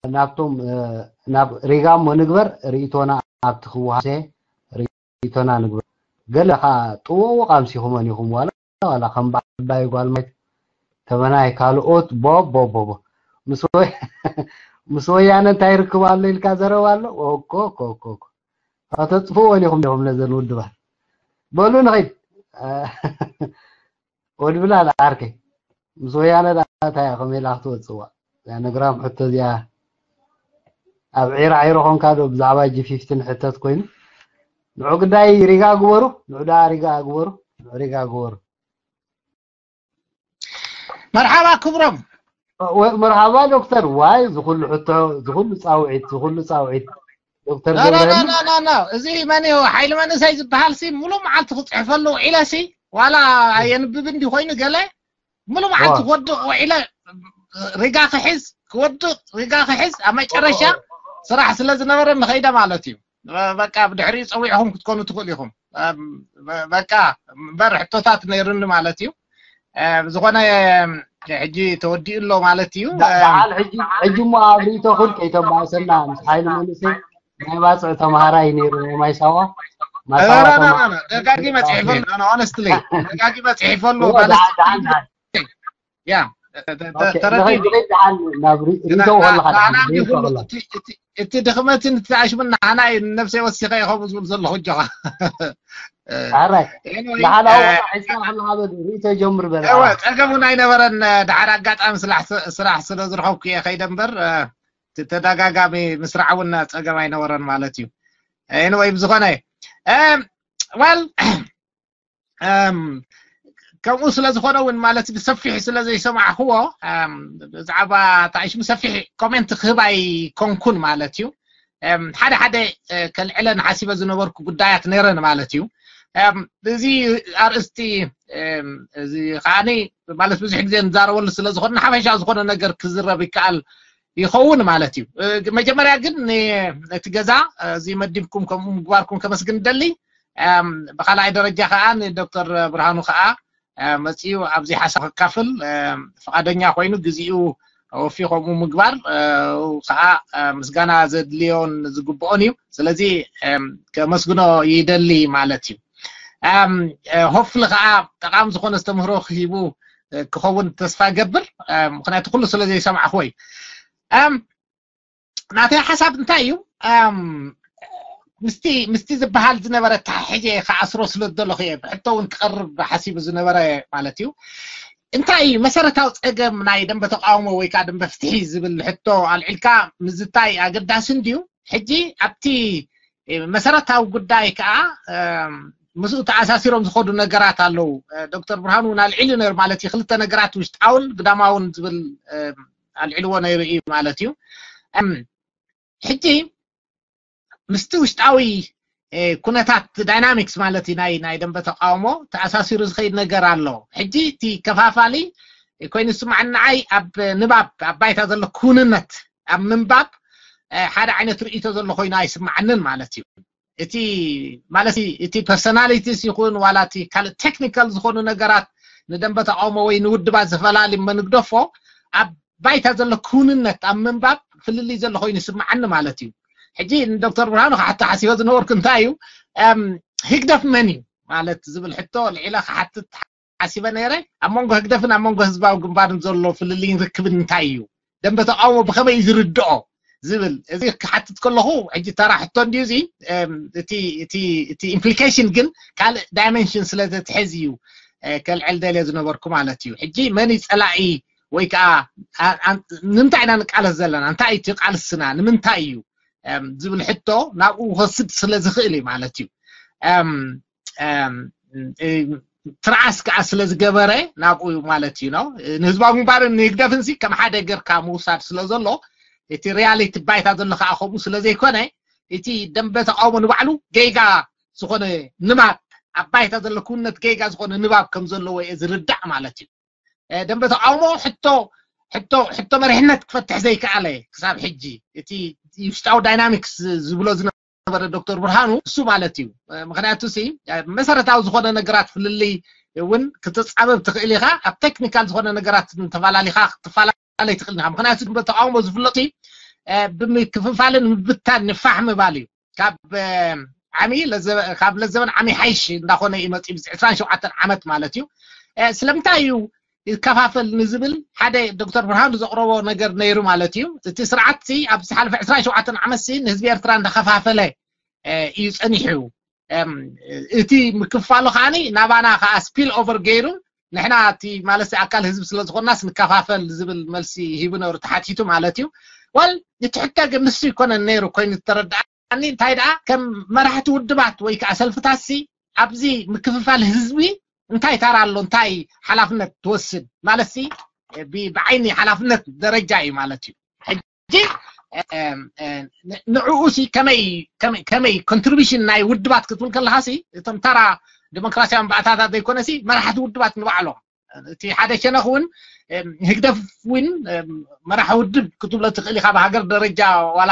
ናብቶም ናብ ሪጋ እሞ ንግበር ርእይቶና ኣብቲ ክወሃሰ ርእይቶና ንግበር። ገለ ካ ጥወዎ ቃምሲኹመን ኢኹም ዋላ ዋላ ከም ባባይ ጓል ማይት ተመናይ ካልኦት ቦ ቦ ቦ ቦ ምስ ወያነ እንታይ ይርክብ ኣሎ ኢልካ ዘረባ ኣሎ። ኦኮ ኮ ኮ ከተጥፍዎ ኢኹም ዲኹም ነዘን ውድባት። በሉ ንኺድ። ወድብላ ዓርከይ ምስ ወያነ ዳታ እያ ከመይ ኢላ ክትወፅዋ? እዛ ነግራም ሕቶ እዚኣ ኣብ ዒራ ዒሮ ኾንካ ዶ ብዛዕባ ጂ ፊፍቲን ሕተት ኮይኑ? ንዑ ግዳይ ሪጋ ግበሩ፣ ንዑ ደኣ ሪጋ ግበሩ፣ ንዑ ሪጋ ግበሩ። መርሓባ ክብሮም። መርሓባ ዶክተር። ዋይ ዝኹሉ ሕቶ ዝኹሉ ፃውዒት ዝኹሉ ፃውዒት ዶክተር ገብረህልም እዚ መን እዩ ሓይሊ መንእሰይ ዝበሃል ሲ ሙሉ መዓልቲ ክፅሕፈሉ ውዒለ ሲ ዋላ የንብብ እንዲ ኮይኑ ገለ ሙሉ መዓልቲ ክወድቕ ውዒለ ሪጋ ክሕዝ ክወድቕ ሪጋ ክሕዝ ኣብ መጨረሻ ስራሕ ስለ ዝነበረ ንኸይደ ማለት እዩ። በቃ ብድሕሪ ፀዊዕኹም ክትኮኑ ትኽእሉ ኢኹም። በቃ እምበር ሕቶታት ነይሩኒ ማለት እዩ። ብዝኾነ ሕጂ ተወዲኡ ኣሎ ማለት እዩ። በዓል ሕጂ ሕጂ እሞ ኣብ ርእይቶኹም ከይተባእሰና ምስ ሓይሊ መንእሰይ ናይ ባፅዕ ተምሃራይ ነይሩ ናይ ማይሳዋ ማሳዋ ተምሃራይ ደጋጊመ ፅሒፈሉ ሆነስትሊ ደጋጊመ ፅሒፈሉ ማለት ያ ተረዲኒ ናብ ርእይቶ ከለካ እቲ ድኽመትን እቲ ኣሽሙን ንዓና እዩ ንነብሰይ ወሲኸ እየ ከምኡ ዝብል ዘለኹ እጆኻ ኣራይ ንሓደ ኣወጣ ሒዝካ ከለካ በል ርእይቶ ጀምር በል እወ ጸገም እውን ኣይነበረን ድሓር ኣጋጣሚ ስራሕ ስለ ዝረኸብኩ እየ ከይደ እምበር ተደጋጋሚ ምስራሕ እውን ጸገም ኣይነበረን ማለት እዩ ኤንወይ ብዝኾነ ዋል ከምኡ ስለ ዝኾነ እውን ማለት ብሰፊሕ ስለ ዘይሰማዕክዎ ብዛዕባ ታሽሙ ሰፊሕ ኮሜንት ክህብ ኣይኮንኩን ማለት እዩ ሓደ ሓደ ከልዕለን ሓሲበ ዝነበርኩ ጉዳያት ነይረን ማለት እዩ እዚ ኣርእስቲ እዚ ከዓኒ ማለት ብዙሕ ግዜ ንዛረበሉ ስለ ዝኾነ ሓፈሻ ዝኾነ ነገር ክዝረብ ይከኣል ይኸውን ማለት እዩ መጀመርያ ግን ነቲ ገዛ እዚ መዲብኩም ከምኡ ምግባርኩም ከመስግን ደሊ ብካልኣይ ደረጃ ከዓ ንዶክተር ብርሃኑ ከዓ መፅኡ ኣብዚ ሓሳብ ክካፍል ፍቃደኛ ኮይኑ ግዜኡ ወፊ ከምኡ ምግባር ከዓ ምስጋና ዘድልዮን ዝግብኦን እዩ ስለዚ ከመስግኖ ይደሊ ማለት እዩ ሆፍሊ ከዓ ጠቃሚ ዝኾነ ዝተምህሮ ክሂቡ ክኸውን ተስፋ ገብር ምክንያቱ ኩሉ ስለ ዘይሰማዕክዎ እዩ ናተይ ሓሳብ እንታይ እዩ ምስቲ ምስቲ ዝበሃል ዝነበረ ተሓሒዘ ከኣስሮ ስለ ዝደለኹ እየ ብሕቶ እውን ክቐርብ ሓሲቡ ዝነበረ ማለት እዩ እንታይ እዩ መሰረታዊ ፀገም ናይ ደንበ ተቃውሞ ወይ ከዓ ደንበ ፍትሒ ዝብል ሕቶ ኣልዒልካ ምዝታይ ኣገዳሲ እንድዩ ሕጂ ኣብቲ መሰረታዊ ጉዳይ ከዓ ምስኡ ተኣሳሲሮም ዝኸዱ ነገራት ኣለዉ ዶክተር ብርሃኑ እውን ኣልዒሉ ነይሩ ማለት እዩ ክልተ ነገራት ውሽጣውን ግዳማውን ዝብል ኣልዒልዎ ነይሩ እዩ ማለት እዩ ሕጂ ምስቲ ውሽጣዊ ኩነታት ዳይናሚክስ ማለት እዩ ናይ ናይ ደንበ ተቃውሞ ተኣሳሲሩ ዝኸይድ ነገር ኣሎ ሕጂ እቲ ከፋፋሊ ኮይኑ ዝስማዓኒ ንዓይ ኣብ ንባብ ኣብ ባይታ ዘሎ ክውንነት ኣብ ምንባብ ሓደ ዓይነት ርእይቶ ዘሎ ኮይኑ ኣይስማዓንን ማለት እዩ እቲ ማለት እቲ ፐርሶናሊቲስ ይኹን ዋላ እቲ ካልእ ቴክኒካል ዝኾኑ ነገራት ንደንበ ተቃውሞ ወይ ንውድባት ዘፈላሊ መንግደፎ ኣብ ባይታ ዘሎ ክውንነት ኣብ ምንባብ ፍልልይ ዘሎ ኮይኑ ይስምዓኒ ማለት እዩ ሕጂ ንዶክተር ብርሃኑ ክሓቶ ሓሲበ ዝነበርኩ እንታይ እዩ ህግደፍ መን እዩ ማለት ዝብል ሕቶ ልዒለ ክሓትት ሓሲበ ነይረ ኣብ መንጎ ህግደፍን ኣብ መንጎ ህዝባዊ ግንባርን ዘሎ ፍልልይን ርክብን እንታይ እዩ ደንበ ተቃውሞ ብኸመይ እዩ ዝርድኦ ዝብል እዚ ክሓትት ከለኹ ሕጂ ተራ ሕቶ እንድዩ እዚ እቲ ኢምፕሊኬሽን ግን ካልእ ዳይመንሽን ስለ ዘትሕዝ እዩ ከልዕል ደልየ ዝነበርኩ ማለት እዩ ሕጂ መን ጸላኢ ወይ ከዓ ንምንታይ ኢና ንቃለስ ዘለና እንታይ እቲ ቃልስና ንምንታይ እዩ ዝብል ሕቶ ናብኡ ክወስድ ስለ ዝኽእል እዩ ማለት እዩ ትርኣስ ከዓ ስለ ዝገበረ ናብኡ ማለት እዩ ነው ንህዝባዊ ግንባርን ንህግደፍን ሲ ከም ሓደ ገርካ ምውሳድ ስለ ዘሎ እቲ ሪያሊቲ ባይታ ዘሎ ከዓ ከምኡ ስለ ዘይኮነ እቲ ደንበ ተቃውሞ ንባዕሉ ገይጋ ዝኾነ ንባብ ኣብ ባይታ ዘሎ ክውነት ገይጋ ዝኾነ ንባብ ከም ዘለዎ እየ ዝርዳእ ማለት እዩ ደንበ ተቃውሞ ሕቶ ሕቶ ሕቶ መሪሕነት ክፈትሕ ዘይከኣለ ክሳብ ሕጂ እቲ ውሽጣዊ ዳይናሚክስ ዝብሎ ዝነበረ ዶክተር ብርሃኑ እሱ ማለት እዩ ምክንያቱ ሲ መሰረታዊ ዝኾነ ነገራት ፍልልይ እውን ክትፃበብ ትኽእል ኢኻ ኣብ ቴክኒካል ዝኾነ ነገራት ተፈላለኻ ክትፈላለይ ትኽእል ኢኻ ምክንያቱ ድንበ ተቃውሞ ዝፍለጡ ብምክፍፋልን ምብታን ንፋሕ ምባል እዩ። ካብ ዓሚ ካብ ለዘበን ዓሚ ሓይሽ እንዳኾነ እዩ መፂኡ። ዕስራን ሸውዓተን ዓመት ማለት እዩ። ስለምንታይ እዩ ይከፋፈል ንዝብል ሓደ ዶክተር ብርሃኑ ዘቕረቦ ነገር ነይሩ ማለት እዩ። እቲ ስርዓት ሲ ኣብ ዝሓለፈ ዕስራን ሸውዓተን ዓመት ሲ ንህዝቢ ኤርትራ እንዳኸፋፈለ እዩ ፀኒሑ። እቲ ምክፋሉ ከዓኒ ናባና ከዓ ስፒል ኦቨር ገይሩ ንሕና እቲ ማለት ኣካል ህዝቢ ስለ ዝኾንናስ ንከፋፈል ዝብል መልሲ ሂቡ ነሩ ተሓቲቱ ማለት እዩ። ወል እቲ ሕቶ ግን ንሱ ይኮነን ነይሩ ኮይኑ ዝተረድኣኒ። እንታይ ደኣ ከም መራሕቲ ውድባት ወይ ከዓ ሰልፍታትሲ ኣብዚ ምክፍፋል ህዝቢ እንታይ ታራ ኣሎ፣ እንታይ ሓላፍነት ትወስድ ማለት ሲ ብዓይኒ ሓላፍነት ደረጃ እዩ ማለት እዩ። ሕጂ ንዕኡ ሲ ከመይ ከመይ ኮንትሪቢሽን ናይ ውድባት ክትብል ከለካ ሲ እቶም ተራ ዲሞክራሲያዊ ባእታታት ዘይኮነ ሲ መራሕቲ ውድባት ንባዕሎም እቲ ሓደ ሸነኽ እውን ህግደፍ እውን መራሒ ውድብ ክትብሎ ትኽእል ኢኻ። ብሃገር ደረጃ ዋላ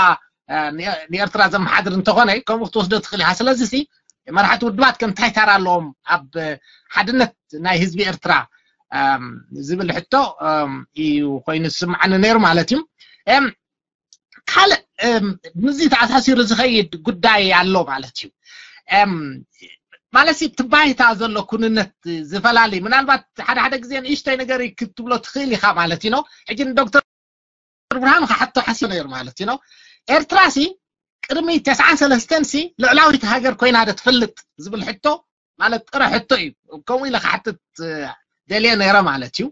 ንኤርትራ ዘመሓድር እንተኾነ ከምኡ ክትወስዶ ትኽእል ኢኻ። ስለዚ ሲ መራሕቲ ውድባት ከምታይ ታራ ኣለዎም ኣብ ሓድነት ናይ ህዝቢ ኤርትራ ዝብል ሕቶ እዩ ኮይኑ ዝስምዓኒ ነይሩ ማለት እዩ። ካልእ ምስዚ ተኣሳሲሩ ዝኸይድ ጉዳይ ኣሎ ማለት እዩ። ማለት እቲ ባይታ ዘሎ ኩንነት ዝፈላሊ ምናልባት ሓደ ሓደ ግዜ ንእሽተይ ነገር ክትብሎ ትኽእል ኢኻ ማለት እዩ። ሕጂ ንዶክተር ብርሃኑ ክሓቶ ሓስዮ ነይሩ ማለት እዩ። ኤርትራ ሲ ቅድሚ ተስዓን ሰለስተን ሲ ልዕላዊት ሃገር ኮይና ዶ ትፈልጥ ዝብል ሕቶ ማለት ጥረ ሕቶ እዩ። ከምኡ ኢለ ክሓትት ደልየ ነይረ ማለት እዩ።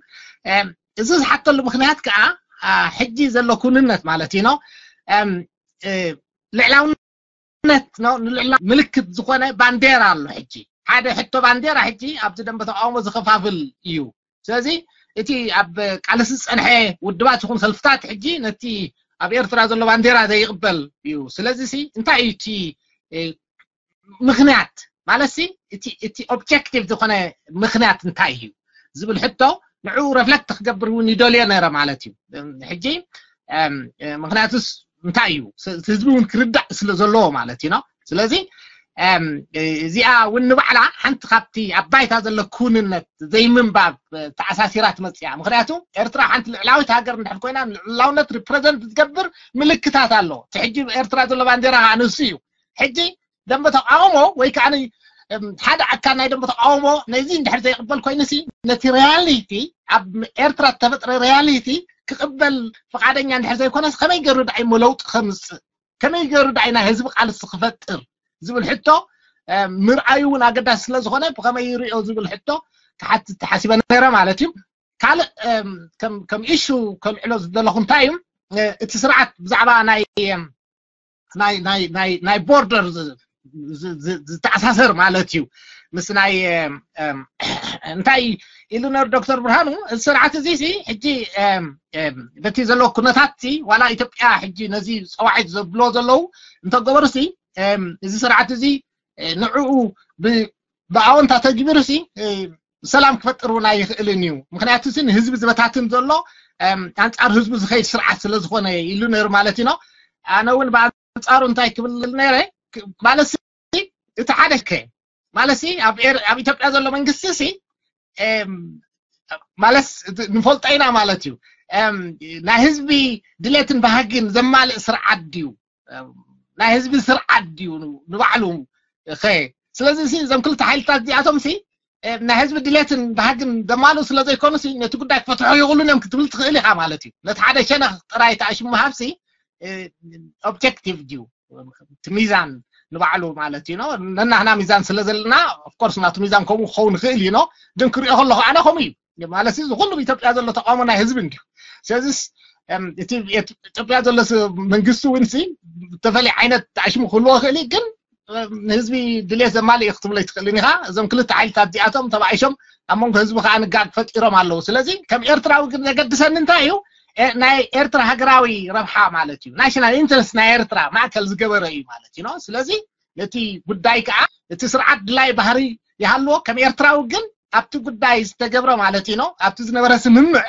እዚ ዝሓተሉ ምክንያት ከዓ ሕጂ ዘሎ ኩንነት ማለት እዩ። ልዕላውነት ምልክት ዝኾነ ባንዴራ ኣሎ። ሕጂ ሓደ ሕቶ ባንዴራ ሕጂ ኣብዚ ደንበ ተቃውሞ ዝኸፋፍል እዩ። ስለዚ እቲ ኣብ ቃልሲ ዝፀንሐ ውድባት ይኹን ሰልፍታት ሕጂ ነቲ ኣብ ኤርትራ ዘሎ ባንዴራ ዘይቕበል እዩ። ስለዚ ሲ እንታይ እዩ እቲ ምክንያት ማለት ሲ እቲ ኦብጀክቲቭ ዝኾነ ምክንያት እንታይ እዩ ዝብል ሕቶ ንዕኡ ረፍለክት ክገብር እውን ይደልዮ ነረ ማለት እዩ። ሕጂ ምክንያቱስ እንታይ እዩ ህዝቢ እውን ክርዳእ ስለ ዘለዎ ማለት እዩ። ስለዚ እዚኣ እውን ንባዕላ ሓንቲ ካብቲ ኣብ ባይታ ዘሎ ክውንነት ዘይምንባብ ተኣሳሲራ ትመፅያ። ምክንያቱ ኤርትራ ሓንቲ ልዕላዊት ሃገር እንድሕር ኮይና ንልዕላውነት ሪፕረዘንት ዝገብር ምልክታት ኣሎ። እቲ ሕጂ ኤርትራ ዘሎ ባንዴራ ከዓ ንሱ እዩ። ሕጂ ደንበ ተቃውሞ ወይ ከዓ ሓደ ኣካል ናይ ደንበ ተቃውሞ ነዚ እንድሕር ዘይቅበል ኮይኑሲ ነቲ ሪያሊቲ ኣብ ኤርትራ ዝተፈጥረ ሪያሊቲ ክቅበል ፍቃደኛ እንድሕር ዘይኮነስ ከመይ ገይሩ ደኣ እሞ ለውጢ ከምፅእ ከመይ ገይሩ ደኣ ናይ ህዝቢ ቃልሲ ክፈጥር ዝብል ሕቶ ምርኣዩ እውን ኣገዳሲ ስለ ዝኾነ ብከመይ ይሪኦ ዝብል ሕቶ ክሓትት ተሓሲበ ነረ ማለት እዩ። ካልእ ከም ኢሹ ከልዕሎ ዝደለኹ እንታይ እዩ እቲ ስርዓት ብዛዕባ ናይ ናይ ናይ ናይ ናይ ቦርደር ዝተኣሳሰር ማለት እዩ ምስ ናይ እንታይ ኢሉ ነሩ ዶክተር ብርሃኑ እዚ ስርዓት እዚ ሲ ሕጂ በቲ ዘለዎ ኩነታት ሲ ዋላ ኢትዮጵያ ሕጂ ነዚ ፀዋዒት ዘብሎ ዘለዉ እንተገበሩ ሲ እዚ ስርዓት እዚ ንዕኡ ብኣወንታ ተግቢሩ ሲ ሰላም ክፈጥር እውን ኣይኽእልን እዩ። ምክንያቱ ሲ ንህዝቢ ዝበታትን ዘሎ ኣንፃር ህዝቢ ዝኸይድ ስርዓት ስለ ዝኾነ ኢሉ ነሩ ማለት እዩ። ኣነ እውን ብኣንፃሩ እንታይ ክብል ነረ ማለት ሲ እቲ ሓደ ከ ማለት ሲ ኣብ ኢትዮጵያ ዘሎ መንግስቲ ሲ ማለት ንፈልጦ ኢና ማለት እዩ። ናይ ህዝቢ ድሌትን ባህግን ዘማልእ ስርዓት ድዩ? ናይ ህዝቢ ስርዓት ድዩ ንባዕሉ? ስለዚ እዞም ክልተ ሓይልታት እዚኣቶም ሲ ናይ ህዝቢ ድሌትን ባህግን ዘማልኡ ስለ ዘይኮኑ ሲ ነቲ ጉዳይ ክፈትሖ ይኽእሉን እዮም ክትብል ትኽእል ኢኻ ማለት እዩ። ነቲ ሓደ ሸነኽ ጥራይ ተኣሽሙ ሃብሲ ኦብጀክቲቭ ድዩ እቲ ሚዛን ንባዕሉ ማለት እዩ። ነናህና ሚዛን ስለ ዘለና ኦፍኮርስ ናቱ ሚዛን ከምኡ ክኸውን ይኽእል እዩ። ግን ክሪኦ ከለኹ ኣነ ከምኡ እዩ ማለት እዚ ኩሉ ኢትዮጵያ ዘሎ ተቃውሞ ናይ ህዝቢ እንዲዩ። ስለዚስ እቲ ኢትዮጵያ ዘሎ መንግስቲ እውን ሲ ዝተፈለየ ዓይነት ተኣሽሙ ክህልዎ ይኽእል እዩ። ግን ንህዝቢ ድሌት ዘማልእ እዩ ክትብሎ ኣይትኽእልን ኢኻ። እዞም ክልተ ሓይልታት እዚኣቶም ተባኢሾም ኣብ መንጎ ህዝቢ ከዓ ንጋግ ፈጢሮም ኣለዉ። ስለዚ ከም ኤርትራዊ ግን ዘገድሰኒ እንታይ እዩ ናይ ኤርትራ ሃገራዊ ረብሓ ማለት እዩ ናሽናል ኢንትረስት ናይ ኤርትራ ማእከል ዝገበረ እዩ ማለት እዩ። ስለዚ ነቲ ጉዳይ ከዓ እቲ ስርዓት ድላይ ባህሪ ይሃልዎ ከም ኤርትራዊ ግን ኣብቲ ጉዳይ ዝተገብረ ማለት እዩ ኣብቲ ዝነበረ ስምምዕ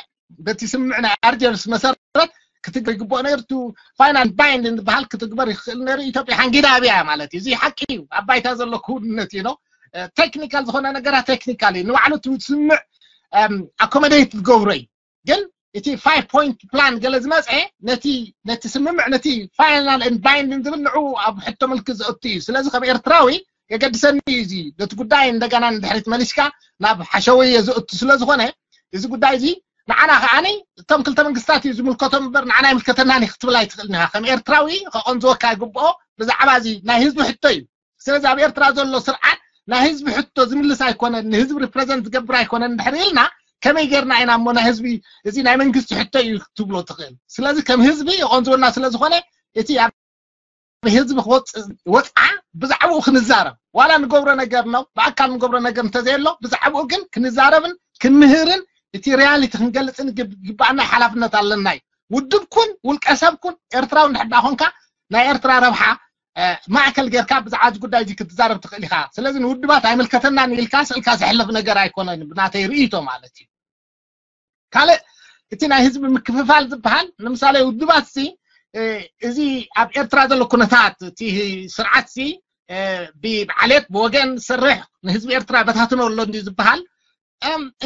በቲ ስምምዕ ናይ ኣርጀርስ መሰረት ክትግበር ይግብኦ ነርቱ ፋይናል ባይንድ ዝበሃል ክትግበር ይኽእል ነሩ ኢትዮጵያ ሓንጊዳ ኣብያ ማለት እዩ። እዚ ሓቂ እዩ ኣብ ባይታ ዘሎ ክውንነት እዩ። ቴክኒካል ዝኾነ ነገራት ቴክኒካል እዩ ንባዕሉ እቲ ስምምዕ ኣኮመዴት ዝገብሮ እዩ። ግን እቲ five point plan ገለ ዝመፀ ነቲ ነቲ ስምምዕ ነቲ final and binding ዝብል ንዑ ኣብ ሕቶ ምልክት ዘእቱ እዩ። ስለዚ ከም ኤርትራዊ የገድሰኒ እዩ እዚ ነቲ ጉዳይ እንደገና ንድሕሪት መሊስካ ናብ ሓሸውየ ዘእቱ ስለ ዝኾነ እዚ ጉዳይ እዚ ንዓና ከዓኒ እቶም ክልተ መንግስታት እዩ ዝምልከቶም እምበር ንዓና ይምልከተናን እዩ ክትብል ኣይትኽእልን ኢኻ። ከም ኤርትራዊ ከቐንዝወካ ይግብኦ። ብዛዕባ እዚ ናይ ህዝቢ ሕቶ እዩ። ስለዚ ኣብ ኤርትራ ዘሎ ስርዓት ናይ ህዝቢ ሕቶ ዝምልስ ኣይኮነን፣ ንህዝቢ represent ዝገብር ኣይኮነን እንድሕር ኢልና ከመይ ጌርና ኢና እሞ ናይ ህዝቢ እዚ ናይ መንግስቲ ሕቶ እዩ ክትብሎ ትኽእል? ስለዚ ከም ህዝቢ ይቐንዝወና ስለ ዝኾነ እቲ ኣብ ህዝቢ ክወፅ- ወፅዓ ብዛዕባኡ ክንዛረብ ዋላ ንገብሮ ነገር ነው ብኣካል ንገብሮ ነገር እንተዘየሎ ብዛዕባኡ ግን ክንዛረብን ክንምህርን እቲ reality ክንገልፅን ግብ- ግባኣና ሓላፍነት ኣለና እዩ። ውድብ ኩን ውልቀ ሰብ ኩን ኤርትራዊ እንድሕር ደኣ ኮንካ ናይ ኤርትራ ረብሓ ማእከል ጌርካ ብዛዕባ እዚ ጉዳይ እዚ ክትዛረብ ትኽእል ኢኻ። ስለዚ ንውድባት ኣይምልከተናን ኢልካ ስእልካ ዘሕልፍ ነገር ኣይኮነን ብናተይ ርእይቶ ማለት እዩ። ካልእ እቲ ናይ ህዝቢ ምክፍፋል ዝበሃል ንምሳሌ ውድባት ሲ እዚ ኣብ ኤርትራ ዘሎ ኩነታት እቲ ስርዓት ሲ ብዓሌት ብወገን ዝሰርሕ ንህዝቢ ኤርትራ በታትኖ ኣሎ እንዲ ዝበሃል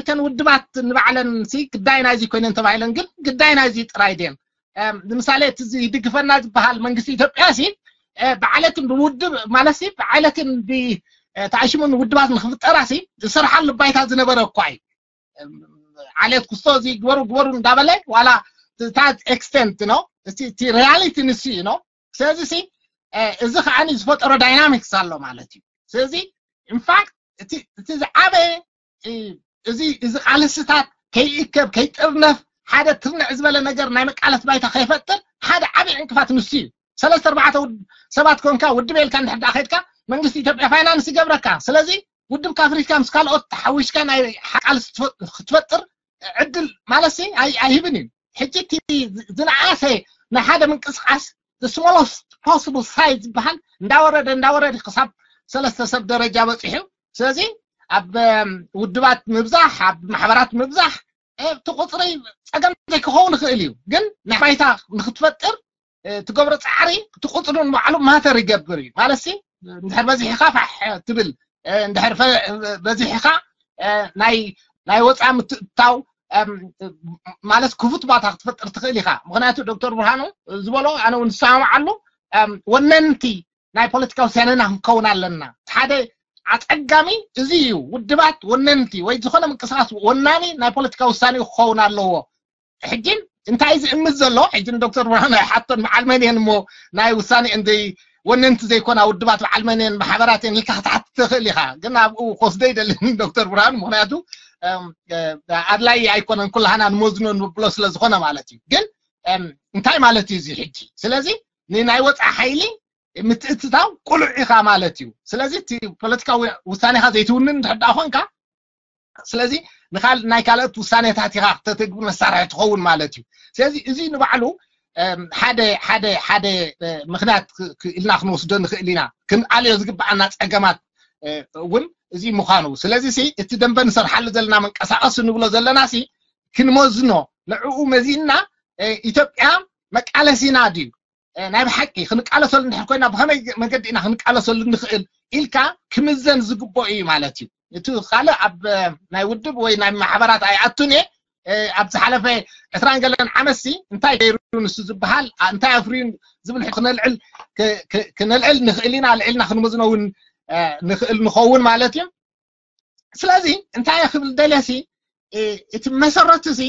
እተን ውድባት ንባዕለን ሲ ግዳይ ናይዚ ኮይነን ተባሂለን ግን ግዳይ ናይዚ ጥራይ ድየን? ንምሳሌ እቲ ይድግፈና ዝበሃል መንግስቲ ኢትዮጵያ ሲ ብዓለትን ብውድብ ማለት ሲ ብዓለትን ተኣሽሙን ውድባት ንክፍጠራ ሲ ዝሰርሓሉ ባይታ ዝነበረ እኳ እዩ። ዓሌት ክስቶ እዚ ግበሩ ግበሩ እንዳበለ ዋላ to that extent ነው እቲ reality ንሱ እዩ ነው። ስለዚ ሲ እዚ ከዓኒ ዝፈጠሮ dynamics ኣሎ ማለት እዩ። ስለዚ in fact እቲ ዝዓበየ እዚ እዚ ቃልስታት ከይእከብ ከይጥርነፍ ሓደ ትርንዕ ዝበለ ነገር ናይ መቃለስ ባይታ ከይፈጥር ሓደ ዓብዪ ዕንቅፋት ንሱ እዩ። ሰለስተ ኣርባዕተ ሰባት ኮንካ ውድብ የልካ እንድሕር ዳኣ ከድካ መንግስቲ ኢትዮጵያ ፋይናንስ ይገብረካ። ስለዚ ውድብ ካፍሪካ ምስ ካልኦት ተሓዊሽካ ናይ ቃልሲ ክትፈጥር ዕድል ማለት ኣይህብን እዩ። ሕጂ እቲ ዝነኣሰ ናይ ሓደ ምንቅስቃስ smallest possible size ዝበሃል እንዳወረደ እንዳወረደ ክሳብ ሰለስተ ሰብ ደረጃ በፂሑ። ስለዚ ኣብ ውድባት ምብዛሕ ኣብ ማሕበራት ምብዛሕ እቲ ቁፅሪ ፀገም ዘይክኸውን ይኽእል እዩ፣ ግን ናይ ባይታ ንክትፈጥር ትገብሮ ፃዕሪ እቲ ቁፅሪ ንባዕሉ ማተር ይገብር እዩ ማለት ሲ እንድሕር በዚሕካ ፋሕ ትብል እንድሕር በዚሕካ ናይ ናይ ወፃ ምትእትታው ማለት ክፉት ባታ ክትፈጥር ትኽእል ኢኻ። ምክንያቱ ዶክተር ብርሃኑ ዝበሎ ኣነ እውን ዝሰማማዓሉ ወነንቲ ናይ ፖለቲካ ውሳኔና ክንከውን ኣለና። ሓደ ኣፀጋሚ እዚ እዩ። ውድባት ወነንቲ ወይ ዝኾነ ምንቅስቃስ ወናኒ ናይ ፖለቲካ ውሳኔ ክኸውን ኣለዎ። ሕጂ እንታይ ዝእምት ዘሎ ሕጂ ንዶክተር ብርሃኑ ኣይሓቶን በዓል መን እየን እሞ ናይ ውሳኔ እንዘይ ወነንቲ ዘይኮና ውድባት በዓል መን እየን ማሕበራት እየን ኢልካ ክትሓትት ትኽእል ኢኻ። ግን ኣብኡ ክወስዶ ይደልን ዶክተር ብርሃኑ ምክንያቱ ኣድላይ ኣይኮነን ኩላህና ንመዝኖ ንብሎ ስለ ዝኾነ ማለት እዩ። ግን እንታይ ማለት እዩ እዚ ሕጂ? ስለዚ ንናይ ወፃኢ ሓይሊ ምትእትታው ቁሉዕ ኢኻ ማለት እዩ። ስለዚ እቲ ፖለቲካዊ ውሳኔኻ ዘይትውንን እንድሕር ደኣ ኮንካ ስለዚ ናይ ካልኦት ውሳኔታት ኢኻ ክተተግብር መሳርሒ ትኸውን ማለት እዩ። ስለዚ እዚ ንባዕሉ ሓደ ሓደ ሓደ ምክንያት ኢልና ክንወስዶ ንኽእል ኢና። ክንኣልዮ ዝግብኣና ፀገማት እውን እዚ ምዃኑ። ስለዚ እቲ ደንበ ንሰርሓሉ ዘለና መንቀሳቐሲ ንብሎ ዘለና ክንመዝኖ ንዕኡ መዚንና ኢትዮጵያ መቃለሲና ድዩ ናይ ብሓቂ ክንቃለሰሉ እንድሕር ኮይና ብኸመይ መገዲ ኢና ክንቃለሰሉ ንኽእል ኢልካ ክምዘን ዝግብኦ እዩ ማለት እዩ። እቲ ካልእ ኣብ ናይ ውድብ ወይ ናይ ማሕበራት ኣይኣቱን እየ። ኣብ ዝሓለፈ ዕስራን ገለን ዓመትሲ እንታይ ገይሩ ንሱ ዝበሃል እንታይ ኣፍርዩ ዝብል ክነልዕል ክነልዕል ንኽእል ኢና። ልዕልና ክንመዝኖ እውን ንኽእል ንኸውን ማለት እዩ። ስለዚ እንታይ ክብል ደልየ ሲ እቲ መሰረቱ ሲ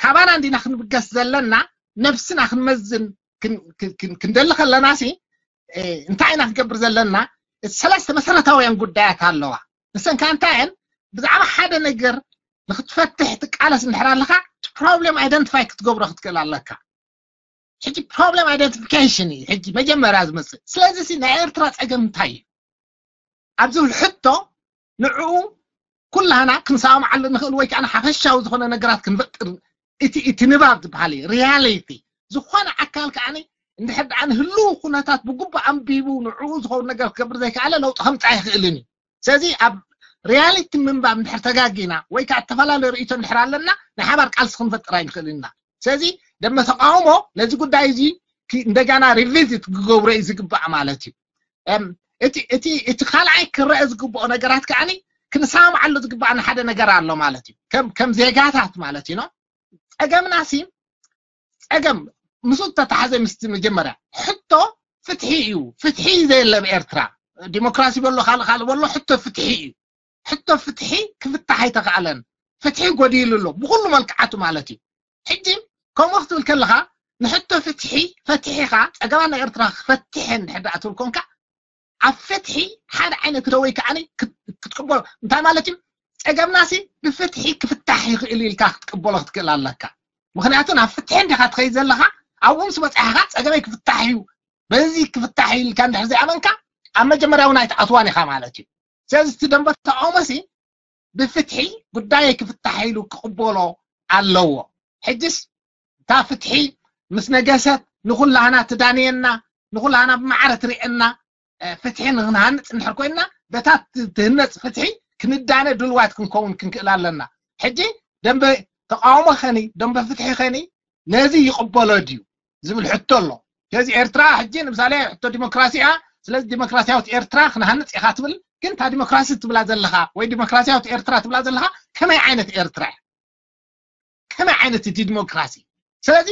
ካባና እንዲና ክንብገስ ዘለና ነብስና ክንመዝን ክንደሊ ከለና ሲ እንታይ ኢና ክንገብር ዘለና? እቲ ሰለስተ መሰረታውያን ጉዳያት ኣለዋ። ንሰን ከዓ እንታይ እየን? ብዛዕባ ሓደ ነገር ንክትፈትሕ ትቃለስ እንድሕር ኣለካ problem identify ክትገብሮ ክትክእል ኣለካ። ሕጂ problem identification እዩ ሕጂ መጀመርያ ዝመፅእ። ስለዚ ሲ ናይ ኤርትራ ፀገም እንታይ እዩ? ኣብዚ ሕቶ ንዕኡ ኩላህና ክንሰማማዓሉ ንኽእል ወይ ከዓ ሓፈሻዊ ዝኾነ ነገራት ክንፈጥር እቲ እቲ ንባብ ዝበሃል እዩ reality። ዝኾነ ኣካል ከዓ እንድሕር ደኣ ንህልው ኩነታት ብግቡእ ኣንቢቡ ንዕኡ ዝኸውን ነገር ክገብር ዘይከኣለ ለውጢ ከምፃእ ኣይኽእልን እዩ። ስለዚ ኣብ reality ምንባብ እንድሕር ተጋጊና ወይ ከዓ እተፈላለየ ርእይቶ እንድሕር ኣለና ናይ ሓባር ቃልሲ ክንፈጥር ኣይንኽእልን ኢና። ስለዚ ደመ ተቃውሞ ነዚ ጉዳይ እዚ እንደገና revisit ክገብሮ እዩ ዝግባእ ማለት እዩ። እቲ እቲ እቲ ካልኣይ ክረአ ዝግብኦ ነገራት ከዓ ክንሰማማዓሉ ዝግባኣና ሓደ ነገር ኣሎ ማለት እዩ። ከም ከም ዜጋታት ማለት እዩ። ጸገምና ሲ ጸገም ምስ ተታሓዘ ምስቲ መጀመርያ ሕቶ ፍትሒ እዩ። ፍትሒ ዘየለ ኣብ ኤርትራ ዲሞክራሲ በሎ ካልእ ካልእ በሎ ሕቶ ፍትሒ እዩ። ሕቶ ፍትሒ ክፍታሕ ኣይተኽኣለን። ፍትሒ ጎዲሉ ኣሎ ብኩሉ መልክዓቱ ማለት እዩ። ሕጂ ከምኡ ክትብል ከለኻ ንሕቶ ፍትሒ ፈትሒኻ ጸገማት ናይ ኤርትራ ክፈትሐ እንድሕር ደኣ ትብል ኮንካ ኣብ ፍትሒ ሓደ ዓይነት ክተወይ ከዓኒ ክትቅበሎ እንታይ ማለት እዩ? ጸገምናሲ ብፍትሒ ክፍታሕ ይኽእል ኢልካ ክትቅበሎ ክትክእል ኣለካ። ምክንያቱ ናብ ፍትሒ እንዲኻ ትኸይድ ዘለኻ ኣብኡ ምስ በጻሕኻ ጸገመይ ክፍታሕ እዩ በዚ ክፍታሕ እዩ ኢልካ እንድሕር ዘይኣመንካ ኣብ መጀመርያ እውን ኣይትኣትዋን ኢኻ ማለት እዩ። ስለዚ እቲ ደንበ ተቃውሞሲ ብፍትሒ ጉዳየይ ክፍታሕ ኢሉ ክቕበሎ ኣለዎ። ሕጅስ እታ ፍትሒ ምስ ነገሰት ንኹላህና ትዳንየና ንኹላህና ብማዕረ ትሪእና ፍትሒ ንክንሃንፅ እንድሕር ኮይንና በታ ትህነፅ ፍትሒ ክንዳነ ድልዋት ክንከውን ክንክእል ኣለና። ሕጂ ደንበ ተቃውሞ ኸኒ ደንበ ፍትሒ ኸኒ ነዚ ይቕበሎ ድዩ ዝብል ሕቶ ኣሎ። ስለዚ ኤርትራ ሕጂ ንምሳሌ ሕቶ ዲሞክራሲ እያ። ስለዚ ዲሞክራሲያዊት ኤርትራ ክንሃንፅ ኢኻ ትብል፣ ግን እታ ዲሞክራሲ ትብላ ዘለኻ ወይ ዲሞክራሲያዊት ኤርትራ ትብላ ዘለኻ ከመይ ዓይነት ኤርትራ እያ? ከመይ ዓይነት እቲ ዲሞክራሲ? ስለዚ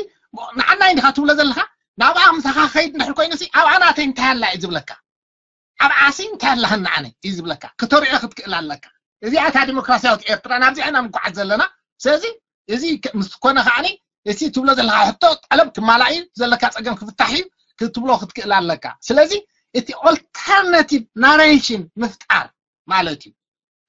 ንዓና ኢኻ ትብሎ ዘለኻ ናብኣ ምሳኻ ከይድ እንድሕር ኮይኑ ሲ ኣብኣ ናተይ እንታይ ኣላ እዩ ዝብለካ? ኣብኣ ሲ እንታይ ኣለሃኒ ኣነ እዩ ዝብለካ? ክተሪኦ ክትክእል ኣለካ። እዚኣ እታ ዲሞክራሲያዊት ኤርትራ ናብዚኣ ኢና ንጓዓዝ ዘለና። ስለዚ እዚ ምስ ኮነ ከዓኒ እቲ ትብሎ ዘለካ ሕቶ ጠለብ ክማላእ እዩ ዘለካ ጸገም ክፍታሕ እዩ ክትብሎ ክትክእል ኣለካ። ስለዚ እቲ ኦልተርናቲቭ ናሬሽን ምፍጣር ማለት እዩ።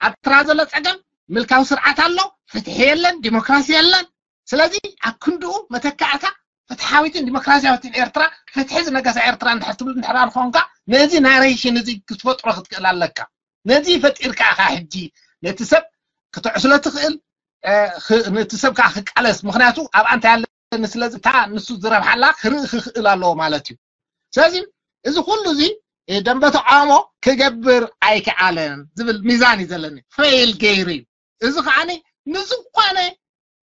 ኣብ ኤርትራ ዘሎ ጸገም ምልካዊ ስርዓት ኣሎ፣ ፍትሒ የለን፣ ዲሞክራሲ የለን። ስለዚ ኣብ ክንድኡ መተካእታ ፍትሓዊትን ዲሞክራሲያዊትን ኤርትራ ፍትሒ ዝነገሳ ኤርትራ እንድሕር ትብል እንድሕር ኮንካ ነዚ ናሬሽን እዚ ክትፈጥሮ ክትክእል ኣለካ። ነዚ ፈጢርካ ኢኻ ሕጂ ነቲ ሰብ ክተዕስሎ ትኽእል፣ ነቲ ሰብ ከዓ ክቃለስ። ምክንያቱ ኣብኣ እንታይ ኣለኒ፣ ስለዚ እታ ንሱ ዝረብሓላ ክርኢ ክኽእል ኣለዎ ማለት እዩ። ስለዚ እዚ ኩሉ እዚ ደንበ ተቃውሞ ክገብር ኣይከኣለን ዝብል ሚዛን እዩ ዘለኒ። ፌል ገይሩ እዩ። እዚ ከዓኒ ንዝኾነ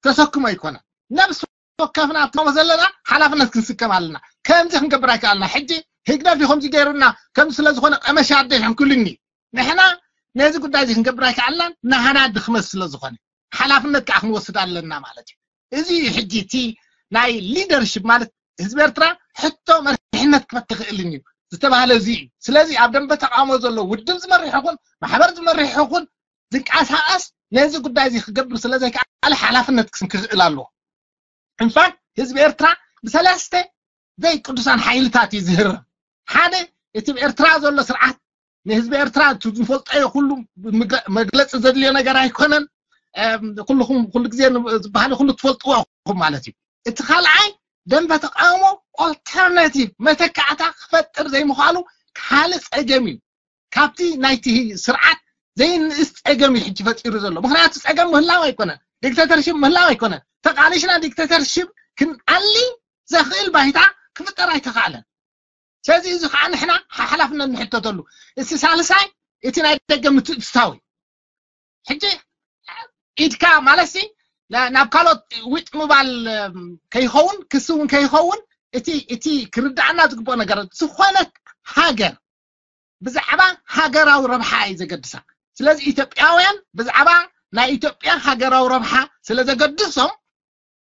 ተሰክሞ ኣይኮነን። ነብሲ ወከፍና እቶም ዘለና ሓላፍነት ክንስከም ኣለና። ከምዚ ክንገብር ኣይከኣልና። ሕጂ ህግደፍ እዩ ከምዚ ገይሩና፣ ከምዚ ስለ ዝኾነ ቀመሻ ኣደ ሕንኩልኒ። ንሕና ነዚ ጉዳይ እዚ ክንገብር ኣይከኣልናን፣ ናህና ድኽመት ስለ ዝኾነ ሓላፍነት ከዓ ክንወስድ ኣለና ማለት እዩ። እዚ እዩ ሕጂ እቲ ናይ ሊደርሽፕ ማለት ህዝቢ ኤርትራ ሕቶ መሪሕነት ክፈት ይኽእልን እዩ ዝተባህለ እዚ እዩ። ስለዚ ኣብ ደንበ ተቃውሞ ዘሎ ውድብ ዝመርሕ ይኹን ማሕበር ዝመርሕ ይኹን ዝንቀሳቐስ ነዚ ጉዳይ እዚ ክገብር ስለ ዘይከኣለ ሓላፍነት ክስከም ክኽእል ኣለዎ። እንፋክት ህዝቢ ኤርትራ ብሰለስተ ዘይቅዱሳን ሓይልታት እዩ ዝህረም። ሓደ እቲ ኣብ ኤርትራ ዘሎ ስርዓት ንህዝቢ ኤርትራ እቲ ዝፈልጦ እዩ ኩሉ መግለፂ ዘድልዮ ነገር ኣይኮነን። ኩልኹም ኩሉ ግዜ ዝበሃል ኩሉ ትፈልጥዎ ኢኹም ማለት እዩ። እቲ ካልኣይ ደንበ ተቃውሞ ኦልተርናቲቭ መተካእታ ክፈጥር ዘይምኽኣሉ ካልእ ፀገም እዩ። ካብቲ ናይቲ ስርዓት ዘይንእስ ፀገም እዩ ሕጂ ፈጢሩ ዘሎ። ምክንያቱ ፀገም ምህላው ኣይኮነን፣ ዲክተተርሽፕ ምህላው ኣይኮነን። ተቃሊሽና ዲክተተርሽፕ ክንኣሊ ዘኽእል ባይታ ክፍጠር ኣይተኻእለን። ስለዚ እዚ ከዓ ንሕና ሓላፍነት ንሕተተሉ። እቲ ሳልሳይ እቲ ናይ ደገ ምትእትታው እዩ። ሕጂ ኢድካ ማለት ናብ ካልኦት ዊጥ ምባል ከይኸውን ክሲ እውን ከይኸውን እቲ እቲ ክርዳእና ዝግብኦ ነገር ዝኾነት ሃገር ብዛዕባ ሃገራዊ ረብሓ እዩ ዘገድሳ። ስለዚ ኢትዮጵያውያን ብዛዕባ ናይ ኢትዮጵያ ሃገራዊ ረብሓ ስለ ዘገድሶም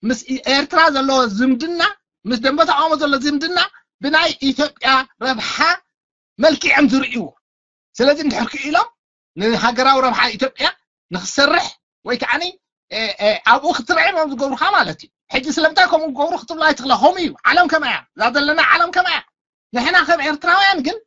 ምስ ኤርትራ ዘለዎ ዝምድና ምስ ደንበ ተቃውሞ ዘሎ ዝምድና ብናይ ኢትዮጵያ ረብሓ መልክዕ እዮም ዝርእይዎ። ስለዚ እንድሕር ክኢሎም ንሃገራዊ ረብሓ ኢትዮጵያ ንክሰርሕ ወይ ከዓ ኣብኡ ክትርዕም እዮም ዝገብሩካ ማለት እዩ። ሕጂ ስለምንታይ ከምኡ ክገብሩ ክትብሎ ኣይትኽእለ። ከምኡ እዩ ዓለም ከመያ እያ፣ እዛ ዘለና ዓለም ከመያ እያ። ንሕና ከም ኤርትራውያን ግን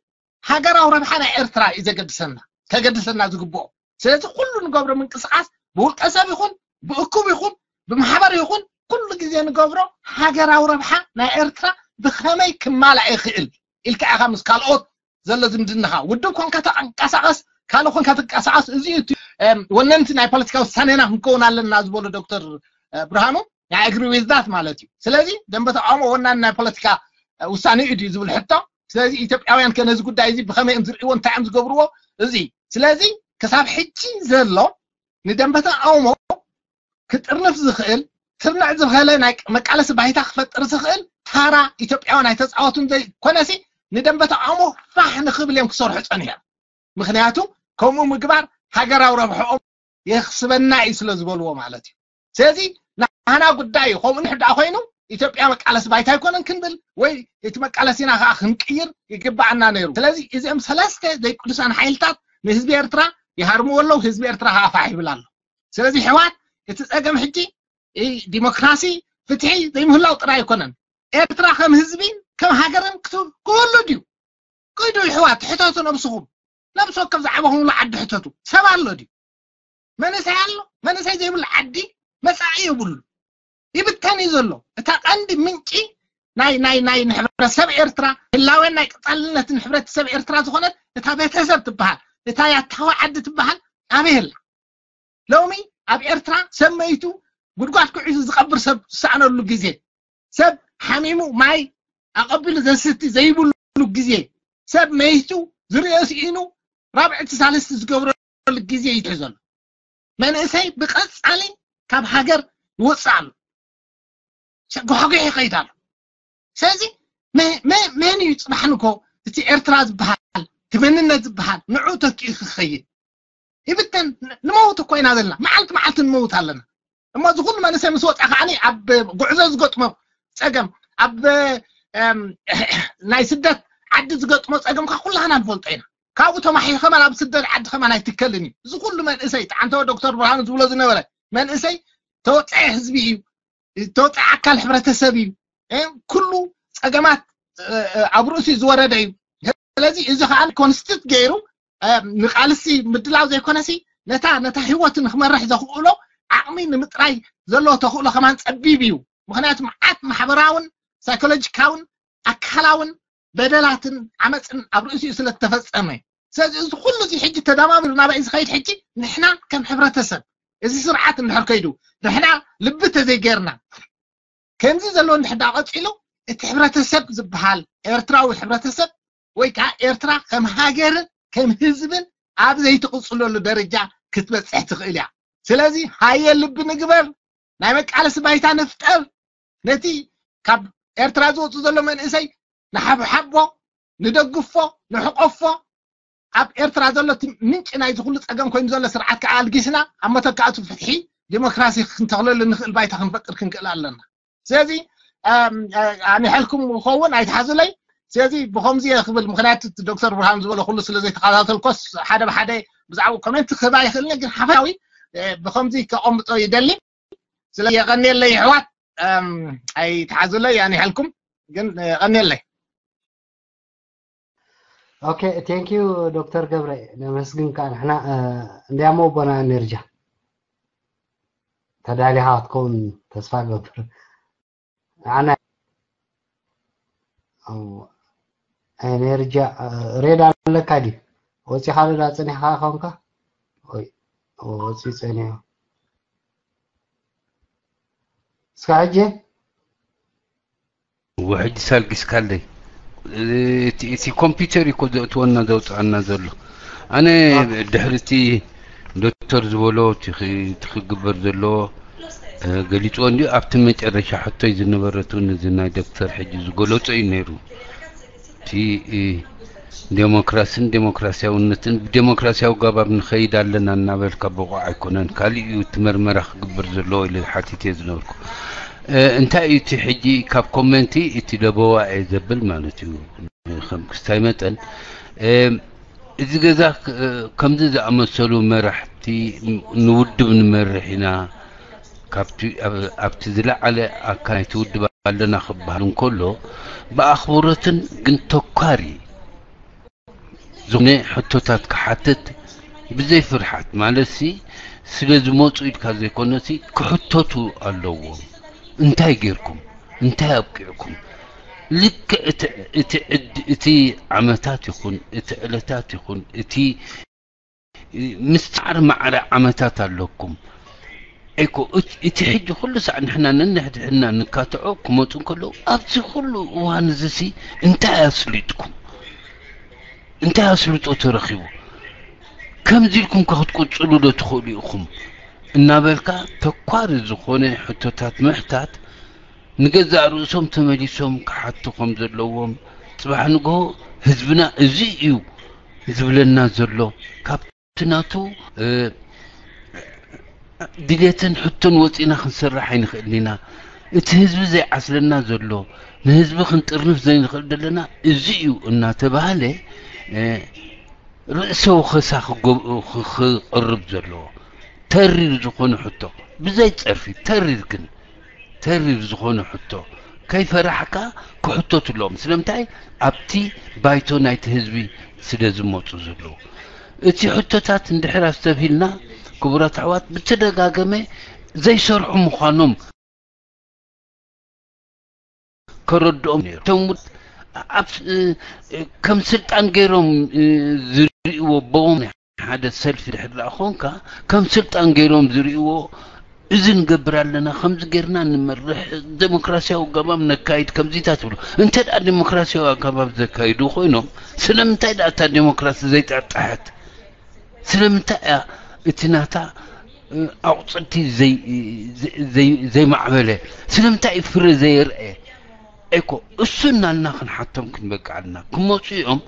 ሃገራዊ ረብሓ ናይ ኤርትራ እዩ ዘገድሰና፣ ከገድሰና ዝግብኦ። ስለዚ ኩሉ ንገብሮ ምንቅስቃስ ብውልቀ ሰብ ይኹን ብእኩብ ይኹን ብማሕበር ይኹን ኩሉ ግዜ ንገብሮ ሃገራዊ ረብሓ ናይ ኤርትራ ብኸመይ ክማላእ ይኽእል ኢልካ ኢኻ ምስ ካልኦት ዘሎ ዝምድናኻ ውድብ ኮንካ ተንቀሳቐስ ካልእ ኮንካ ትንቀሳቐስ። እዚ እዩ እቲ ወነንቲ ናይ ፖለቲካ ውሳኔና ክንከውን ኣለና ዝበሉ ዶክተር ብርሃኑ። ናይ ኣግሪ ዊዝ ዳት ማለት እዩ። ስለዚ ደንበ ተቃውሞ ወናኒ ናይ ፖለቲካ ውሳኔ እዩ ድዩ ዝብል ሕቶ። ስለዚ ኢትዮጵያውያን ከ ነዚ ጉዳይ እዚ ብኸመይ እዮም ዝርእይዎ፣ እንታይ እዮም ዝገብርዎ? እዚ ስለዚ ክሳብ ሕጂ ዘሎ ንደንበ ተቃውሞ ክጥርንፍ ዝኽእል ትርንዕ ዝበለ ናይ መቃለሲ ባይታ ክፈጥር ዝኽእል ታራ ኢትዮጵያውያን ኣይተፃወቱን ዘይኮነሲ ንደንበ ተቃውሞ ፋሕ ንክብል እዮም ክሰርሑ ፀኒሖም። ምክንያቱ ከምኡ ምግባር ሃገራዊ ረብሕኦም የኽስበና እዩ ስለ ዝበልዎ ማለት እዩ። ስለዚ ናህና ጉዳይ እዩ። ከምኡ ንሕዳ ኮይኑ ኢትዮጵያ መቃለሲ ባይታ ኣይኮነን ክንብል ወይ እቲ መቃለሲና ከዓ ክንቅይር ይግባኣና ነይሩ። ስለዚ እዚኦም ሰለስተ ዘይቅዱሳን ሓይልታት ንህዝቢ ኤርትራ ይሃርምዎ ኣለዉ። ህዝቢ ኤርትራ ከዓ ፋሕ ይብል ኣሎ። ስለዚ ሕዋት እቲ ፀገም ሕጂ ዲሞክራሲ፣ ፍትሒ ዘይምህላው ጥራይ ኣይኮነን። ኤርትራ ከም ህዝቢ ከም ሃገርን ክህሉ ድዩ? ቅዱ ይሕዋት ሕተቱ ነብስኹም። ነብሲ ወከፍ ዝዓበኹምሉ ዓዲ ሕተቱ። ሰብ ኣሎ ድዩ? መንእሰይ ኣሎ? መንእሰይ ዘይብሉ ዓዲ መጻኢ የብሉ። ይብተን እዩ ዘሎ። እታ ቀንዲ ምንጪ ናይ ናይ ናይ ንሕብረተሰብ ኤርትራ፣ ህላዌን ናይ ቀጻልነትን ሕብረተሰብ ኤርትራ ዝኾነት እታ ቤተሰብ ትበሃል፣ እታ ያታዊ ዓዲ ትበሃል ኣበይ ኣላ? ሎሚ ኣብ ኤርትራ ሰብ መይቱ ጉድጓድ ኩዒሱ ዝቐብር ሰብ ዝሰኣነሉ ግዜ፣ ሰብ ሓሚሙ ማይ ኣቐቢሉ ዘስቲ ዘይብሉ ግዜ፣ ሰብ መይቱ ዝርእዮ ስኢኑ ራብዕቲ ሳልስቲ ዝገብረሉ ግዜ እዩ ዘሎ። መንእሰይ ብቐጻሊ ካብ ሃገር ይወፅእ ኣሎ። ሸጓሕጒሕ ይኸይድ ኣሎ። ስለዚ መ- መ- መን እዩ ፅባሕ ንኮ እቲ ኤርትራ ዝበሃል እቲ መንነት ዝበሃል ንዑ ተኪኡ ክኸይድ ይብተን? ንመውት እኮ ኢና ዘለና። መዓልቲ መዓልቲ ንመውት ኣለና። እሞ እዚ ኩሉ መንእሰይ ምስ ወፃ ከዓኒ ኣብ ጉዕዞ ዝገጥሞ ፀገም፣ ኣብ ናይ ስደት ዓዲ ዝገጥሞ ፀገም ካ ኩላህና ንፈልጦ ኢና። ካብኡ ተማሒኸ ከማን ኣብ ስደት ዓዲ ከማን ኣይትከልን እዩ። እዚ ኩሉ መንእሰይ ተዓንተወ ዶክተር ብርሃኑ ዝብሎ ዝነበረ መንእሰይ ተወፀዐ ህዝቢ እዩ፣ ተወፀዐ ኣካል ሕብረተሰብ እዩ። ኩሉ ፀገማት ኣብ ርእሲ ዝወረደ እዩ። ስለዚ እዚ ከዓ ኮንስቲት ገይሩ ንቃልሲ ምድላው ዘይኮነሲ ነታ ነታ ህይወት ንክመርሕ ዘኽእሎ ዓቕሚ ንምጥራይ ዘሎ ተኽእሎ ከማን ፀቢብ እዩ። ምክንያቱ መዓት ማሕበራውን ሳይኮሎጂካውን ኣካላውን በደላትን ዓመፅን ኣብ ርእሲኡ ስለተፈፀመ፣ ስለዚ እዚ ኩሉ እዚ ሕጂ ተደማሚሩ ናበይ ዝኸይድ ሕጂ ንሕና ከም ሕብረተሰብ እዚ ስርዓት እንድሕር ከይዱ ንሕና ልቢ ተዘይገርና ከምዚ ዘሎ እንድሕዳ ቀፂሉ እቲ ሕብረተሰብ ዝበሃል ኤርትራዊ ሕብረተሰብ ወይ ከዓ ኤርትራ ከም ሃገርን ከም ህዝብን ኣብ ዘይትቕፅለሉ ደረጃ ክትበፅሕ ትኽእል እያ። ስለዚ ሃየ ልቢ ንግበር፣ ናይ መቃለሲ ባይታ ንፍጠር፣ ነቲ ካብ ኤርትራ ዝወፁ ዘሎ መንእሰይ ንሓብሓቦ፣ ንደግፎ፣ ንሕቆፎ። ኣብ ኤርትራ ዘሎ እቲ ምንጪ ናይዚ ኩሉ ፀገም ኮይኑ ዘሎ ስርዓት ከዓ ኣልጊስና ኣብ መተካእቱ ፍትሒ ዲሞክራሲ ክንተኽለሉ ንኽእል ባይታ ክንፈጥር ክንክእል ኣለና። ስለዚ ኣኒሐልኩም ክኸውን ኣይትሓዙለይ። ስለዚ ብከምዚ እየ ክብል፣ ምክንያቱ ዶክተር ብርሃን ዝበሎ ኩሉ ስለ ዘይተኸታተልኮስ ሓደ ብሓደ ብዛዕባ ኮሜንት ክህባ ይኽእልኒ፣ ግን ሓፈሻዊ ብከምዚ ከቐምጦ ይደሊ። ስለዚ የቐንየለይ ኣሕዋት፣ ኣይትሓዙለይ፣ ኣኒሐልኩም ግን የቐንየለይ። ኦኬ፣ ቴንክ ዩ ዶክተር ገብረ፣ ነመስግንካ። ንሕና እንዲያሞ ኣቦና ኤነርጃ ተዳሊኻ ክትከውን ተስፋ ገብር። ኣነ ኤነርጃ ሬድ ኣለካ ድዩ? ወፂኻ ዶ ዳፅኒሕካ ኾንካ? ወይ ወፂ ፀኒሑ እስካ ሕጂ ወሕጂ ሳልጊስካለይ እቲ ኮምፒውተር እኮ ዘእትወና ዘውፅኣና ዘሎ። ኣነ ድሕሪ እቲ ዶክተር ዝበሎ እቲ ክግበር ዘለዎ ገሊፅዎ እንዲ ኣብቲ መጨረሻ ሕቶይ ዝነበረት እውን እዚ ናይ ዶክተር ሕጂ ዝገለፆ እዩ ነይሩ። እቲ ዴሞክራስን ዴሞክራሲያውነትን ብዴሞክራሲያዊ ጋባብ ንኸይድ ኣለና እናበልካ ብቑዕ ኣይኮነን። ካሊእ እዩ እቲ መርመራ ክግበር ዘለዎ ኢለ ሓቲት እየ ዝነበርኩ። እንታይ እዩ እቲ ሕጂ ካብ ኮመንቲ እቲ ለበዋ እየ ዘብል ማለት እዩ። ከም ክስታይ መጠን እዚ ገዛ ከምዚ ዝኣመሰሉ መራሕቲ ንውድብ ንመርሕ ኢና ካብቲ ኣብቲ ዝለዓለ ኣካል ናይቲ ውድብ ኣለና ክበሃል እንከሎ ብኣኽብሮትን ግን ተኳሪ ዝኾነ ሕቶታት ክሓትት ብዘይ ፍርሓት ማለትሲ ስለ ዝመፁ ኢልካ ዘይኮነሲ ክሕተቱ ኣለዎም። እንታይ ጌርኩም እንታይ ኣብቂዕኩም ልክዕ እቲ ዓመታት ይኹን እቲ ዕለታት ይኹን እቲ ምስ ፃዕሪ ማዕረ ዓመታት ኣለኩም እኮ እቲ ሕጂ ኩሉ ሳዕ ንሕና ነንሕድሕድና ንካትዖ ክመፁ እንከለዉ ኣብዚ ኩሉ እዋን እዚሲ እንታይ ኣስሊጥኩም እንታይ ኣስልጦ ተረኺቡ ከምዚ ኢልኩም ከ ክትቅፅሉ ዶ ትኽእሉ ኢኹም እናበልካ ተኳሪ ዝኾነ ሕቶታት ምሕታት ንገዛእ ርእሶም ተመሊሶም ክሓቱ ከም ዘለዎም ፅባሕ ንግሆ ህዝብና እዚ እዩ ዝብለና ዘሎ ካብቲ ናቱ ድሌትን ሕቶን ወፂና ክንሰርሕ ኣይንኽእልን ኢና። እቲ ህዝቢ ዘይዓስለና ዘሎ፣ ንህዝቢ ክንጥርንፍ ዘይንኽእል ዘለና እዚ እዩ እናተባሃለ፣ እ፣ ርእሰ ወኸሳ ክጎብ-፣ ክ-፣ ክቐርብ ዘለዎ ተሪር ዝኾነ ሕቶ፣ ብዘይ ጸርፊ፣ ተሪር ግን፣ ተሪር ዝኾነ ሕቶ፣ ከይፈራሕካ ክሕተቱ ኣለዎም። ስለምንታይ? ኣብቲ ባይቶ ናይቲ ህዝቢ ስለ ዝመጹ ዘለዉ። እቲ ሕቶታት እንድሕር ኣስተብሂልና፣ ክቡራት ኣሕዋት፣ ብተደጋገመ ዘይሰርሑ ምዃኖም ከረድኦም ነይሩ። እቶም ውድ-፣ ኣብ፣ እ፣ ከም ስልጣን ገይሮም፣ እ፣ ዝርእይዎ፣ ቦም ናይ ሓደ ሰልፊ ድሕር ደኣ ኾንካ፣ ከም ስልጣን ገይሮም ዝርእይዎ፣ እዚ ንገብር ኣለና፣ ከምዚ ጌርና ንመርሕ፣ ዴሞክራሲያዊ ኣገባብ ነካይድ፣ ከምዚታት ይብሉ። እንተ ደኣ ዴሞክራሲያዊ ኣገባብ ዘካይዱ ኮይኖም፣ ስለምንታይ ደኣ እታ ዴሞክራሲ ዘይጠጥሐት? ስለምንታይ እያ እቲ ናታ፣ እ፣ ኣቑጽልቲ ዘይ-፣ ዘይ-፣ ዘይማዕበለ? ስለምንታይ እዩ ፍረ ዘየርአ? እኮ እሱ እናልና ክንሓቶም ክንበቅዕ ኣለና። ክመፁ እዮም፣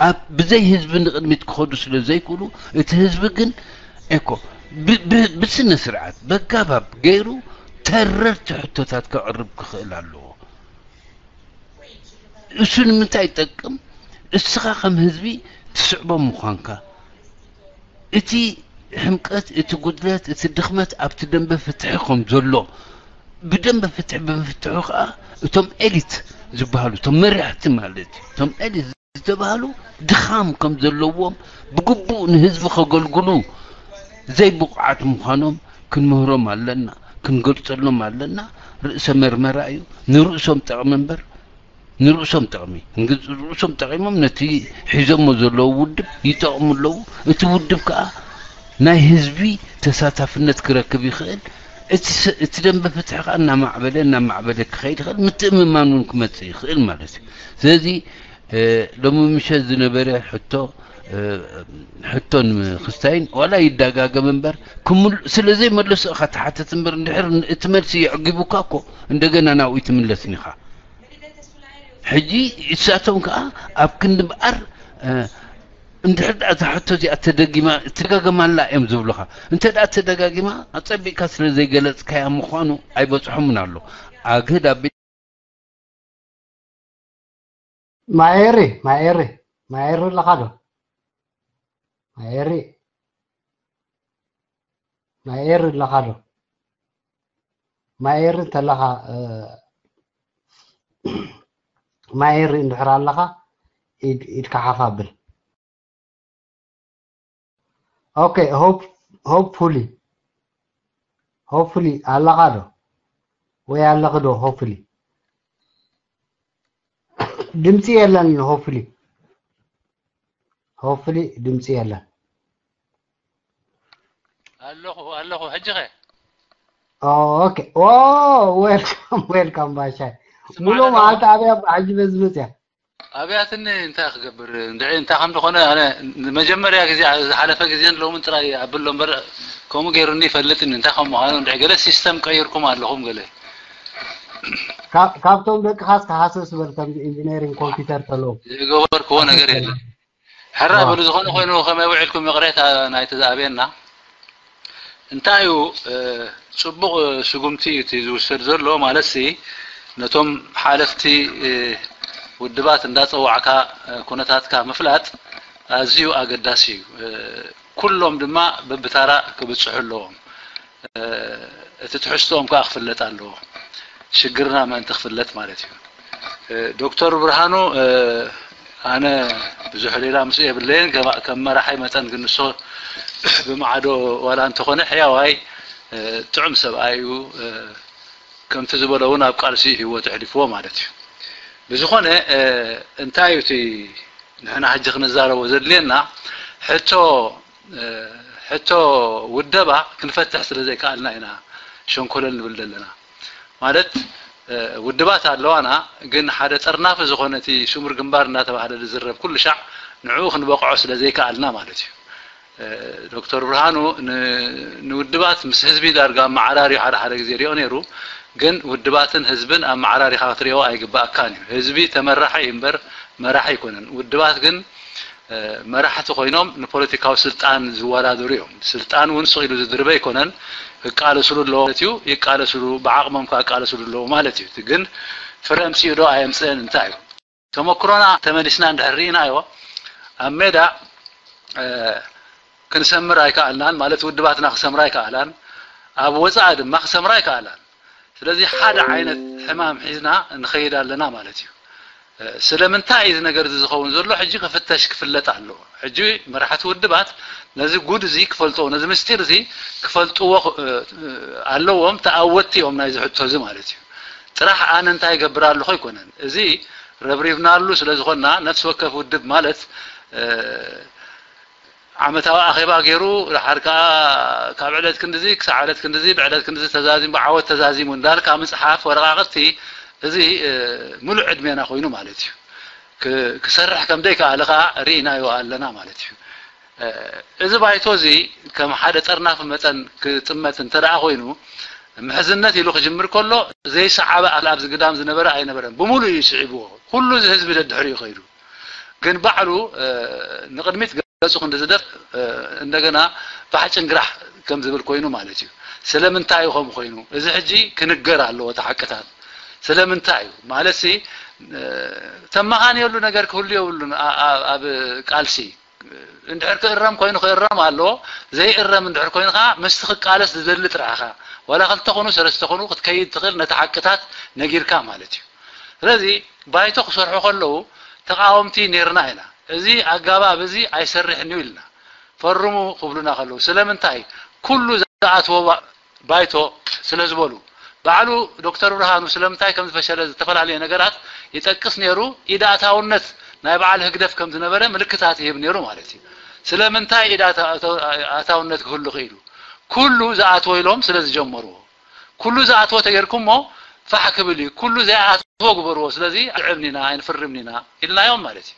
ኣብ ብዘይ ህዝቢ ንቕድሚት ክኸዱ ስለ ዘይክእሉ፣ እቲ ህዝቢ ግን እኮ ብ-፣ ብ-፣ ብስነ ስርዓት፣ በጋባብ ገይሩ ተረርቲ ሕቶታት ከቕርብ ክኽእል ኣለዎ። እሱ ንምንታይ ይጠቅም? እስኻ ከም ህዝቢ ትስዕቦ ምዃንካ፣ እቲ ሕምቀት፣ እቲ ጉድለት፣ እቲ ድኽመት ኣብቲ ደንበ ፍትሒ ከም ዘሎ፣ ብደንበ ፍትሒ ብምፍትሑ ከኣ እቶም ኤሊት ዝበሃሉ፣ እቶም መራሕቲ ማለት እዩ፣ እቶም ኤሊት ዝተባህሉ ድኻም ከም ዘለዎም፣ ብግቡእ ንህዝቢ ከገልግሉ ዘይብቑዓት ምዃኖም ክንምህሮም ኣለና፣ ክንገልጸሎም ኣለና። ርእሰ መርመራ እዩ። ንርእሶም ጠቕሚ እምበር፣ ንርእሶም ጠቕሚ። ንግ-፣ ርእሶም ጠቒሞም ነቲ ሒዞሞ ዘለዉ ውድብ ይጠቕሙ ኣለዉ። እቲ ውድብ ከኣ ናይ ህዝቢ ተሳታፍነት ክረክብ ይኽእል። እቲ ስ-፣ እቲ ደንበ ፍትሒ ከኣ እናማዕበለ፣ እናማዕበለ ክኸይድ ይኽእል። ምትእምማን እውን ክመጽእ ይኽእል ማለት እዩ። ስለዚ፣ እ፣ ሎሚ ምሸት ዝነበረ ሕቶ፣ እ፣ ሕቶ ንምክስታይን ዋላ ይደጋገም እምበር፣ ክምል-፣ ስለ ዘይመለሱ ኢኻ ትሓትት እምበር፣ እንድሕር እቲ መልሲ የዕጊቡካ እኮ፣ እንደገና ናብኡ ኣይትምለስን ኢኻ። ሕጂ እሳቶም ከኣ ኣብ ክንዲ እምበኣር፣ እ፣ እንድሕር ደኣ እዛ ሕቶ እዚኣ ተደጊማ፣ ትደጋገማላ እዮም ዝብሉኻ። እንተ ደኣ ተደጋጊማ፣ ኣጸቢቕካ ስለ ዘይገለጽካያ ምዃኑ ኣይበጽሖምን ኣሎ። ኣግህድ ኣቢል ማኤሪ፣ ማኤሪ፣ ማኤሪ ኣለኻ ዶ? ማኤሪ፣ ማኤሪ ኣለኻ ዶ? ማኤሪ እንተለኻ፣ እ፣ ማኤሪ እንድሕር ኣለኻ፣ ኢድ-፣ ኢድካ ሓፍ ኣብል። ኦኬ፣ ሆፕ-፣ ሆፕፉሊ፣ ሆፕፉሊ ኣለኻ ዶ? ወይ ኣለኺ ዶ? ሆፕፉሊ። ድምፂ የለን። ሆፕፉሊ፣ ሆፕፉሊ ድምፂ የለን። ኣለኹ፣ ኣለኹ። ሕጂ ኸ? ኦ፣ ኦኬ። ኦ፣ ዌልካም፣ ዌልካም ባሻይ። ትስማዕ ሙሉ ኣለኻ? መዓልቲ ኣብያ ሕጂ በዚ መፅያ። ኣብያትኒ እንታይ ክገብር? እንድዒ እንታይ ከም ዝኾነ ኣነ ንመጀመርያ ግዜ፣ ዝሓለፈ ግዜን ሎምን ጥራይ ኣብሎ እምበር፣ ከምኡ ገይሩኒ ይፈልጥኒ። እንታይ ከም ምዃኑ እንድዒ ገለ ሲስተም ቀይርኩም ኣለኹም ገለ። ካብ-፣ ካብቶም ደቅኻስ ክሃሰስ በል፣ ከምዚ ኢንጂነሪንግ ኮምፒውተር ተለዉ። ዝገበርክዎ ነገር የለን። ሕራ ዋ። በሉ፣ ዝኾነ ኮይኑ ከመይ ውዒልኩም? ይቕሬታ ናይቲ ዝኣብየና። እንታይ እዩ፣ እ፣ ጽቡቕ ስጉምቲ እዩ እቲ ዝውሰድ ዘሎ። ማለትሲ፣ ነቶም ሓለፍቲ፣ እ፣ ውድባት እንዳጸዋዕካ፣ እ፣ ኩነታትካ ምፍላጥ ኣዝዩ ኣገዳሲ እዩ። እ፣ ኩሎም ድማ በብታራ ክብጽሑ ኣለዎም። እ፣ እቲ ትሕዝቶኦም ከኣ ክፍለጥ ኣለዎ። ሽግርና ምእንቲ ክፍለጥ ማለት እዩ። እ፣ ዶክተር ብርሃኑ፣ እ፣ ኣነ ብዙሕ ሌላ ምስኡ የብለየን። ከማ-፣ ከም መራሒ መጠን ግን ንሱ ብማዕዶ ዋላ እንተኾነ ሕያዋይ፣ እ፣ ጥዑም ሰብኣይ እዩ። እ፣ ከምቲ ዝበሎ እውን ኣብ ቃልሲ ህይወቱ ኣሕሊፍዎ ማለት እዩ። ብዝኾነ፣ እ፣ እንታይ እዩ እቲ ንሕና ሕጂ ክንዛረቦ ዘድልየና? ሕቶ፣ እ፣ ሕቶ ውደባ ክንፈትሕ ስለ ዘይከኣልና ኢና ሸንኮለል ንብል ዘለና። ማለት፣ እ፣ ውድባት ኣለዋና፣ ግን ሓደ ጠርናፊ ዝኾነ እቲ ስሙር ግንባር እናተባህለ ዝዝረብ ኩሉ ሻዕ ንዕኡ ክንበቕዖ ስለ ዘይከኣልና ማለት እዩ። እ፣ ዶክተር ብርሃኑ ን-፣ ንውድባት ምስ ህዝቢ ዳርጋ ኣመዓራርዩ ሓደ ሓደ ግዜ ሪኦ ነይሩ፣ ግን ውድባትን ህዝብን ኣመዓራሪኻ ክትሪኦ ኣይግባኣካን እዩ። ህዝቢ ተመራሒ እዩ እምበር መራሒ ኣይኮነን። ውድባት ግን መራሕቲ ኮይኖም ንፖለቲካዊ ስልጣን ዝወዳደሩ እዮም። ስልጣን እውን ስቕ ኢሉ ዝድርበ ኣይኮነን። ክቃለስሉ ኣለዎ ማለት እዩ። ይቃለስሉ፣ ብዓቕሞም ከዓ ክቃለስሉ ኣለዎ ማለት እዩ። እቲ ግን ፍረ ኣምፅኡ ዶ ኣየምፅእን እንታይ እዩ? ተመክሮና ተመሊስና እንድሕር ርኢናዮ፣ ኣብ ሜዳ ክንሰምር ኣይከኣልናን፣ ማለት ውድባትና ክሰምራ ኣይከኣላን፣ ኣብ ወፃኢ ድማ ክሰምራ ኣይከኣላን። ስለዚ ሓደ ዓይነት ሕማም ሒዝና ንኸይድ ኣለና ማለት እዩ። ስለምንታይ እዚ ነገር እዚ ዝኸውን ዘሎ ሕጂ ክፍተሽ ክፍለጥ ኣለዎ። ሕጂ መራሕቲ ውድባት ነዚ ጉድ እዚ ክፈልጥዎ፣ ነዚ ምስጢር እዚ ክፈልጥዎ ኣለዎም። ተኣወትቲ እዮም ናይዚ ሕቶ እዚ ማለት እዩ። ጥራሕ ኣነ እንታይ ይገብር ኣለኹ ኣይኮነን። እዚ ረብሪብናሉ ስለ ዝኾንና፣ ነፍሲ ወከፍ ውድብ ማለት ዓመታዊ ኣኼባ ገይሩ፣ ድሓር ከኣ ካብ ዕለት ክንድዚ ክሳዕ ዕለት ክንድዚ፣ ብዕለት ክንድዚ ተዛዚሙ፣ ብዓወት ተዛዚሙ እንዳልካ ምጽሓፍ ወረቓቕቲ፣ እዚ ምሉእ ዕድሜና ኮይኑ ማለት እዩ። ክሰርሕ ከም ደይከኣለ ከኣ ርኢናዮ ኣለና ማለት እዩ። እዚ ባይቶ እዚ ከም ሓደ ጠርናፊ መጠን ክጥመት እንተ ደኣ ኮይኑ፣ ምሕዝነት ኢሉ ክጅምር ከሎ ዘይሰዓበ ኣብዚ ግዳም ዝነበረ ኣይነበረን። ብምሉእ እዩ ስዒብዎ። ኩሉ እዚ ህዝቢ ደድሕሪኡ ከይዱ። ግን ባዕሉ ንቕድሚት ገጹ ክንዲ ዝደፍ እንደገና ባሕጭን ግራሕ ከም ዝብል ኮይኑ ማለት እዩ። ስለምንታይ እዩ ከምኡ ኮይኑ? እዚ ሕጂ ክንገር ኣለዎ እቲ ሓቅታት። ስለምንታይ እዩ? ማለትሲ ተመኻንየሉ ነገር ክህሉ የብሉን ኣብ ቃልሲ። እንድሕር ክእረም ኮይኑ ክእረም ኣለዎ፣ ዘይእረም እንድሕር ኮይኑ ከዓ ምስቲ ክቃለስ ዝደሊ ጥራሕ ኢኻ። ዋላ ክልተ ኮኑ ሰለስተ ኮኑ ክትከይድ ትኽእል ነቲ ሓቅታት ነጊርካ ማለት እዩ። ስለዚ ባይቶ ክሰርሑ ከለዉ ተቃወምቲ ኔርና ኢና። እዚ ኣጋባብ እዚ ኣይሰርሕን እዩ ኢልና። ፈርሙ ክብሉና ከለዉ ስለምንታይ ኩሉ ዝኣትዎ ባይቶ ስለ ዝበሉ። ባዕሉ ዶክተር ብርሃኑ ስለምንታይ ከም ዝፈሸለ ዝተፈላለየ ነገራት ይጠቅስ ነይሩ። ኢድ ኣታውነት ናይ በዓል ህግደፍ ከም ዝነበረ ምልክታት ይህብ ነይሩ ማለት እዩ። ስለምንታይ ኢድ ኣታውነት ክህሉ ክኢሉ? ኩሉ ዝኣትዎ ኢሎም ስለ ዝጀመርዎ። ኩሉ ዝኣትዎ ተጌርኩሞ ፋሕ ክብል እዩ። ኩሉ ዘይኣትዎ ግበርዎ። ስለዚ ኣይንስዕብን ኢና ኣይንፍርምን ኢና ኢልናዮም ማለት እዩ።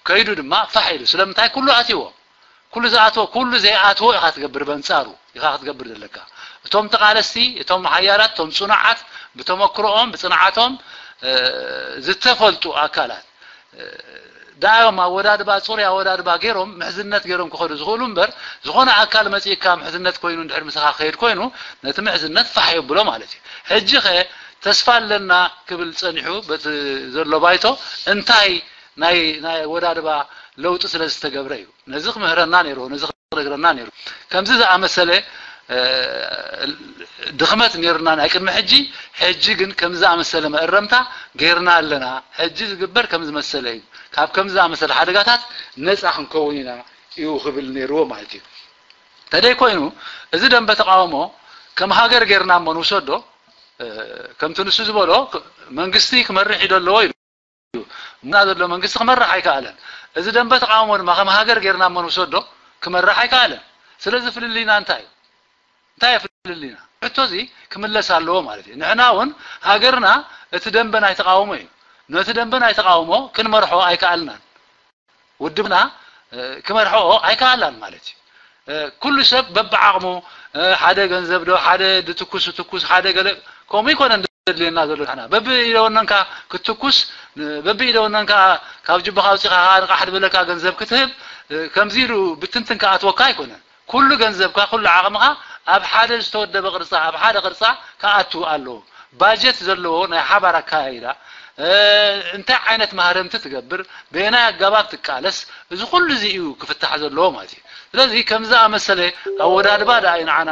ከይዱ ድማ ፋሕ ኢሉ። ስለምንታይ ኩሉ ኣትዎ? ኩሉ ዝኣትዎ፣ ኩሉ ዘይኣትዎ ኢኻ ትገብር፣ በንጻሩ ኢኻ ክትገብር ዘለካ። እቶም ተቓለስቲ፣ እቶም ሓያላት፣ እቶም ጽኑዓት፣ ብተመክሮኦም ብጽንዓቶም ዝተፈልጡ ኣካላት ዳዮም ኣወዳድባ፣ ጽሩይ ኣወዳድባ ገይሮም ምሕዝነት ገይሮም ክኸዱ ዝኽእሉ እምበር፣ ዝኾነ ኣካል መጺእካ ምሕዝነት ኮይኑ እንድሕር ምሳኻ ክኸይድ ኮይኑ ነቲ ምሕዝነት ፋሕ የብሎ ማለት እዩ። ሕጂ ኸ ተስፋ ኣለና ክብል ጸኒሑ በቲ ዘሎ ባይቶ እንታይ ናይ ናይ ኣወዳድባ ለውጢ ስለ ዝተገብረ እዩ። ነዚ ክምህረና ነይርዎ፣ ነዚ ክነግረና ነይሩ። ከምዚ ዝኣመሰለ ድኽመት ነይርና ናይ ቅድሚ ሕጂ፣ ሕጂ ግን ከምዚ ዝኣመሰለ መእረምታ ገይርና ኣለና። ሕጂ ዝግበር ከም ዝመሰለ እዩ። ካብ ከምዚ ዝኣመሰለ ሓደጋታት ነፃ ክንከውን ኢና እዩ ክብል ነይርዎ ማለት እዩ። ተደይ ኮይኑ እዚ ደንበ ተቃውሞ ከም ሃገር ገይርና እሞ ንውሰዶ፣ ከምቲ ንሱ ዝበሎ መንግስቲ ክመርሕ ኢዶ ኣለዎ ኢሉ እና ዘሎ መንግስቲ ክመርሕ ኣይከኣለን። እዚ ደንበ ተቃውሞ ድማ ከም ሃገር ጌርና እሞ ንውሰዶ ክመርሕ ኣይከኣለን። ስለዚ ፍልልይና እንታይ እዩ? እንታይ እዩ ፍልልይና? ሕቶ እዚ ክምለስ ኣለዎ ማለት እዩ። ንሕና እውን ሃገርና እቲ ደንበ ናይ ተቃውሞ እዩ። ነቲ ደንበ ናይ ተቃውሞ ክንመርሖ ኣይከኣልናን። ውድብና ክመርሖኦ ኣይከኣላን ማለት እዩ። ኩሉ ሰብ በብዓቕሙ ሓደ ገንዘብ ዶ ሓደ ድትኩስ ትኩስ ሓደ ገለ ከምኡ ይኮነን ዘድልየና ዘሎ ንሕና በብኢደወነንካ ክትትኩስ በብኢደወነንካ ካብ ጅብኻ ኣውፂኻ ንቃሕ ዝበለካ ገንዘብ ክትህብ ከምዚ ኢሉ ብትንትን ክኣትወካ ኣይኮነን። ኩሉ ገንዘብካ ኩሉ ዓቕምኻ ኣብ ሓደ ዝተወደበ ቅርፃ ኣብ ሓደ ቅርፃ ክኣቱ ኣለዎ። ባጀት ዘለዎ ናይ ሓባር ኣካያይዳ እንታይ ዓይነት ማህረምቲ ትገብር፣ በየናይ ኣጋባብ ትቃለስ፣ እዚ ኩሉ እዚ እዩ ክፍታሕ ዘለዎ ማለት እዩ። ስለዚ ከምዚ ኣመሰለ ኣወዳድባ ደኣ እዩ ንዓና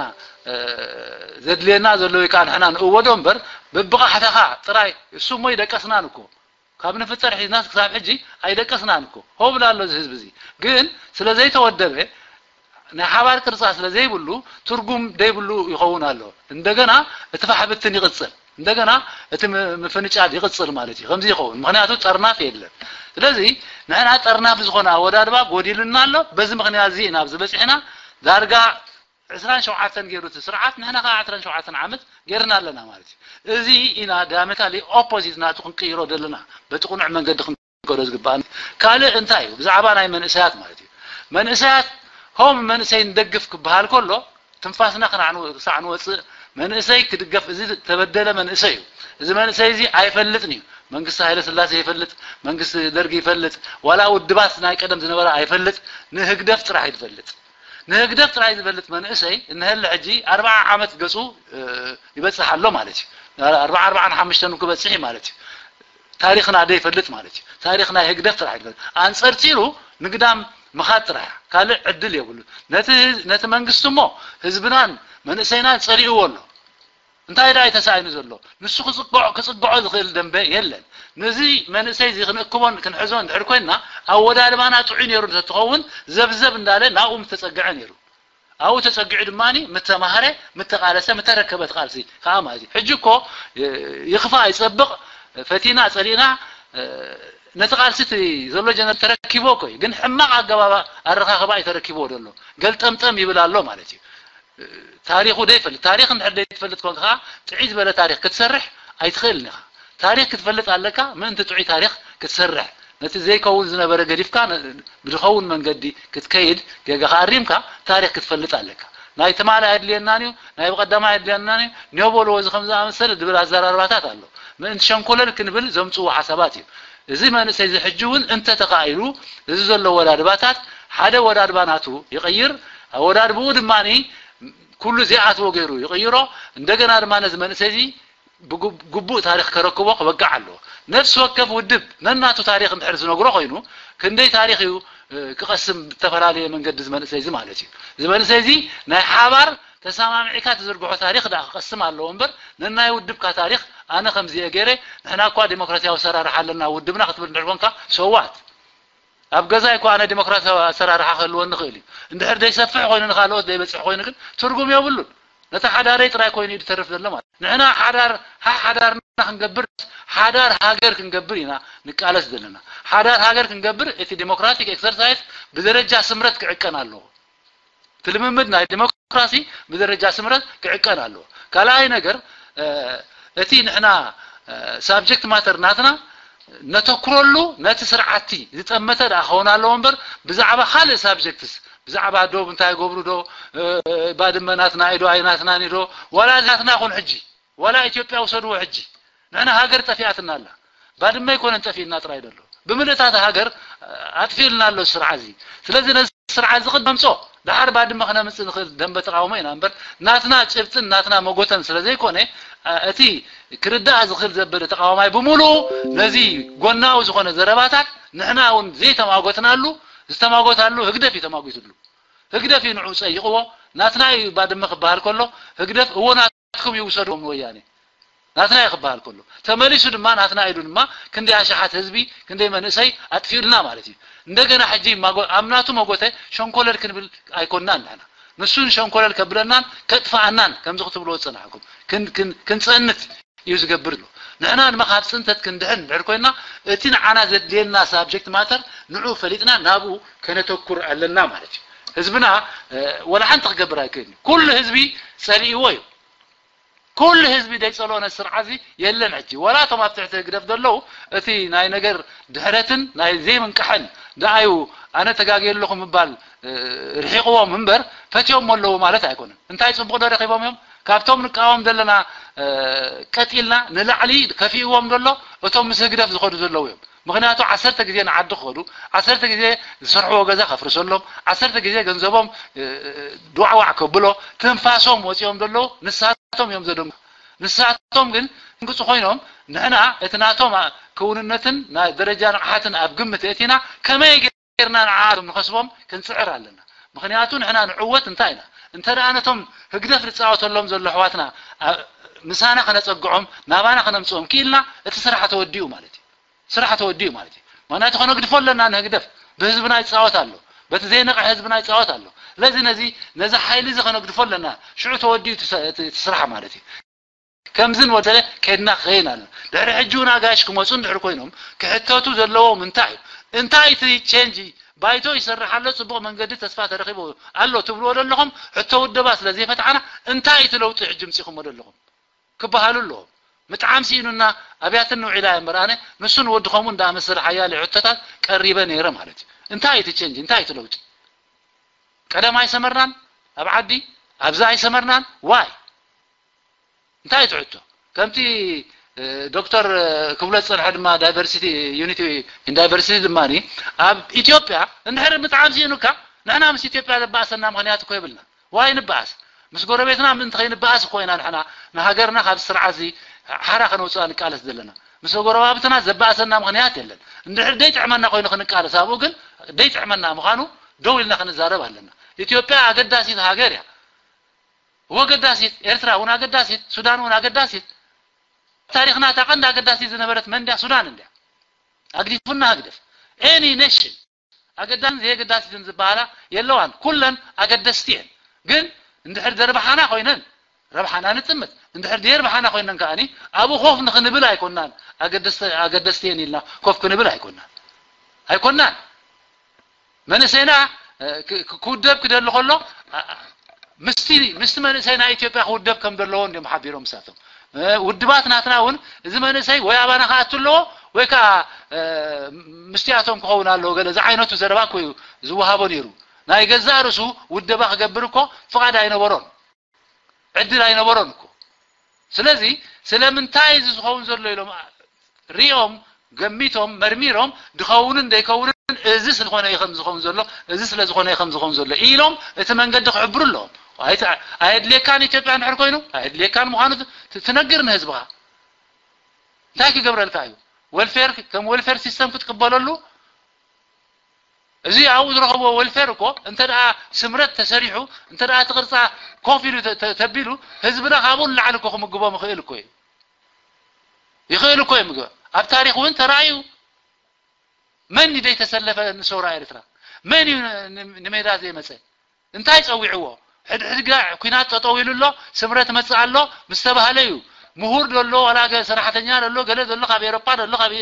ዘድልየና ዘሎ ወይ ከዓ ንሕና ንእወዶ እምበር በብቓሕታኻ ጥራይ እሱ እሞ ይደቀስናን እኮ ካብ ንፍጠር ሒዝናስ ክሳብ ሕጂ ኣይደቀስናን እኮ። ሆ ብላ ኣሎ እዚ ህዝቢ እዚ ግን ስለ ዘይተወደበ ናይ ሓባር ቅርፃ ስለ ዘይብሉ ትርጉም ደይብሉ ይኸውን ኣሎ። እንደገና እቲ ፋሕብትን ይቕፅል፣ እንደገና እቲ ምፍንጫል ይቕፅል ማለት እዩ። ከምዚ ይኸውን ምክንያቱ ጠርናፍ የለን። ስለዚ ንሕና ጠርናፍ ዝኾነ ኣወዳድባ ጎዲልና ኣሎ። በዚ ምክንያት እዚ ኢና ኣብዚ በፂሕና። ዳርጋ ዕስራን ሸውዓተን ገይሩ እቲ ስርዓት ንሕና ከዓ ዕስራን ሸውዓተን ዓመት ገይርና ኣለና ማለት እዩ። እዚ ኢና ዳያሜትራሊ ኦፖዚት ናቱ ክንቅይሮ ዘለና በቲ ቁኑዕ መንገዲ ክንከዶ ዝግባእ። ካልእ እንታይ እዩ? ብዛዕባ ናይ መንእሰያት ማለት እዩ። መንእሰያት ሆም መንእሰይ ንደግፍ ክበሃል ከሎ ትንፋስና ክሳዕ ንወፅእ መንእሰይ ክድገፍ። እዚ ተበደለ መንእሰይ እዩ። እዚ መንእሰይ እዚ ኣይፈልጥን እዩ። መንግስቲ ሃይለ ስላሴ ይፈልጥ፣ መንግስቲ ደርጊ ይፈልጥ፣ ዋላ ውድባት ናይ ቀደም ዝነበረ ኣይፈልጥ፣ ንህግደፍ ጥራሕ እዩ ዝፈልጥ። ንህግደፍ ጥራሕ ዝፈልጥ መንእሰይ እንሀለ ሕጂ ኣርብዓ ዓመት ገጹ ይበጽሕ ኣሎ ማለት እዩ። ኣርብዓ ኣርብዓን ሓሙሽተን ክበጽሕ እዩ ማለት እዩ። ታሪኽና ዘይፈልጥ ማለት እዩ። ታሪኽ ናይ ህግደፍ ጥራሕ ይፈልጥ። ኣንጸርጺሩ ንግዳም ምኻድ ጥራሕ ካልእ ዕድል የብሉ። ነቲ ነቲ መንግስቲ እሞ ህዝብናን መንእሰይናን ጸሊእዎ ኣሎ። እንታይ ደኣ ተሳኢኑ ዘሎ? ንሱ ክጽግዖ ክጽግዖ ዝኽእል ደንበ የለን። ነዚ መንእሰይ እዚ ክንእክቦን ክንሕዞን ድሕር ኮይና ኣወዳድባና ጥዑይ ነይሩ እንተትኸውን ዘብዘብ እንዳለ ናብኡ ምተጸግዐ ነይሩ። ኣብኡ ተጸጊዑ ድማ ምተማህረ ምተቃለሰ ምተረከበት ቃልሲ ከዓ ማለት እዩ። ሕጂ እኮ ይኽፋ ይጸብቕ ፈቲና ጸሊእና ነቲ ቃልሲ እቲ ዘሎ ጀነራል ተረኪቦ እኮ እዩ። ግን ሕማቕ ኣገባብ ኣረኻኽባ እዩ ተረኪብዎ ዘሎ። ገልጠምጠም ይብል ኣሎ ማለት እዩ። ታሪኹ ደይፈልጥ ታሪኽ እንድሕር ደይትፈልጥ ኮንካ ጥዒ ዝበለ ታሪኽ ክትሰርሕ ኣይትኽእልን ኢኻ። ታሪኽ ክትፈልጥ ኣለካ ምእንቲ ጥዑይ ታሪኽ ክትሰርሕ ነቲ ዘይከውን ዝነበረ ገዲፍካ ብዝኸውን መንገዲ ክትከይድ ጌጋኻ ኣሪምካ ታሪኽ ክትፈልጥ ኣለካ። ናይ ትማሊ ኣየድልየናን እዩ፣ ናይ ብቐዳማይ ኣየድልየናን እዩ፣ ኒዮ በልዎ እዚ ከም ዝኣመሰለ ዝብል ኣዘራርባታት ኣሎ። ምእንቲ ሸንኮለል ክንብል ዘምፅዎ ሓሳባት እዩ። እዚ መንእሰይ እዚ ሕጂ እውን እንተተኻኢሉ እዚ ዘሎ ወዳድባታት ሓደ ወዳድባ ናቱ ይቕይር፣ ኣወዳድብኡ ድማ ኩሉ ዘይኣትዎ ገይሩ ይቕይሮ። እንደገና ድማ ነዚ መንእሰይ እዚ ብግቡእ ታሪኽ ከረክቦ ክበቅዕ ኣለዎ። ነፍሲ ወከፍ ውድብ ነናቱ ታሪኽ እንድሕር ዝነግሮ ኮይኑ ክንደይ ታሪኽ እዩ ክቐስም ብተፈላለየ መንገዲ እዚ መንእሰይ እዚ ማለት እዩ። እዚ መንእሰይ እዚ ናይ ሓባር ተሰማሚዕካ ትዝርግሖ ታሪኽ ደኣ ክቐስም ኣለዎ እምበር ነናይ ውድብካ ታሪኽ ኣነ ከምዚ እየ ገይረ ንሕና እኳ ዲሞክራሲያዊ ኣሰራርሓ ኣለና ውድብና ክትብል እንድሕር ኮንካ ሰዋት ኣብ ገዛይ እኮ ኣነ ዲሞክራሲያዊ ኣሰራርሓ ክህልወኒ ይኽእል እዩ። እንድሕር ዘይሰፍሕ ኮይኑ ንኻልኦት ዘይበፅሕ ኮይኑ ግን ትርጉም የብሉን። ነቲ ሓዳረይ ጥራይ ኮይኑ እዩ ዝተርፍ ዘሎ ማለት ንሕና ሓዳር ሓዳርና ክንገብር ሓዳር ሃገር ክንገብር ኢና ንቃለስ ዘለና። ሓዳር ሃገር ክንገብር እቲ ዲሞክራቲክ ኤክሰርሳይዝ ብደረጃ ስምረት ክዕቀን ኣለዎ። እቲ ልምምድ ናይ ዲሞክራሲ ብደረጃ ስምረት ክዕቀን ኣለዎ። ካልኣይ ነገር እቲ ንሕና ሳብጀክት ማተር ናትና ነተኩረሉ ነቲ ስርዓቲ ዝጠመተ ደኣ ክኸውን ኣለዎ እምበር ብዛዕባ ካልእ ሳብጀክትስ ብዛዕባ ዶብ እንታይ ይገብሩ ዶ ባድመ ናትና ኢዶ ኣይናትናን ኢዶ ዋላ ናትና ይኹን ሕጂ ዋላ ኢትዮጵያ ውሰድዎ ሕጂ ንሕና ሃገር ጠፊኣትና ኣላ። ባድመ ኣይኮነን ጠፊእና ጥራይ ዘሎ ብምልእታት ሃገር ኣጥፊእልና ኣሎ ስርዓ እዚ። ስለዚ ነዚ ስርዓ እዚ ክደምፆ ደሓር ባድመ ክነምፅእ ንኽእል ደንበ ተቃውሞ ኢና እምበር ናትና ጭብጥን ናትና መጎተን ስለ ዘይኮነ እቲ ክርዳእ ዝኽእል ዘበለ ተቃዋማይ ብምሉኡ ነዚ ጎናዊ ዝኾነ ዘረባታት ንሕና እውን ዘይተማጎትናሉ ዝተማጎታሉ ህግደፍ እዩ ተማጒትሉ። ህግደፍ እዩ ንዑ ፀይቕዎ ናትና እዩ ባድመ ክበሃል ከሎ ህግደፍ እዎ ናትኩም ይውሰድዎም ንወያኔ ናትና እዩ ክበሃል ከሎ ተመሊሱ ድማ ናትና ኢሉ ድማ ክንደይ ኣሽሓት ህዝቢ ክንደይ መንእሰይ ኣጥፊኡልና ማለት እዩ። እንደገና ሕጂ ኣብ ናቱ መጎተ ሸንኮለል ክንብል ኣይኮንናን ንሕና ንሱን ሸንኮለል ከብለናን ከጥፍኣናን ከምዚ ክትብልዎ ዝፀናሕኩም ክንፀንት እዩ ዝገብር ኣሎ። ንሕና ድማ ካብ ፅንተት ክንድሕን እንድሕር ኮይና እቲ ንዓና ዘድልየና ሳብጀክት ማተር ንዑ ፈሊጥና ናብኡ ከነተኩር ኣለና ማለት እዩ። ህዝብና ወላ ሓንቲ ክገብር ኣይክእልን እዩ። ኩሉ ህዝቢ ፀሊእዎ እዩ። ኩሉ ህዝቢ ዘይፀልኦ ነቲ ስርዓት እዚ የለን። ሕጂ ዋላ እቶም ኣብ ትሕቲ ህግደፍ ዘለዉ እቲ ናይ ነገር ድሕረትን ናይ ዘይምንቃሕን ደኣዩ ኣነ ተጋግየ ኣለኹ ምባል ርሒቕዎም እምበር ፈትዮም ኣለዉ ማለት ኣይኮነን። እንታይ ፅቡቕ ዶ ረኺቦም እዮም? ካብቶም ንቃወም ዘለና ቀጢልና ንላዕሊ ከፊእዎም ዘሎ እቶም ምስ ህግደፍ ዝኸዱ ዘለዉ እዮም። ምኽንያቱ ዓሰርተ ግዜ ንዓዲ ክኸዱ ዓሰርተ ግዜ ዝሰርሕዎ ገዛ ከፍርሰሎም ዓሰርተ ግዜ ገንዘቦም ድዋዕዋዕ ከብሎ ትንፋሶም ወፂኦም ዘለዉ ንሳቶም እዮም ዘደንጉ ንሳቶም ግን ድንግፁ ኮይኖም ንሕና እቲ ናቶም ክውንነትን ናይ ደረጃ ንቕሓትን ኣብ ግምት እቲና ከመይ ጌርና ንዓቶም ንኸስቦም ክንፅዕር ኣለና። ምኽንያቱ ንሕና ንዕወት እንታይ ኢና እንተ ደኣ ነቶም ህግደፍ ዝፃወተሎም ዘሎ ኣሕዋትና ምሳና ከነፀግዖም ናባና ከነምፅኦም ክኢልና እቲ ስራሕ ተወዲኡ ማለት እዩ። ስራሕ ተወዲኡ ማለት እዩ። ምኽንያቱ ከነግድፎ ኣለና ንህግደፍ ብህዝብና ይፃወት ኣሎ። በቲ ዘይነቕሐ ህዝብና ይፃወት ኣሎ። ስለዚ ነዚ ነዚ ሓይሊ እዚ ከነግድፎ ኣለና። ሽዑ ተወዲኡ እቲ ስራሕ ማለት እዩ። ከምዚ ንወደለ ከድና ክኸይን ኣሎ። ድሕሪ ሕጂ እውን ኣጋይሽ ክመፁ እንድሕር ኮይኖም ክሕተቱ ዘለዎም እንታይ እዩ? እንታይ እቲ ቼንጅ ባይቶ ይሰርሕ ኣሎ፣ ፅቡቕ መንገዲ ተስፋ ተረኺቡ ኣሎ ትብልዎ ዘለኹም ሕቶ ውደባ ስለ ዘይፈትሓና እንታይ እቲ ለውጢ ሕጂ ምፂኹሞ ዘለኹም ክበሃሉ ኣለዎም። ምጥዓም ስኢኑና ኣብያትን ንውዒላ እምበር ኣነ ንሱን ወዲ ከምኡ እንዳኣመሰለ ሓያለ ሕቶታት ቀሪበ ነይረ ማለት እዩ። እንታይ እቲ ቼንጅ እንታይ እቲ ለውጢ? ቀደም ኣይሰመርናን ኣብ ዓዲ ኣብዚ ኣይሰመርናን ዋይ እንታይ ትሕቶ ከምቲ ዶክተር ክብሎ ዝጸንሐ ድማ ዳይቨርሲቲ ዩኒቲ ኢን ዳይቨርሲቲ ድማ ኣብ ኢትዮጵያ እንድሕር ምጥዓም ሲኢኑካ ንሕና ምስ ኢትዮጵያ ዘባእሰና ምኽንያት እኮ የብልና። ዋይ ንበኣስ? ምስ ጎረቤትና ምእንቲ ከይንበኣስ እኮ ኢና ንሕና ንሃገርና ካብ ስርዓት እዚ ሓራ ከነውፅኣ ንቃለስ ዘለና። ምስ ጎረባብትና ዘባእሰና ምኽንያት የለን። እንድሕር ደይ ጥዕመና ኮይኑ ክንቃለስ ኣብኡ ግን ደይ ጥዕመና ምዃኑ ደው ኢልና ክንዛረብ ኣለና። ኢትዮጵያ ኣገዳሲት ሃገር እያ። ወገዳሲት ኤርትራ እውን ኣገዳሲት፣ ሱዳን እውን ኣገዳሲት። ታሪኽና እታ ቀንዲ ኣገዳሲት ዝነበረት መን እንድያ? ሱዳን እንድያ። ኣግዲፉና ህግደፍ። ኤኒ ኔሽን ኣገዳሲን ዘየገዳሲትን ዝበሃላ የለዋን። ኩለን ኣገደስቲ እየን። ግን እንድሕር ዘርብሓና ኮይነን ረብሓና ንጥምት። እንድሕር ዘየርብሓና ኮይነን ከኣኒ ኣብኡ ኮፍ ንክንብል ኣይኮናን። ኣገደስቲ ኣገደስቲ እየን ኢልና ኮፍ ክንብል ኣይኮናን። ኣይኮናን። መንእሰይና ክውደብ ክደሊ ከሎ ምስቲ ምስቲ መንእሰይ ናይ ኢትዮጵያ ክውደብ ከም ዘለዎ እንዲም ሓቢሮም ምሳቶም። ውድባት ናትና እውን እዚ መንእሰይ ወይ ኣባና ክኣቱ ኣለዎ ወይ ከዓ ምስቲኣቶም ክኸውን ኣለዎ ገለ ዝዓይነቱ ዘረባ እኮ እዩ ዝወሃቦ ነይሩ። ናይ ገዛእ ርእሱ ውደባ ክገብር እኮ ፍቓድ ኣይነበሮን። ዕድል ኣይነበሮን እኮ። ስለዚ ስለምንታይ እዚ ዝኸውን ዘሎ ኢሎም ሪኦም ገሚቶም መርሚሮም ድኸውንን ደይከውንን እዚ ስለኾነ እዩ ከም ዝኸውን ዘሎ፣ እዚ ስለ ዝኾነ እዩ ከም ዝኸውን ዘሎ ኢሎም እቲ መንገዲ ክሕብሩ ኣለዎም። ኣየድልየካን ኢትዮጵያ እንድሕር ኮይኑ ኣየድልየካን ምዃኑ ትነግር ንህዝብኻ። እንታይ ክገብረልካ እዩ? ወልፌር ከም ወልፌር ሲስተም ክትቅበለሉ እዚ ኣብኡ ዝረኸብዎ ወልፌር እኮ እንተ ደኣ ስምረት ተሰሪሑ እንተ ደኣ እቲ ቅርፃ ኮፍ ኢሉ ተቢሉ ህዝብና ካብኡ ንላዕሊ እኮ ክምግቦም ይኽእል እኮ እዩ። ይኽእል እኮ እዩ ምግባር። ኣብ ታሪኽ እውን ተራእዩ። መን እዩ ዘይተሰለፈ ንሰውራ ኤርትራ? መን እዩ ንሜዳ ዘይመፀ? እንታይ ፀዊዕዎ? ሕድሕድ ጋ ኩናት ጠጠው ኢሉ ኣሎ፣ ስምረት መፅእ ኣሎ ምስ ተባህለ እዩ። ምሁር ደሎ ዋላ ሰራሕተኛ ደሎ ገለ ደሎ ካብ ኤሮፓ ደሎ ካብ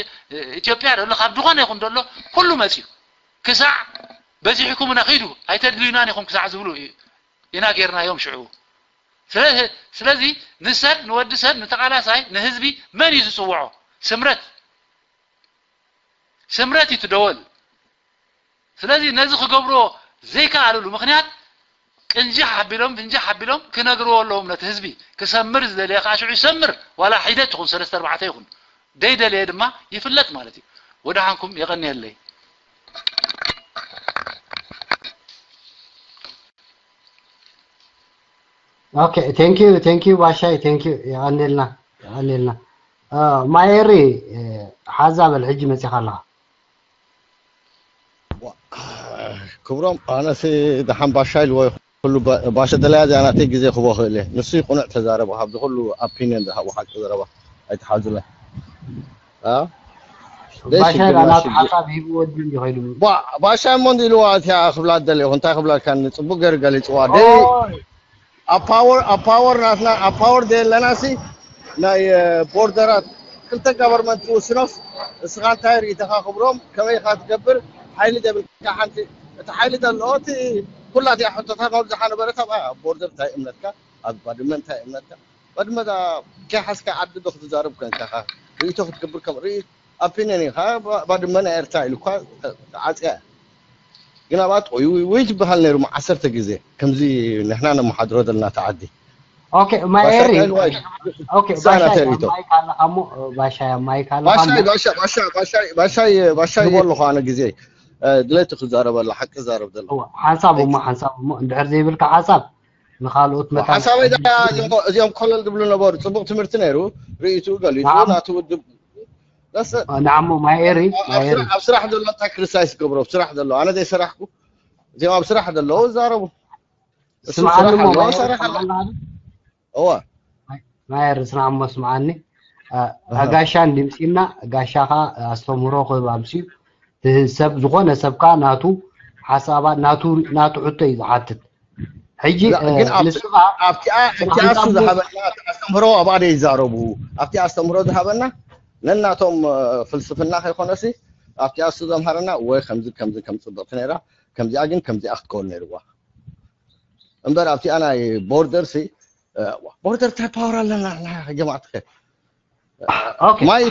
ኢትዮጵያ ደሎ ካብ ዝኾነ ይኹን ደሎ ኩሉ መፅዩ ክሳዕ በዚሕኩምና ኪዱ ኣይተድልዩናን ኢኹም ክሳዕ ዝብሉ ኢና ጌርናዮም ሽዑ። ስለዚ ንሰብ ንወዲ ሰብ ንተቓላሳይ ንህዝቢ መን እዩ ዝፅውዖ? ስምረት ስምረት እዩ ትደወል። ስለዚ ነዚ ክገብርዎ ዘይከኣልሉ ምኽንያት ቅንጅሕ ኣቢሎም ፍንጅሕ ኣቢሎም ክነግርዎ ኣለዎም ነቲ ህዝቢ። ክሰምር ዝደለየ ከዓ ሽዑ ይሰምር፣ ዋላ ሒደት ትኹን ሰለስተ ኣርባዕተ ይኹን ደይደለየ ድማ ይፍለጥ ማለት እዩ። ወደሓንኩም የቐንየለይ። ኦኬ thank you thank you ባሻይ thank you የቐንየልና የቐንየልና። ማየሪ ሓዛ በል ሕጂ መፂኻ ኣለኻ። ክብሮም ኣነሲ ደሓን ባሻ ኢልዎ ኩሉ ባሸ ደላያ እዚኣ ናተይ ግዜ ክቦ ክእል እየ። ንሱ ቁኑዕ ተዛረበ ካብዚ ኩሉ ኣፒኒየን ዝሃቡ ሓቂ ዘረባ ኣይትሓዙለ። ባሻ ናቱ ሓሳብ ሂቡ ወዲ እንዲ ከይዱ ባሻ እሞ እንዲ ኢልዋ እቲኣ ክብላ ደለ ይኹ እንታይ ክብላልካ ንፅቡቅ ገይሩ ገሊፅዋ ደ ኣብ ፓወር ኣብ ፓወር ናትና ኣብ ፓወር ዘየለና ሲ ናይ ቦርደራት ክልተ ጋቨርመንት ትውስኖስ እስኻ እንታይ ርኢተኻ ክብሮም ከመይ ኢኻ ትገብር ሓይሊ ዘብልካ ሓንቲ እቲ ሓይሊ ዘለዎ እቲ ኩላ እቲኣ ሕቶታት ኣብዝሓ ነበረት ኣብኣ ቦርደር እንታይ እምነትካ ኣብ ባድመ እንታይ እምነትካ ባድመ ዳ ከይሓዝካ ዓዲ ዶ ክትዛረብ ኮንካ ኢኻ ርኢቶ ክትገብር ከም ርኢ ኣፒኒየን ኢኻ ባድመ ናይ ኤርትራ ኢሉ እኳ ተዓፅያ ግን ኣብኣ ጠውዩ ወይ ዝበሃል ነይሩ ዓሰርተ ግዜ ከምዚ ንሕና ነመሓድሮ ዘለና ተዓዲ ኦኬ ማይ ኤሪ ኦኬ ባሻይ ማይክ ኣለኻ እሞ ባሻይ ማይክ ኣለኻ እሞ ባሻይ ባሻይ ባሻይ ባሻይ ባሻይ ይበልኹ ኣነ ግዜ ድሌቱ ክዛረበላ ሓቂ ዛረብ ዘሎ ሓንሳብ እሞ ሓንሳብ እሞ እንድሕር ዘይብልካ ሓሳብ ንኻልኦት መታን ሓሳበይ እዚኦም ኮለል ዝብሉ ነበሩ ፅቡቅ ትምህርቲ ነይሩ ርእይቱ ገሊፁ ናቲ ውድብ ንዓሞ ማይ ኤሪ ኣብ ስራሕ ዘሎ እንታይ ክሪቲሳይዝ ገብሮ ኣብ ስራሕ ዘሎ ኣነ ዘይሰራሕኩ እዚኦም ኣብ ስራሕ ዘለዉ ይዛረቡ ስምዓኒ እዋ ማይ ኤሪ ስምዓሞ ስምዓኒ ጋሻ እንዲምሲና ጋሻኻ ኣስተምህሮ ክህብ ኣምስዩ ሰብ ዝኾነ ሰብካ ናቱ ሓሳባት ናቱ ናቱ ሕቶ እዩ ዝሓትት ሕጂ ንስኻ ኣብቲኣ እሱ ዝሃበና ኣስተምህሮ ኣብኣ ይዛረቡ ኣብቲ ኣስተምህሮ ዝሃበና ነናቶም ፍልስፍና ከይኮነሲ ኣብቲኣ እሱ ዘምሃረና ወይ ከምዚ ከምዚ ከም ፅብቕቲ ነይራ ከምዚኣ ግን ከምዚኣ ክትከውን ነይርዋ እምበር ኣብቲኣ ናይ ቦርደር ሲ ቦርደር እንታይ ፓወር ኣለና ጀማዕትኸ ማይ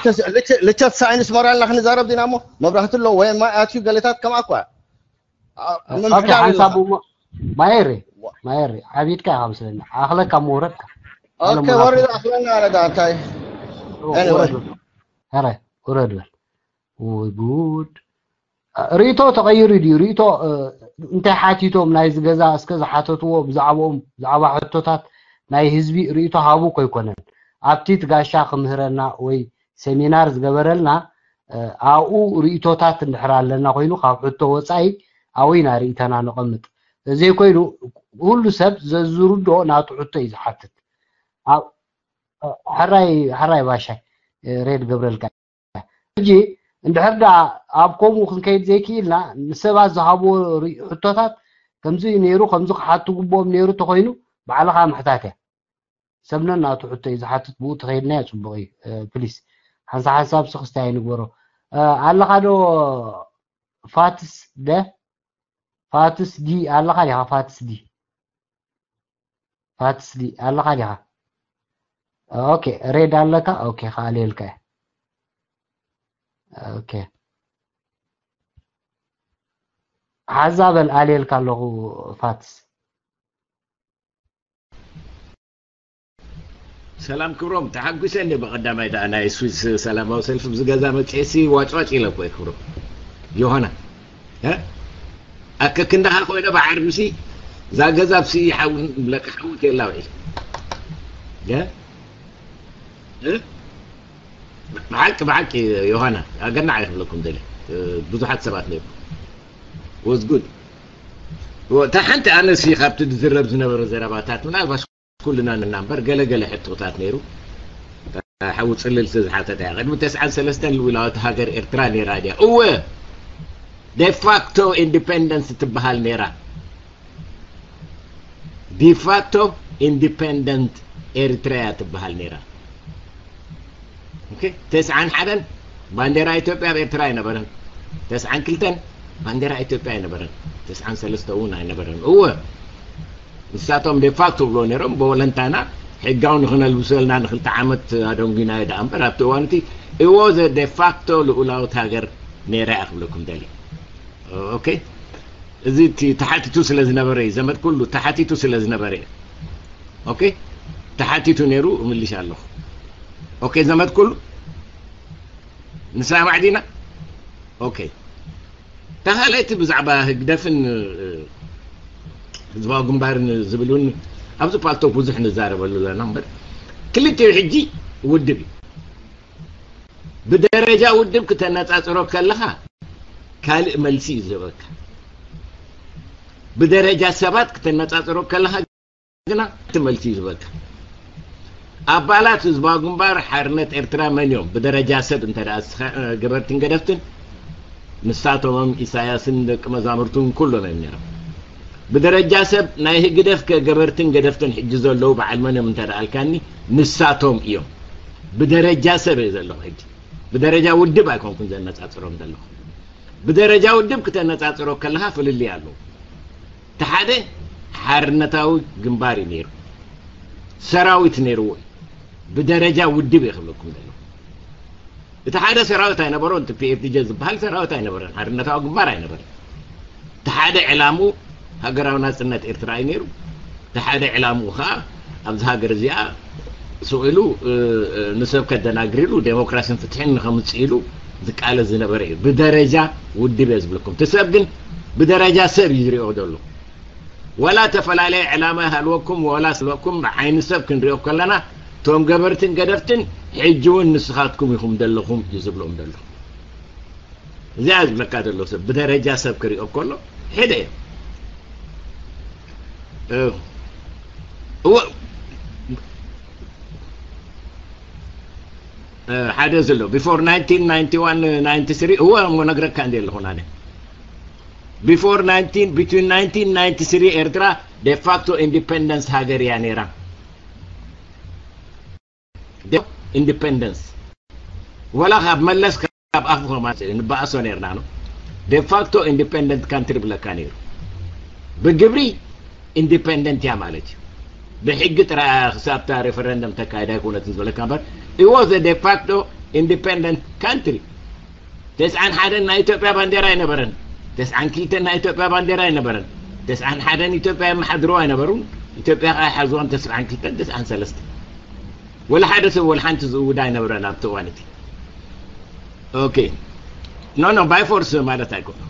ልቸት ሳይንስ መራልና ክንዛረብ ዲና እሞ መብራህቲ ኣሎ ወይ ማይ ኣትዩ ገሌታት ከምኣ እኳ ሓንሳብ እሞ ማየሪ ማየሪ ዓቢድካ ኢኻ መስለኒ ኣኽለካ ምውረድካ ኦኬ ወሪድ ኣኽለና ኣረዳ እንታይ ውረድ በል። ሕራይ ውረድ በል። ወይ ጉድ። ርእይቶ ተቐይሩ ድዩ? ርእይቶ እንታይ ሓቲቶም ናይዚ ገዛ እስከ ዝሓተትዎ ብዛዕባኦም ብዛዕባ ሕቶታት ናይ ህዝቢ ርእይቶ ሃቡ ኮይኮነን ኣብቲ እቲ ጋሻ ክምህረና ወይ ሰሚናር ዝገበረልና ኣብኡ ርእይቶታት እንድሕር ኣለና ኮይኑ ካብ ሕቶ ወፃኢ ኣብኡ ኢና ርእይተና ነቐምጥ። ዘይኮይኑ ኩሉ ሰብ ዘዝርድኦ ናቱ ሕቶ እዩ ዝሓትት። ሕራይ ሕራይ ባሻይ ሬድ ገብረልካ ሕጂ እንድሕር ዳ ኣብ ከምኡ ክንከይድ ዘይክኢልና ንሰባት ዝሃብዎ ሕቶታት ከምዚ እዩ ነይሩ ከምዚ ክሓቱ ግብኦም ነይሩ ተኮይኑ ባዕልካ ምሕታት እያ። ሰብነን ናቱ ሕቶ እዩ ዝሓትት ብኡ ተኸይድናዮ ፅቡቕ እዩ። ፕሊስ ሓንሳ ሓንሳብ ስክስታይ ኣይንግበሮ። ኣለኻ ዶ ፋትስ ደ ፋትስ ዲ ኣለኻ ዲኻ? ፋትስ ዲ ፋትስ ዲ ኣለኻ ዲኻ? ኦኬ ሬድ ኣለካ። ኦኬ ከኣልየልካ እየ። ኦኬ ሓዛ በል ኣልየልካ ኣለኹ ፋትስ። ሰላም ክብሮም፣ ተሓጒሰ እንደ ብቐዳማይ ደኣ ናይ ስዊስ ሰላማዊ ሰልፊ ብዝገዛ መጽኤሲ ዋጭዋጭ ኢለ እኮ ክብሮም ዮሃና ኣከክንዳኻ ኮይነ ብዓርብሲ እዛ ገዛ ብሲ ሓውን ብለካ ሓውት የላ ውዒል ብሓቂ ብሓቂ ዮሃና ኣገናዕ ይክብለኩም ደለ ብዙሓት ሰባት ነይሩ ወዝ ጉድ እታ ሓንቲ ኣነሲ ካብቲ ዝዝረብ ዝነበረ ዘረባታት ምናልባሽ ኩልና ንና እምበር ገለገለ ሕቶታት ነይሩ። ሓዊ ፅልል ዝሓተት እያ። ቅድሚ ተስዓን ሰለስተን ልኡላዊት ሃገር ኤርትራ ነይራ ድያ? እወ ዴፋክቶ ኢንዲፔንደንስ ትበሃል ነይራ። ዲፋክቶ ኢንዲፔንደንት ኤሪትሪያ ትበሃል ነይራ። ተስዓን ሓደን ባንዴራ ኢትዮጵያ ኣብ ኤርትራ ኣይነበረን። ተስዓን ክልተን ባንዴራ ኢትዮጵያ ኣይነበረን። ተስዓን ሰለስተ እውን ኣይነበረን። እወ ንሳቶም ዴፋክቶ ብሎ ነይሮም ብወለንታና ሕጋዊ ንክነልብሰልና ንክልተ ዓመት ኣደንጉናዮ ደኣ እምበር ኣብቲ እዋን እቲ እዎ ዘ ዴፋክቶ ልኡላዊት ሃገር ነይራ እያ ክብለኩም ደሊ። ኦኬ እዚ እቲ ተሓቲቱ ስለ ዝነበረ እዩ ዘመድ ኩሉ ተሓቲቱ ስለ ዝነበረ እዩ። ኦኬ ተሓቲቱ ነይሩ እምልሽ ኣለኹ። ኦኬ ዘመድ ኩሉ ንሰማዕ ዲና? ኦኬ ተኻለይቲ ብዛዕባ ህግደፍን ህዝባዊ ግንባርን ዝብል እውን ኣብዚ ፓልቶክ ብዙሕ ንዛረበሉ ዘለና እምበር ክልቲኡ ሕጂ ውድብ እዩ። ብደረጃ ውድብ ክተነፃፅሮ ከለኻ ካልእ መልሲ እዩ ዝህበካ። ብደረጃ ሰባት ክተነፃፅሮ ከለኻ ግና እቲ መልሲ እዩ ዝህበካ። ኣባላት ህዝባዊ ግንባር ሓርነት ኤርትራ መን እዮም? ብደረጃ ሰብ እንተ ገበርትን ገደፍትን ንሳቶምም ኢሳያስን ደቂ መዛምርቱን ኩሎም እዮም ነይሮም። ብደረጃ ሰብ ናይ ህግደፍ ከ ገበርትን ገደፍትን ሕጂ ዘለዉ በዓል መን እዮም እንተ ኣልካኒ ንሳቶም እዮም። ብደረጃ ሰብ እየ ዘለኹ ሕጂ ብደረጃ ውድብ ኣይኮንኩን ዘነጻጽሮም ዘለኹ። ብደረጃ ውድብ ክተነጻጽሮ ከለኻ ፍልልይ ኣለዎ። እቲ ሓደ ሓርነታዊ ግንባር እዩ ነይሩ፣ ሰራዊት ነይርዎ እዩ። ብደረጃ ውድብ እየ ክብለኩም ዘለኹ። እቲ ሓደ ሰራዊት ኣይነበሮን፣ እቲ ፒኤፍዲጀ ዝበሃል ሰራዊት ኣይነበረን፣ ሓርነታዊ ግንባር ኣይነበረን። እቲ ሓደ ዕላምኡ ሃገራዊ ናጽነት ኤርትራ እዩ ነይሩ። እቲ ሓደ ዕላምኡ ከዓ ኣብዚ ሃገር እዚኣ ስቕ ኢሉ ንሰብ ከደናግር ኢሉ ዴሞክራሲን ፍትሕን ንኸምፅእ ኢሉ ዝቃለስ ዝነበረ እዩ። ብደረጃ ውድብ እየ ዝብለኩም። እቲ ሰብ ግን ብደረጃ ሰብ እዩ ዝሪኦ ዘሎ። ዋላ ተፈላለየ ዕላማ ይሃልወኩም ዋላ ስልወኩም ብዓይኒ ሰብ ክንሪኦ ከለና እቶም ገበርትን ገደፍትን ሕጂ እውን ንስኻትኩም ኢኹም ዘለኹም እዩ ዝብሎም ዘሎ። እዚኣ ዝብለካ ዘሎ ሰብ ብደረጃ ሰብ ክሪኦ ከሎ ሕደ እዩ። እወ ሓደ ዘሎ before nineteen ninety one ninety three እወ እሞ ነግረካ እንዲ ኣለኹ ናደ before nineteen between nineteen ninety three ኤርትራ ዴፋክቶ ኢንዲፔንደንስ ሃገር እያ ነይራ። ኢንዲፔንደንስ ወላ ካብ መለስ ካብ ኣፉ ከማፅእ ንበኣሶ ነርና ነው ዴፋክቶ ኢንዲፔንደንት ካንትሪ ብለካ ነይሩ። ብግብሪ ኢንዲፔንደንት እያ ማለት እዩ። ብሕጊ ጥራይ ክሳብታ ሬፈረንደም ተካይዳ ኣይኮነትን ዝበለካ እምበር it was a de facto independent country። ተስዓን ሓደን ናይ ኢትዮጵያ ባንዴራ ኣይነበረን። ተስዓን ክልተን ናይ ኢትዮጵያ ባንዴራ ኣይነበረን። ተስዓን ሓደን ኢትዮጵያ የመሓድሩ ኣይነበሩን። ኢትዮጵያ ከዓ ይሓዝዋን ተስዓን ክልተን ተስዓን ሰለስተን ወላ ሓደ ሰብ ወላ ሓንቲ ዝእውዳ ኣይነበረን ኣብቲ እዋን እቲ። ኦኬ። ኖ ኖ፣ ባይ ፎርስ ማለት ኣይኮነን።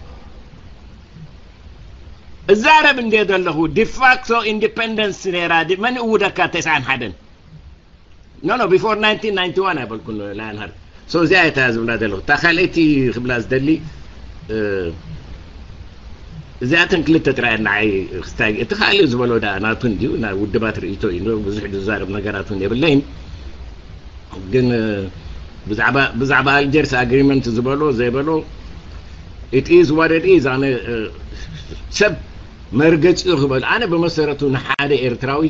እዛረብ እንደ ዘለኹ ዲፋክቶ ኢንዲፐንደንስ ነይራ፣ ዲ- መን እውደካ ተስዓን ሓደን? ኖ ኖ፣ ቢፎር ናይንቲን ናይንቲ ዋን ኣይበልኩን። ላይንሃርት። ሶ እዚኣ እየ እታ ዝብላ ዘለኹ። እታ ካልኣይቲ ክብላ ዝደሊ፣ እ፣ እዚኣተን ክልተ ጥራይ ንዓይ ክስታይ፣ እቲ ካልእ ዝበሎ ደኣ ናቱ እንድዩ፣ ናይ ውድባት ርእይቶ እዩ። ብዙሕ ዝዛረብ ነገራት እውን የብለይን። ግን፣ እ፣ ብዛዕባ፣ ብዛዕባ ኣልጀርስ ኣግሪመንት ዝበሎ ዘይበሎ፣ it is what it is። ኣነ፣ እ፣ ሰብ መርገጺኡ ክበል፣ ኣነ ብመሰረቱ ንሓደ ኤርትራዊ፣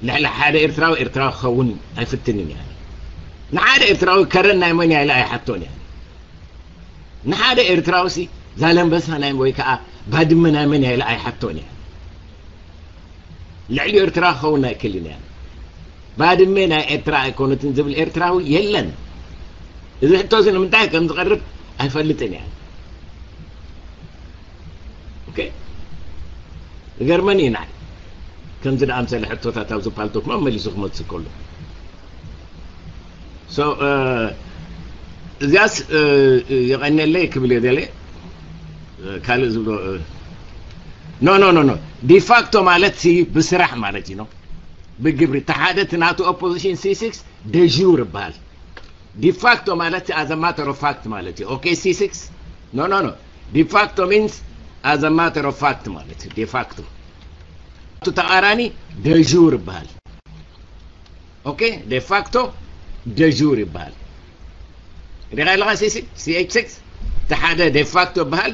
ልዕሊ ሓደ ኤርትራዊ፣ ኤርትራዊ ክኸውን ኣይፍትንን እየ። ንሓደ ኤርትራዊ ከረን ናይ መን እያ ኢለ ኣይሓቶን እየ። ንሓደ ኤርትራዊ ሲ ዛላንበሳ ናይ፣ ወይ ከዓ ባድመ ናይ መን እያ ኢለ ኣይሓቶን እየ። ልዕሊ ኤርትራ ክኸውን ኣይክእልን እየ። ባድመ ናይ ኤርትራ ኣይኮነትን ዝብል ኤርትራዊ የለን። እዚ ሕቶ እዚ ንምንታይ ከም ዝቐርብ ኣይፈልጥን እየ። ኦኬ። ይገርመኒ እዩ ንዓይ። ከምዚ ደኣ ኣምሰለ ሕቶታት ኣብዚ ፓልቶክ መመሊሱ ክመጽእ ከሎ። ሶ፣ እ፣ እዚኣስ፣ እ፣ የቐንየለይ ክብል እየ ደልየ። እ፣ ካልእ ዝብሎ፣ እ፣ ኖ፣ ኖ፣ ኖ፣ ኖ። ዲፋክቶ ማለት ሲ ብስራሕ ማለት እዩ፣ ኖ? ብግብሪ። እቲ ሓደ እቲ ናቱ ኦፖዚሽን ሲ ሲክስ ደዥውር ይበሃል። ዲፋክቶ ማለት as a matter of fact ማለት እዩ። ኦኬ፣ ሲ ሲክስ? ኖ፣ ኖ፣ ኖ። ዲፋክቶ ሚንስ as a matter of fact ማለት እዩ። ዴፋክቶ። እቲ ተቓራኒ ደዥውር ይበሃል። ኦኬ፣ ዴፋክቶ ደዥውር ይበሃል። ሪኻ ኣለኻ ሲ ሲክስ፣ ሲ ኤች ሲክስ? እቲ ሓደ ዴፋክቶ ይበሃል፣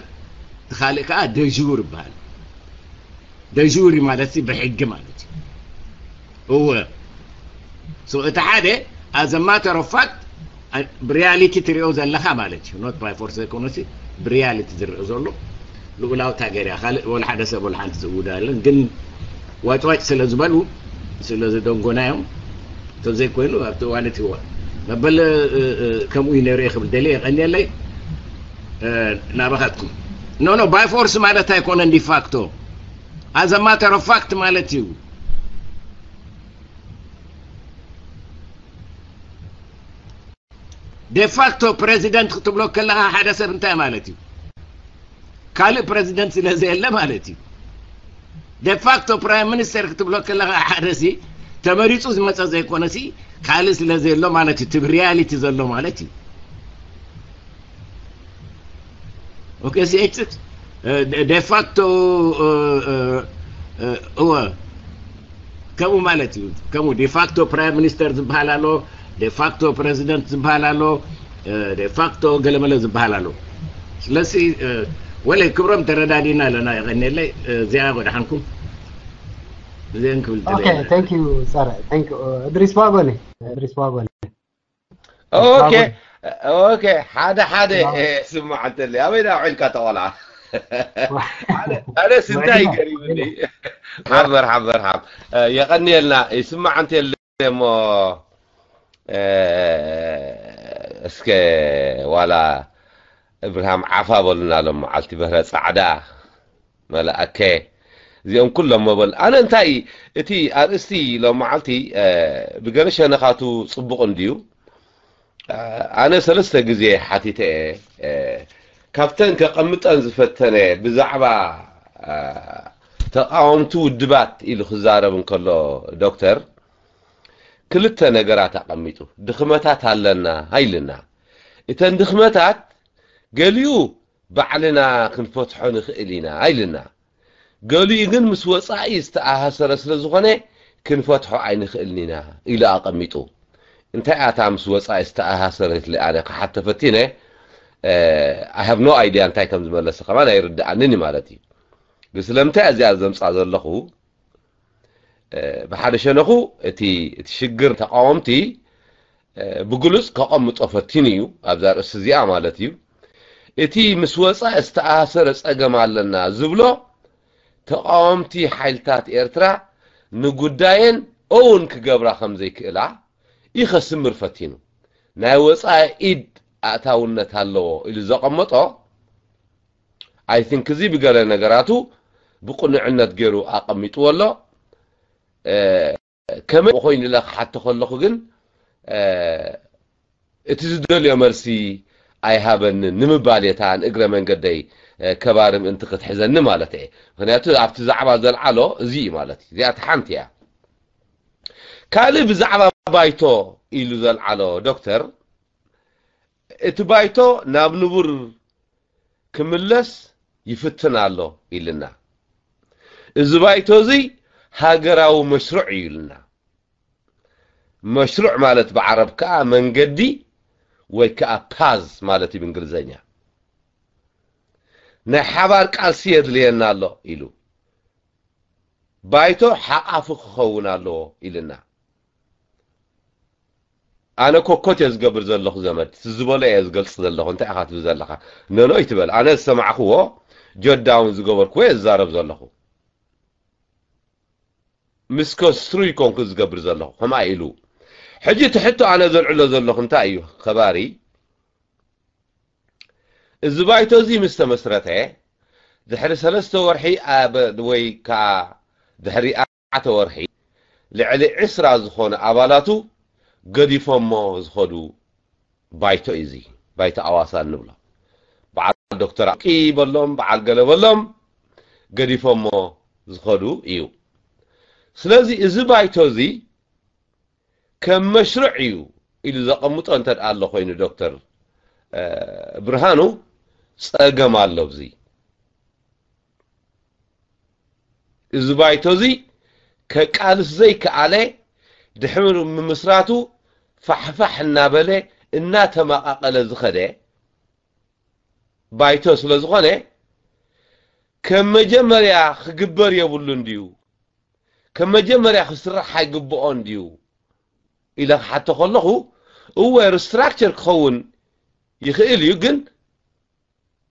እቲ ካልእ ከዓ ደዥውር ይበሃል። ደዥውር ማለት ሲ ብሕጊ ማለት እዩ። እወ። ሶ እቲ ሓደ as a matter of fact፣ አ-፣ ብሪያሊቲ ትሪኦ ዘለኻ ማለት እዩ። ኖት ባይ ፎርስ ዘይኮነሲ ብሪያሊቲ ዝርእ ዘሎ ልኡላውት ሃገር እያ። ካልእ ወላ ሓደ ሰብ ወላ ሓንቲ ዝእውዳ የለን። ግን ዋጭ ዋጭ ስለ ዝበሉ፣ ስለ ዝደንጎናዮም፣ እንተዘይኮይኑ ኣብቲ እዋን እቲ እዋን መበል፣ እ፣ እ፣ ከምኡ እዩ ነይሩ እየ ክብል ደልየ። የቐንየለይ፣ እ፣ ናባኻትኩም። ኖ፣ ኖ፣ ባይ ፎርስ ማለት ኣይኮነን ዲፋክቶ። As a matter of fact ማለት እዩ። ዴፋክቶ ፕሬዚደንት ክትብሎ ከለኻ ሓደ ሰብ እንታይ ማለት እዩ? ካልእ ፕሬዚደንት ስለ ዘየለ ማለት እዩ። ዴፋክቶ ፕራይም ሚኒስተር ክትብሎ ከለኻ ሓደ ሲ ተመሪጹ ዝመጸ ዘይኮነ ሲ ካልእ ስለ ዘየሎ ማለት እዩ። እቲ ሪያሊቲ ዘሎ ማለት እዩ። ኦኬ፣ ሲ ኤች ሲክስ፣ እ፣ ደ-፣ ዴፋክቶ፣ እ፣ እ፣ እ፣ እወ፣ ከምኡ ማለት እዩ። ከምኡ ዴፋክቶ ፕራይም ሚኒስተር ዝበሃል ኣሎ፣ ዴፋክቶ ፕሬዚደንት ዝበሃል ኣሎ፣ እ፣ ዴፋክቶ ገለመለ ዝበሃል ኣሎ። ስለዚ፣ እ፣ ወለይ ክብሮም ተረዳዲና ኣለና፣ የቐንየለይ፣ እ፣ እዚኣ ወደሓንኩም። እዚአን ክብል ኦኬ፣ ደልየ። Thank you፣ ጸረ፣ thank you። እድሪስ ባቦኒ፣ እድሪስ ባቦኒ። ኦኬ፣ ባቦኒ። ኦኬ፣ ሓደ ሓደ፣ ያ። እ፣ ስማዕ እንተለ፣ ኣበይ ደኣ ውዒልካ ተቆልዓ? ዋ። ሓደ፣ ሓደ ስንታይ ውዒልና፣ ገሪሙኒ። ውዒልና። ሓበር፣ ሓበር፣ ሓብ-፣ እ፣ የቐንየልና፣ ይስማዕ እንተለ እሞ፣ እ፣ እስከ ዋላ እብርሃም ዓፋ በሉና ሎም መዓልቲ፣ በህረ ጻዕዳ። መላእከ፣ እዚኦም ኩሎም መበል-፣ ኣነ እንታይ፣ እቲ ኣርእስቲ ሎም መዓልቲ፣ እ፣ ብገለ ሸነኻቱ ጽቡቕ እንድዩ። እ፣ ኣነ ሰለስተ ግዜ ሓቲተ እየ፣ እ፣ ካብተን ከቐምጠን ዝፈተነ ብዛዕባ፣ እ፣ ተቃወምቲ ውድባት ኢሉ ክዛረብ እንከሎ ዶክተር፣ ክልተ ነገራት ኣቐሚጡ። ድኽመታት ኣለና ኢልና። እተን ድኽመታት ገሊኡ ባዕልና ክንፈትሖ ንኽእል ኢና ኢልና። ገሊኡ ግን ምስ ወጻኢ ዝተኣሳሰረ ስለ ዝኾነ ክንፈትሖ ኣይንኽእልን ኢና ኢሉ ኣቐሚጡ። እንታይ እያ እታ ምስ ወጻኢ ዝተኣሳሰረት ኢለ ኣነ ክሓቶ ፈቲነ፣ እ፣ I have no idea እንታይ ከም ዝመለሰ ከማን ኣይርድኣንን እዩ ማለት እዩ። ግን ስለምንታይ እዚኣ ዘምጻ ዘለኹ፣ እ፣ ብሓደ ሸነኹ እቲ፣ እቲ ሽግር ተቃወምቲ፣ እ፣ ብግሉጽ ከቐምጦ ፈቲኑ እዩ፣ ኣብዛ ርእሲ እዚኣ ማለት እዩ። እቲ ምስ ወጻኢ ዝተኣሳሰረ ጸገም ኣለና ዝብሎ፣ ተቃወምቲ ሓይልታት ኤርትራ ንጉዳየን እውን ክገብራ ከም ዘይክእላ ይኸስምር ፈቲኑ። ናይ ወጻኢ ኢድ ኣእታውነት ኣለዎ ኢሉ ዘቐመጦ፣ I think እዚ ብገለ ነገራቱ ብቕኑዕነት ገይሩ ኣቐሚጥዎ ኣሎ። እ፣ ከመይ ኮይኑ ኢለ ክሓቶ ከለኹ ግን እቲ ዝደልዮ መልሲ ኣይሃበንን ንምባል እየ እታ ንእግረ መንገደይ ከባሪ ምእንቲ ክትሕዘኒ ማለት እየ። ምክንያቱ ኣብቲ ዛዕባ ዘልዓሎ እዚ እዩ ማለት እዩ። እዚኣ እቲ ሓንቲ እያ። ካልእ ብዛዕባ ባይቶ ኢሉ ዘልዓሎ ዶክተር፣ እቲ ባይቶ ናብ ንቡር ክምለስ ይፍትን ኣሎ ኢልና። እዚ ባይቶ እዚ ሃገራዊ መሽሩዕ እዩ ኢልና። መሽሩዕ ማለት ብዓረብ ከዓ መንገዲ ወይ ከዓ ፓዝ ማለት እዩ ብእንግሊዘኛ። ናይ ሓባር ቃልሲ የድልየና ኣሎ ኢሉ። ባይቶ ሓቃፊ ክኸውን ኣለዎ ኢልና። ኣነ ኮኮት እየ ዝገብር ዘለኹ ዘመድ፣ ዝበሎ እየ ዝገልጽ ዘለኹ። እንታይ ኢኻ ትብል ዘለኻ? ነኖ ይትበል። ኣነ ዝሰማዕክዎ ጆዳውን ዝገበርክዎ እየ ዝዛረብ ዘለኹ። ምስ ኮንስትሩይ ኮንኩ ዝገብር ዘለኹ ከምኣ ኢሉ። ሕጂ እቲ ሕቶ ኣነ ዘልዕሎ ዘለኹ እንታይ እዩ? ከባሪ፣ እዚ ባይቶ እዚ ምስ ተመስረተ ድሕሪ ሰለስተ ወርሒ ኣብ ወይ ከዓ ድሕሪ ኣርባዕተ ወርሒ ልዕሊ ዕስራ ዝኾነ ኣባላቱ ገዲፎሞ ዝኸዱ ባይቶ እዩ። እዚ ባይቶ ኣዋሳ እንብሎ በዓል ዶክተር ኣቂ በሎም በዓል ገለ በሎም ገዲፎሞ ዝኸዱ እዩ። ስለዚ እዚ ባይቶ እዚ ከም መሽርዕ እዩ ኢሉ ዘቐምጦ እንተ ደኣ ኣሎ ኮይኑ ዶክተር ብርሃኑ ጸገም ኣሎ። እዚ እዚ ባይቶ እዚ ከቃልስ ዘይከኣለ ድሕሪ ምምስራቱ ፋሕፋሕ እናበለ እናተማቓቐለ ዝኸደ ባይቶ ስለ ዝኾነ ከም መጀመርያ ክግበር የብሉን ድዩ? ከም መጀመርያ ክስራሕ ኣይግብኦን ድዩ ኢለ ክሓቶ ከለኹ፣ እወ ሪስትራክቸር ክኸውን ይኽእል እዩ፣ ግን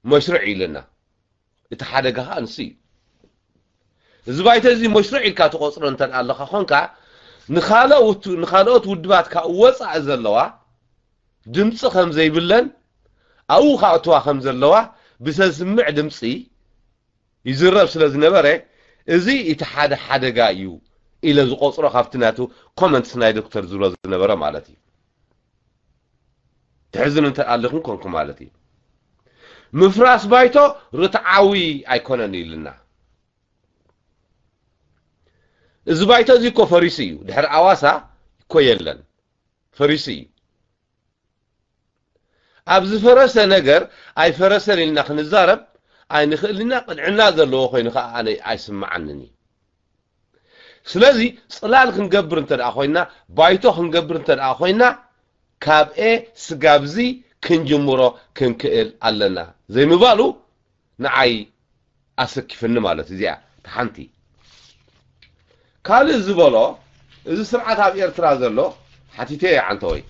መሽሩዕ ኢልና እቲ ሓደጋ ከዓ ንሱ እዩ። እዚ ባይቶ እዚ መሽሩዕ ኢልካ ትቆፅሮ እንተ ኣለካ ኮንካ ንኻልኦት ንኻልኦት ውድባት ካብ ወፃኢ ዘለዋ ድምፂ ከም ዘይብለን ኣብኡ ከእትዋ ከም ዘለዋ ብዘስምዕ ድምፂ ይዝረብ ስለ ዝነበረ፣ እዚ እቲ ሓደ ሓደጋ እዩ ኢለ ዝቆፅሮ ካብቲ ናቱ ኮመንትስ ናይ ዶክተር ዝብሎ ዝነበረ ማለት እዩ። ትሕዝኑ እንተ ኣለኹም ኮንኩ ማለት እዩ። ምፍራስ ባይቶ ርትዓዊ ኣይኮነን ኢልና። እዚ ባይቶ እዚ እኮ ፈሪሱ እዩ። ድሕሪ ኣዋሳ እኮ የለን፣ ፈሪሱ እዩ። ኣብ ዝፈረሰ ነገር ኣይፈረሰን ኢልና ክንዛረብ ኣይንኽእልና። ቅንዕና ዘለዎ ኮይኑ ከዓ ኣነ ኣይስምዓንን እዩ። ስለዚ ፅላል ክንገብር እንተ ደኣ ኮይና፣ ባይቶ ክንገብር እንተ ደኣ ኮይና፣ ካብ ኤ ስጋብ ዚ ክንጅምሮ ክንክእል ኣለና ዘይምባሉ ንዓይ ኣሰኪፍኒ ማለት እዩ። እዚኣ እቲ ሓንቲ። ካልእ ዝበሎ፣ እዚ ስርዓት ኣብ ኤርትራ ዘሎ ሓቲተ እየ ዓንተወይ።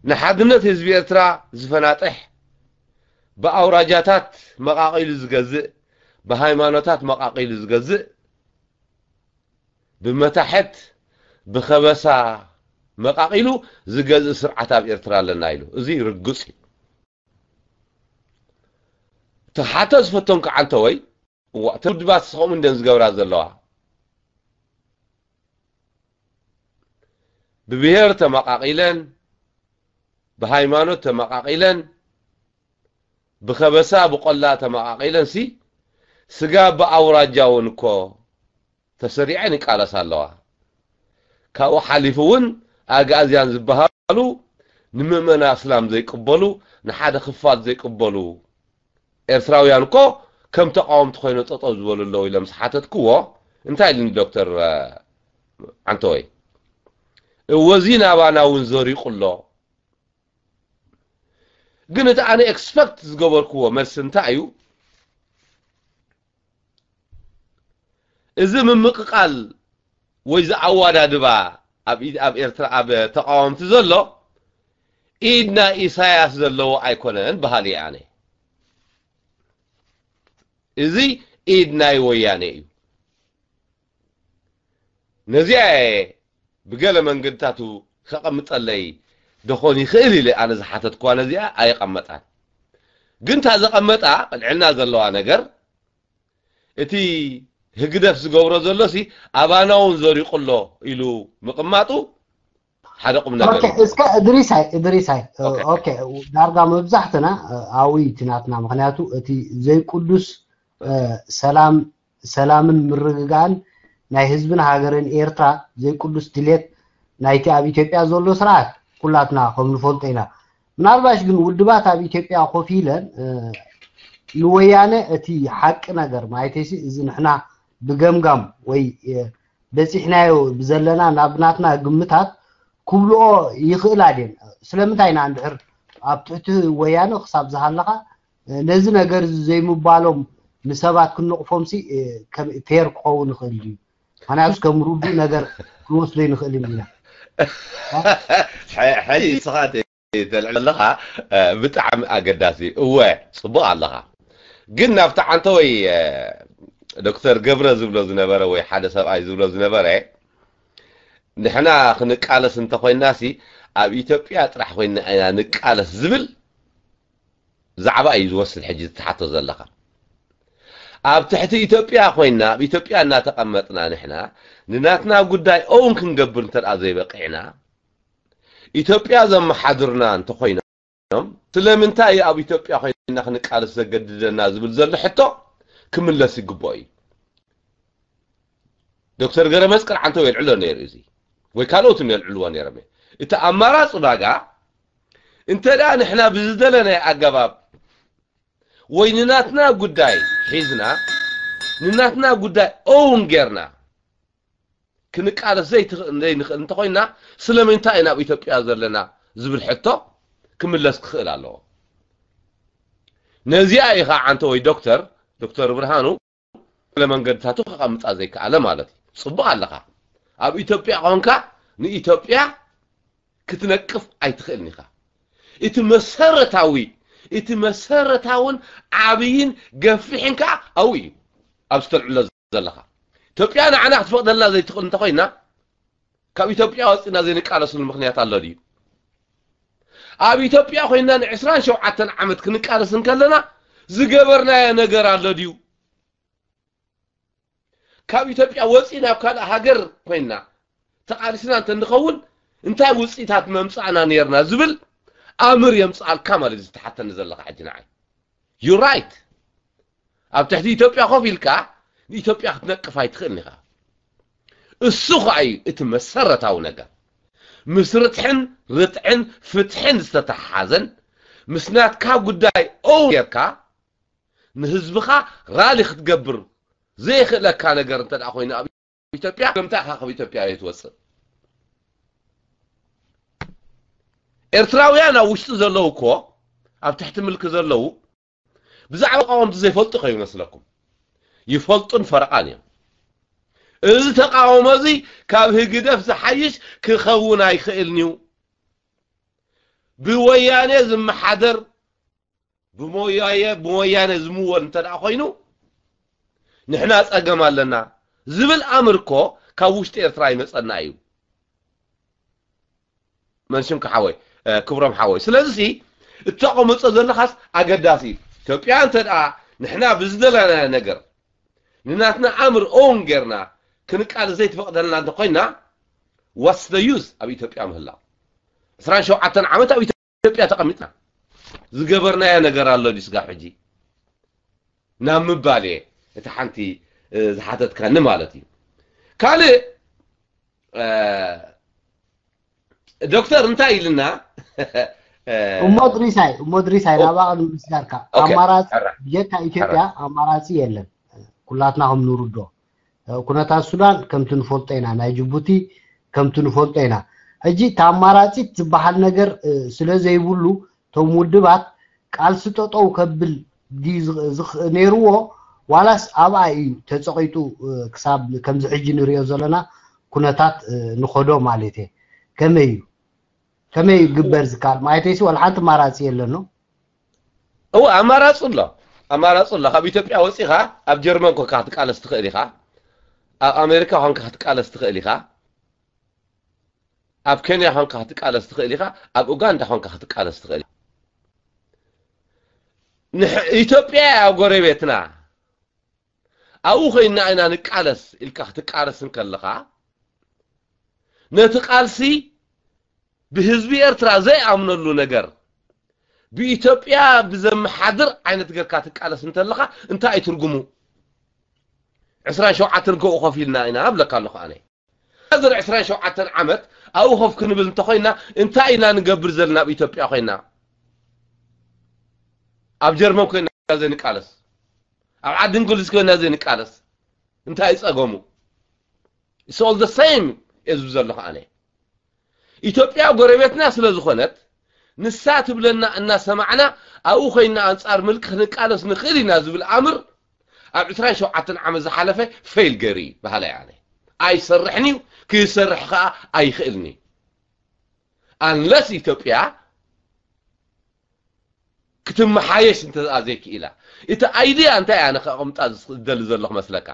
ንሓድነት ህዝቢ ኤርትራ ዝፈናጥሕ፣ ብኣውራጃታት መቓቒሉ ዝገዝእ፣ ብሃይማኖታት መቓቒሉ ዝገዝእ፣ ብመታሕት ብኸበሳ መቓቒሉ ዝገዝእ ስርዓት ኣብ ኤርትራ ኣለና ኢሉ። እዚ ርግጽ እዩ። ተሓተ ዝፈተንኩ ዓንተወይ፣ እዋ፣ እተን ውድባት ስኸም እንደን ዝገብራ ዘለዋ። ብብሄር ተመቓቒለን፣ ብሃይማኖት ተመቓቒለን፣ ብኸበሳ ብቆላ ተመቓቒለን ሲ፣ ስጋ ብኣውራጃ እውን እኮ ተሰሪዐን ይቃለሳ ኣለዋ። ካብኡ ሓሊፉ እውን ኣግኣዝያን ዝበሃሉ ንምእመና እስላም ዘይቅበሉ፣ ንሓደ ክፋል ዘይቅበሉ ኤርትራውያን እኮ ከም ተቃወምቲ ኮይኖም ጠጠው ዝበሉ ኣለዉ ኢሎም ዝሓተትክዎ እንታይ ኢልኒ ዶክተር፣ እ፣ ዓንተወይ? እወ እዚ ናባና እውን ዘሪቑ ኣሎ። ግን እቲ ኣነ ኤክስፐክት ዝገበርክዎ መልሲ እንታይ እዩ? እዚ ምምቕቓል ወይ እዚ ኣወዳድባ ኣብ ኢድ-፣ ኣብ ኤርትራ ኣብ ተቃወምቲ ዘሎ ኢድ ናይ ኢሳያስ ዘለዎ ኣይኮነን በሃሊ እየ ኣነ። እዚ ኢድ ናይ ወያነ እዩ። ነዚኣ እየ ብገለ መንገድታቱ ከቐምጠለይ ደኾን ይኽእል ኢለ ኣነ ዝሓተትክዋ ነዚኣ ኣየቐመጣን። ግን እታ ዘቐመጣ ቅንዕና ዘለዋ ነገር እቲ ህግደፍ ዝገብሮ ዘሎ ሲ ኣባና እውን ዘሪቑ ኣሎ ኢሉ ምቕማጡ ሓደ ቁም ነገር ኦኬ። እስከ እድሪሳይ እድሪሳይ ኦኬ። ኦኬ፣ ዳርጋ መብዛሕትና ኣብይ እቲ ናትና፣ ምክንያቱ እቲ ዘይቅዱስ ሰላም ሰላምን ምርግጋእን ናይ ህዝብን ሃገርን ኤርትራ ዘይቅዱስ ድሌት ናይቲ ኣብ ኢትዮጵያ ዘሎ ስርዓት ኩላትና ከም ንፈልጦ ኢና። ምናልባሽ ግን ውድባት ኣብ ኢትዮጵያ ኮፍ ኢለን ንወያነ እቲ ሓቂ ነገር ማለተይሲ፣ እዚ ንሕና ብገምጋም ወይ በፂሕናዮ ብዘለና ናብ ናትና ግምታት ክብልኦ ይኽእላ ድን? ስለምንታይ ኢና እንድሕር ኣብ ትሕቲ ወያነ ክሳብ ዝሃለኻ ነዚ ነገር እዚ ዘይምባሎም ንሰባት ክንነቕፎምሲ ፌር ክኸውን ይኽእል ድዩ? ምክንያቱ ከም ርዱእ ነገር ክንወስዶ ይንኽእል ኢና። ሕጂ ንስኻ ተልዕል ኣለኻ። ብጣዕሚ ኣገዳሲ እወ፣ ፅቡቅ ኣለኻ። ግን ናብቲ ዓንተወይ ዶክተር ገብረ ዝብሎ ዝነበረ ወይ ሓደ ሰብኣይ ዝብሎ ዝነበረ፣ ንሕና ክንቃለስ እንተኮይናሲ ኣብ ኢትዮጵያ ጥራሕ ኮይና ኢና ንቃለስ ዝብል ዛዕባ እዩ ዝወስድ። ሕጂ ትሓቶ ዘለኻ ኣብ ትሕቲ ኢትዮጵያ ኮይና ኣብ ኢትዮጵያ እናተቐመጥና ንሕና ንናትና ጉዳይ እውን ክንገብር እንተ ዘይበቂዕና፣ ኢትዮጵያ ዘመሓድሩና እንተኮይኖም ስለምንታይ ኣብ ኢትዮጵያ ኮይና ክንቃለስ ዘገድደና ዝብል ዘሎ ሕቶ ክምለስ ይግብኦ እዩ። ዶክተር ገረመስቀል ዓንተው የልዕሎ ነይሩ እዚ ወይ ካልኦት እውን የልዕልዎ ነይሮም እዮም። እቲ ኣማራፂ ባጋ እንተ ደኣ ንሕና ብዝደለናይ ኣገባብ ወይ ንናትና ጉዳይ ሒዝና ንናትና ጉዳይ እውን ጌርና ክንቃለስ ዘይንኽእል እንተኮይና ስለምንታይ ኢና ኣብ ኢትዮጵያ ዘለና ዝብል ሕቶ ክምለስ ክኽእል ኣለዎ። ነዚኣ ኢኻ ዓንተ ወይ ዶክተር ዶክተር ብርሃኑ ለመንገድታቱ ከቐምጣ ዘይከኣለ ማለት እዩ። ፅቡቕ ኣለኻ። ኣብ ኢትዮጵያ ኾንካ ንኢትዮጵያ ክትነቅፍ ኣይትኽእልን ኢኻ። እቲ መሰረታዊ እቲ መሰረታውን ዓብይን ገፊሕን ከዓ ኣብኡ እዩ ኣብ ዝተልዕሎ ዘለኻ። ኢትዮጵያ ንዓና ክትፈቕደልና ዘይትኽእል እንተኾይና ካብ ኢትዮጵያ ወፂና ዘይንቃለስሉ ምክንያት ኣሎ ድዩ? ኣብ ኢትዮጵያ ኮይና ን27 ዓመት ክንቃለስ እንከለና ዝገበርናዮ ነገር ኣሎ ድዩ? ካብ ኢትዮጵያ ወፂ ናብ ካልእ ሃገር ኮይና ተቃሊስና እንተንኸውን እንታይ ውፅኢታት መምፃእና ነርና ዝብል ኣምር የምፅኣልካ ማለት እዩ። ዝተሓተኒ ዘለካ ሕጂ ንዓይ you right። ኣብ ትሕቲ ኢትዮጵያ ኮፍ ኢልካ ንኢትዮጵያ ክትነቅፍ ኣይትኽእልን ኢኻ። እሱ ከዓ እዩ እቲ መሰረታዊ ነገር። ምስ ርትሕን ርትዕን ፍትሕን ዝተተሓሓዘን ምስ ናትካ ጉዳይ ኦው ጌርካ ንህዝብኻ ራሊ ክትገብር ዘይኽእለካ ነገር እንተ ኮይኑ ኣብ ኢትዮጵያ ከምታ ኢኻ ካብ ኢትዮጵያ እየ ትወፅእ። ኤርትራውያን ኣብ ውሽጢ ዘለዉ እኮ ኣብ ትሕቲ ምልኪ ዘለዉ ብዛዕባ ተቃወምቲ ዘይፈልጡ ከይመስለኩም ይፈልጡን ፈረቓን እዮም። እዚ ተቃውሞ እዚ ካብ ህግደፍ ዝሓይሽ ክኸውን ኣይኽእልን እዩ። ብወያኔ ዝመሓደር ብሞያየ ብወያነ ዝምወል እንተ ደኣ ኮይኑ ንሕና ጸገም ኣለና ዝብል ኣምር እኮ ካብ ውሽጢ ኤርትራ ይመጸና እዩ። መንሽምካ ሓወይ ክብሮም ሓወይ ስለዚ እተቐመጾ ዘለኻስ ኣገዳሲ ኢትዮጵያ እንተ ደኣ ንሕና ብዝደለናዮ ነገር ንናትና ኣምር ኦን ጌርና ክንቃል ዘይትፈቕደልና እንተኮይና what's the use ኣብ ኢትዮጵያ ምህላው 27 ዓመት ኣብ ኢትዮጵያ ተቐሚጥና ዝገበርናዮ ነገር ኣሎ ድዩ ስጋብ ሕጂ ናብ ምባል እየ እቲ ሓንቲ ዝሓተትካኒ ማለት እዩ። ካልእ ዶክተር እንታይ ኢልና እሞ ድሪሳይ እሞ ድሪሳይ ናባ ቅድሚ ምስጋርካ ኣማራፂ ብጀካ ኢትዮጵያ ኣማራፂ የለን። ኩላትና ከም ንርዶ ኩነታት ሱዳን ከምቲ ንፈልጦ ኢና፣ ናይ ጅቡቲ ከምቲ ንፈልጦ ኢና። ሕጂ እቲ ኣማራፂት ዝበሃል ነገር ስለ ዘይብሉ እቶም ውድባት ቃልሲ ጠጠው ከብል ድዩ ነይርዎ ዋላስ ኣብኣ እዩ ተፀቒጡ ክሳብ ከምዚ ሕጂ ንሪኦ ዘለና ኩነታት ንኸዶ ማለት እየ። ከመይ እዩ ከመይ ግበር ዝካል ማለተይሲ ዋላ ሓንቲ ኣማራፂ የለኖ። እወ ኣማራፂ ኣሎ ኣማራፂ ኣሎ። ካብ ኢትዮጵያ ወፂኻ ኣብ ጀርመን ኮንካ ክትቃለስ ትኽእል ኢኻ። ኣብ ኣሜሪካ ኮንካ ክትቃለስ ትኽእል ኢኻ። ኣብ ኬንያ ኮንካ ክትቃለስ ትኽእል ኢኻ። ኣብ ኡጋንዳ ኮንካ ክትቃለስ ትኽእል ኢኻ። ኢትዮጵያ ኣብ ጎረቤትና ኣብኡ ኮይና ኢና ንቃለስ ኢልካ ክትቃለስ እንከለኻ፣ ነቲ ቃልሲ ብህዝቢ ኤርትራ ዘይኣምነሉ ነገር፣ ብኢትዮጵያ ብዘመሓድር ዓይነት ጌርካ ትቃለስ እንተለኻ፣ እንታይ እዩ ትርጉሙ? ዕስራን ሸውዓተን ከኡ ኮፍ ኢልና ኢና እብለካ ኣለኹ ኣነ። ዝር ዕስራን ሸውዓተን ዓመት ኣብኡ ኮፍ ክንብል እንተኾይና፣ እንታይ ኢና ንገብር ዘለና ኣብ ኢትዮጵያ ኮይና? ኣብ ጀርመን ኮይና ዘይንቃለስ? ኣብ ዓዲ እንግሊዝ ኮይና ዘይንቃለስ? እንታይ እዩ ጸገሙ? It's all the same እየ ዝብል ዘለኹ ኣነ። ኢትዮጵያ ጎረቤትና ስለ ዝኾነት፣ ንሳ ትብለና እናሰማዕና ኣብኡ ኮይና ኣንጻር ምልኪ ክንቃለስ ንኽእል ኢና ዝብል ኣምር ኣብ ዕስራን ሸውዓተን ዓመት ዝሓለፈ ፌል ገይሩ እዩ በሃላይ ኣነ። ኣይሰርሕን እዩ፣ ክሰርሕ ከኣ ኣይኽእልን እዩ። Unless ኢትዮጵያ ክትመሓየሽ እንተ ዘይክኢላ። እቲ ኣይድያ እንታይ ኣነ ከቕምጣ ዝደሊ ዘለኹ መስለካ?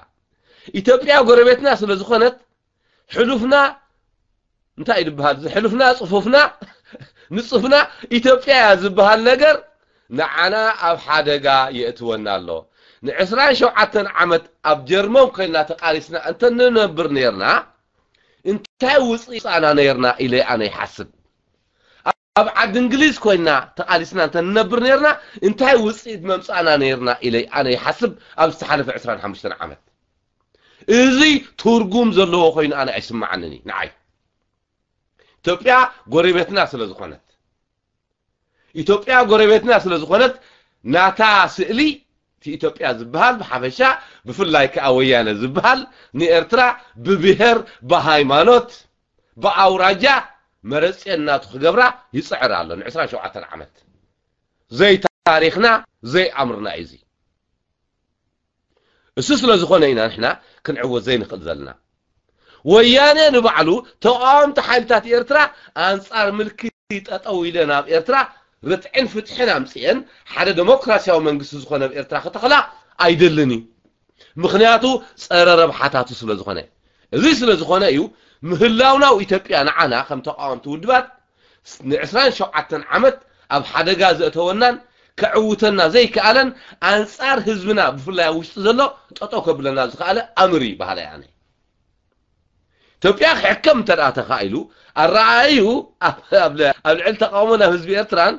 ኢትዮጵያ ጎረቤትና ስለ ዝኾነት፣ ሕሉፍና እንታይ እዩ ዝበሃል? እዚ ሕሉፍና፣ ጽፉፍና፣ ንጹፍና ኢትዮጵያ እያ ዝበሃል ነገር ንዓና ኣብ ሓደጋ የእትወና ኣሎ። ንዕስራን ሸውዓተን ዓመት ኣብ ጀርመን ኮይና ተቃሊስና እንተ ንነብር ነርና፣ እንታይ ውጽኢት ኣና ነርና ኢለ ኣነ ይሓስብ። ኣብ ዓዲ እንግሊዝ ኮይና ተቃሊስና እንተ ንነብር ነርና፣ እንታይ ውጽኢት መምጻእና ነርና ኢለ ኣነ ይሓስብ። ኣብ ዝተሓለፈ ዕስራን ሓሙሽተን ዓመት እዚ ትርጉም ዘለዎ ኮይኑ ኣነ ኣይስምዓንን እዩ ንዓይ። ኢትዮጵያ ጎረቤትና ስለ ዝኾነት፣ ኢትዮጵያ ጎረቤትና ስለ ዝኾነት፣ ናታ ስእሊ እቲ ኢትዮጵያ ዝበሃል ብሓፈሻ፣ ብፍላይ ከኣ ወያነ ዝበሃል፣ ንኤርትራ ብብሄር፣ ብሃይማኖት፣ ብኣውራጃ መረጽየን ናቱ ክገብራ ይጽዕር ኣሎ ንዕስራን ሸውዓተን ዓመት። ዘይታሪኽና፣ ዘይኣምርና እዩ እዚ። እሱ ስለ ዝኾነ ኢና ንሕና ክንዕወት ዘይንኽእል ዘለና። ወያነ ንባዕሉ ተቃወምቲ ሓይልታት ኤርትራ ኣንጻር ምልኪ ጠጠው ኢለ ናብ ኤርትራ ርትዕን ፍትሕን ኣምጽኤን ሓደ ደሞክራሲያዊ መንግስቲ ዝኾነ ኣብ ኤርትራ ክተኽላ ኣይደልን እዩ። ምኽንያቱ ጸረ ረብሓታቱ ስለ ዝኾነ። እዚ ስለ ዝኾነ እዩ ምህላውና ኣብ ኢትዮጵያ ንዓና ከም ተቃወምቲ ውድባት ንዕስራን ሸውዓተን ዓመት ኣብ ሓደጋ ዘእተወናን ከዕውተና ዘይከኣለን ኣንጻር ህዝብና ብፍላይ ኣብ ውሽጢ ዘሎ ጠጠው ከብለና ዝኸኣለ ኣምር እዩ በሃላይ ኣነ። ኢትዮጵያ ክሕከም እንተ ደኣ ተኻኢሉ ኣረኣእዩ ኣብ ኣብ ል- ኣብ ልዕሊ ተቃውሞ ናብ ህዝቢ ኤርትራን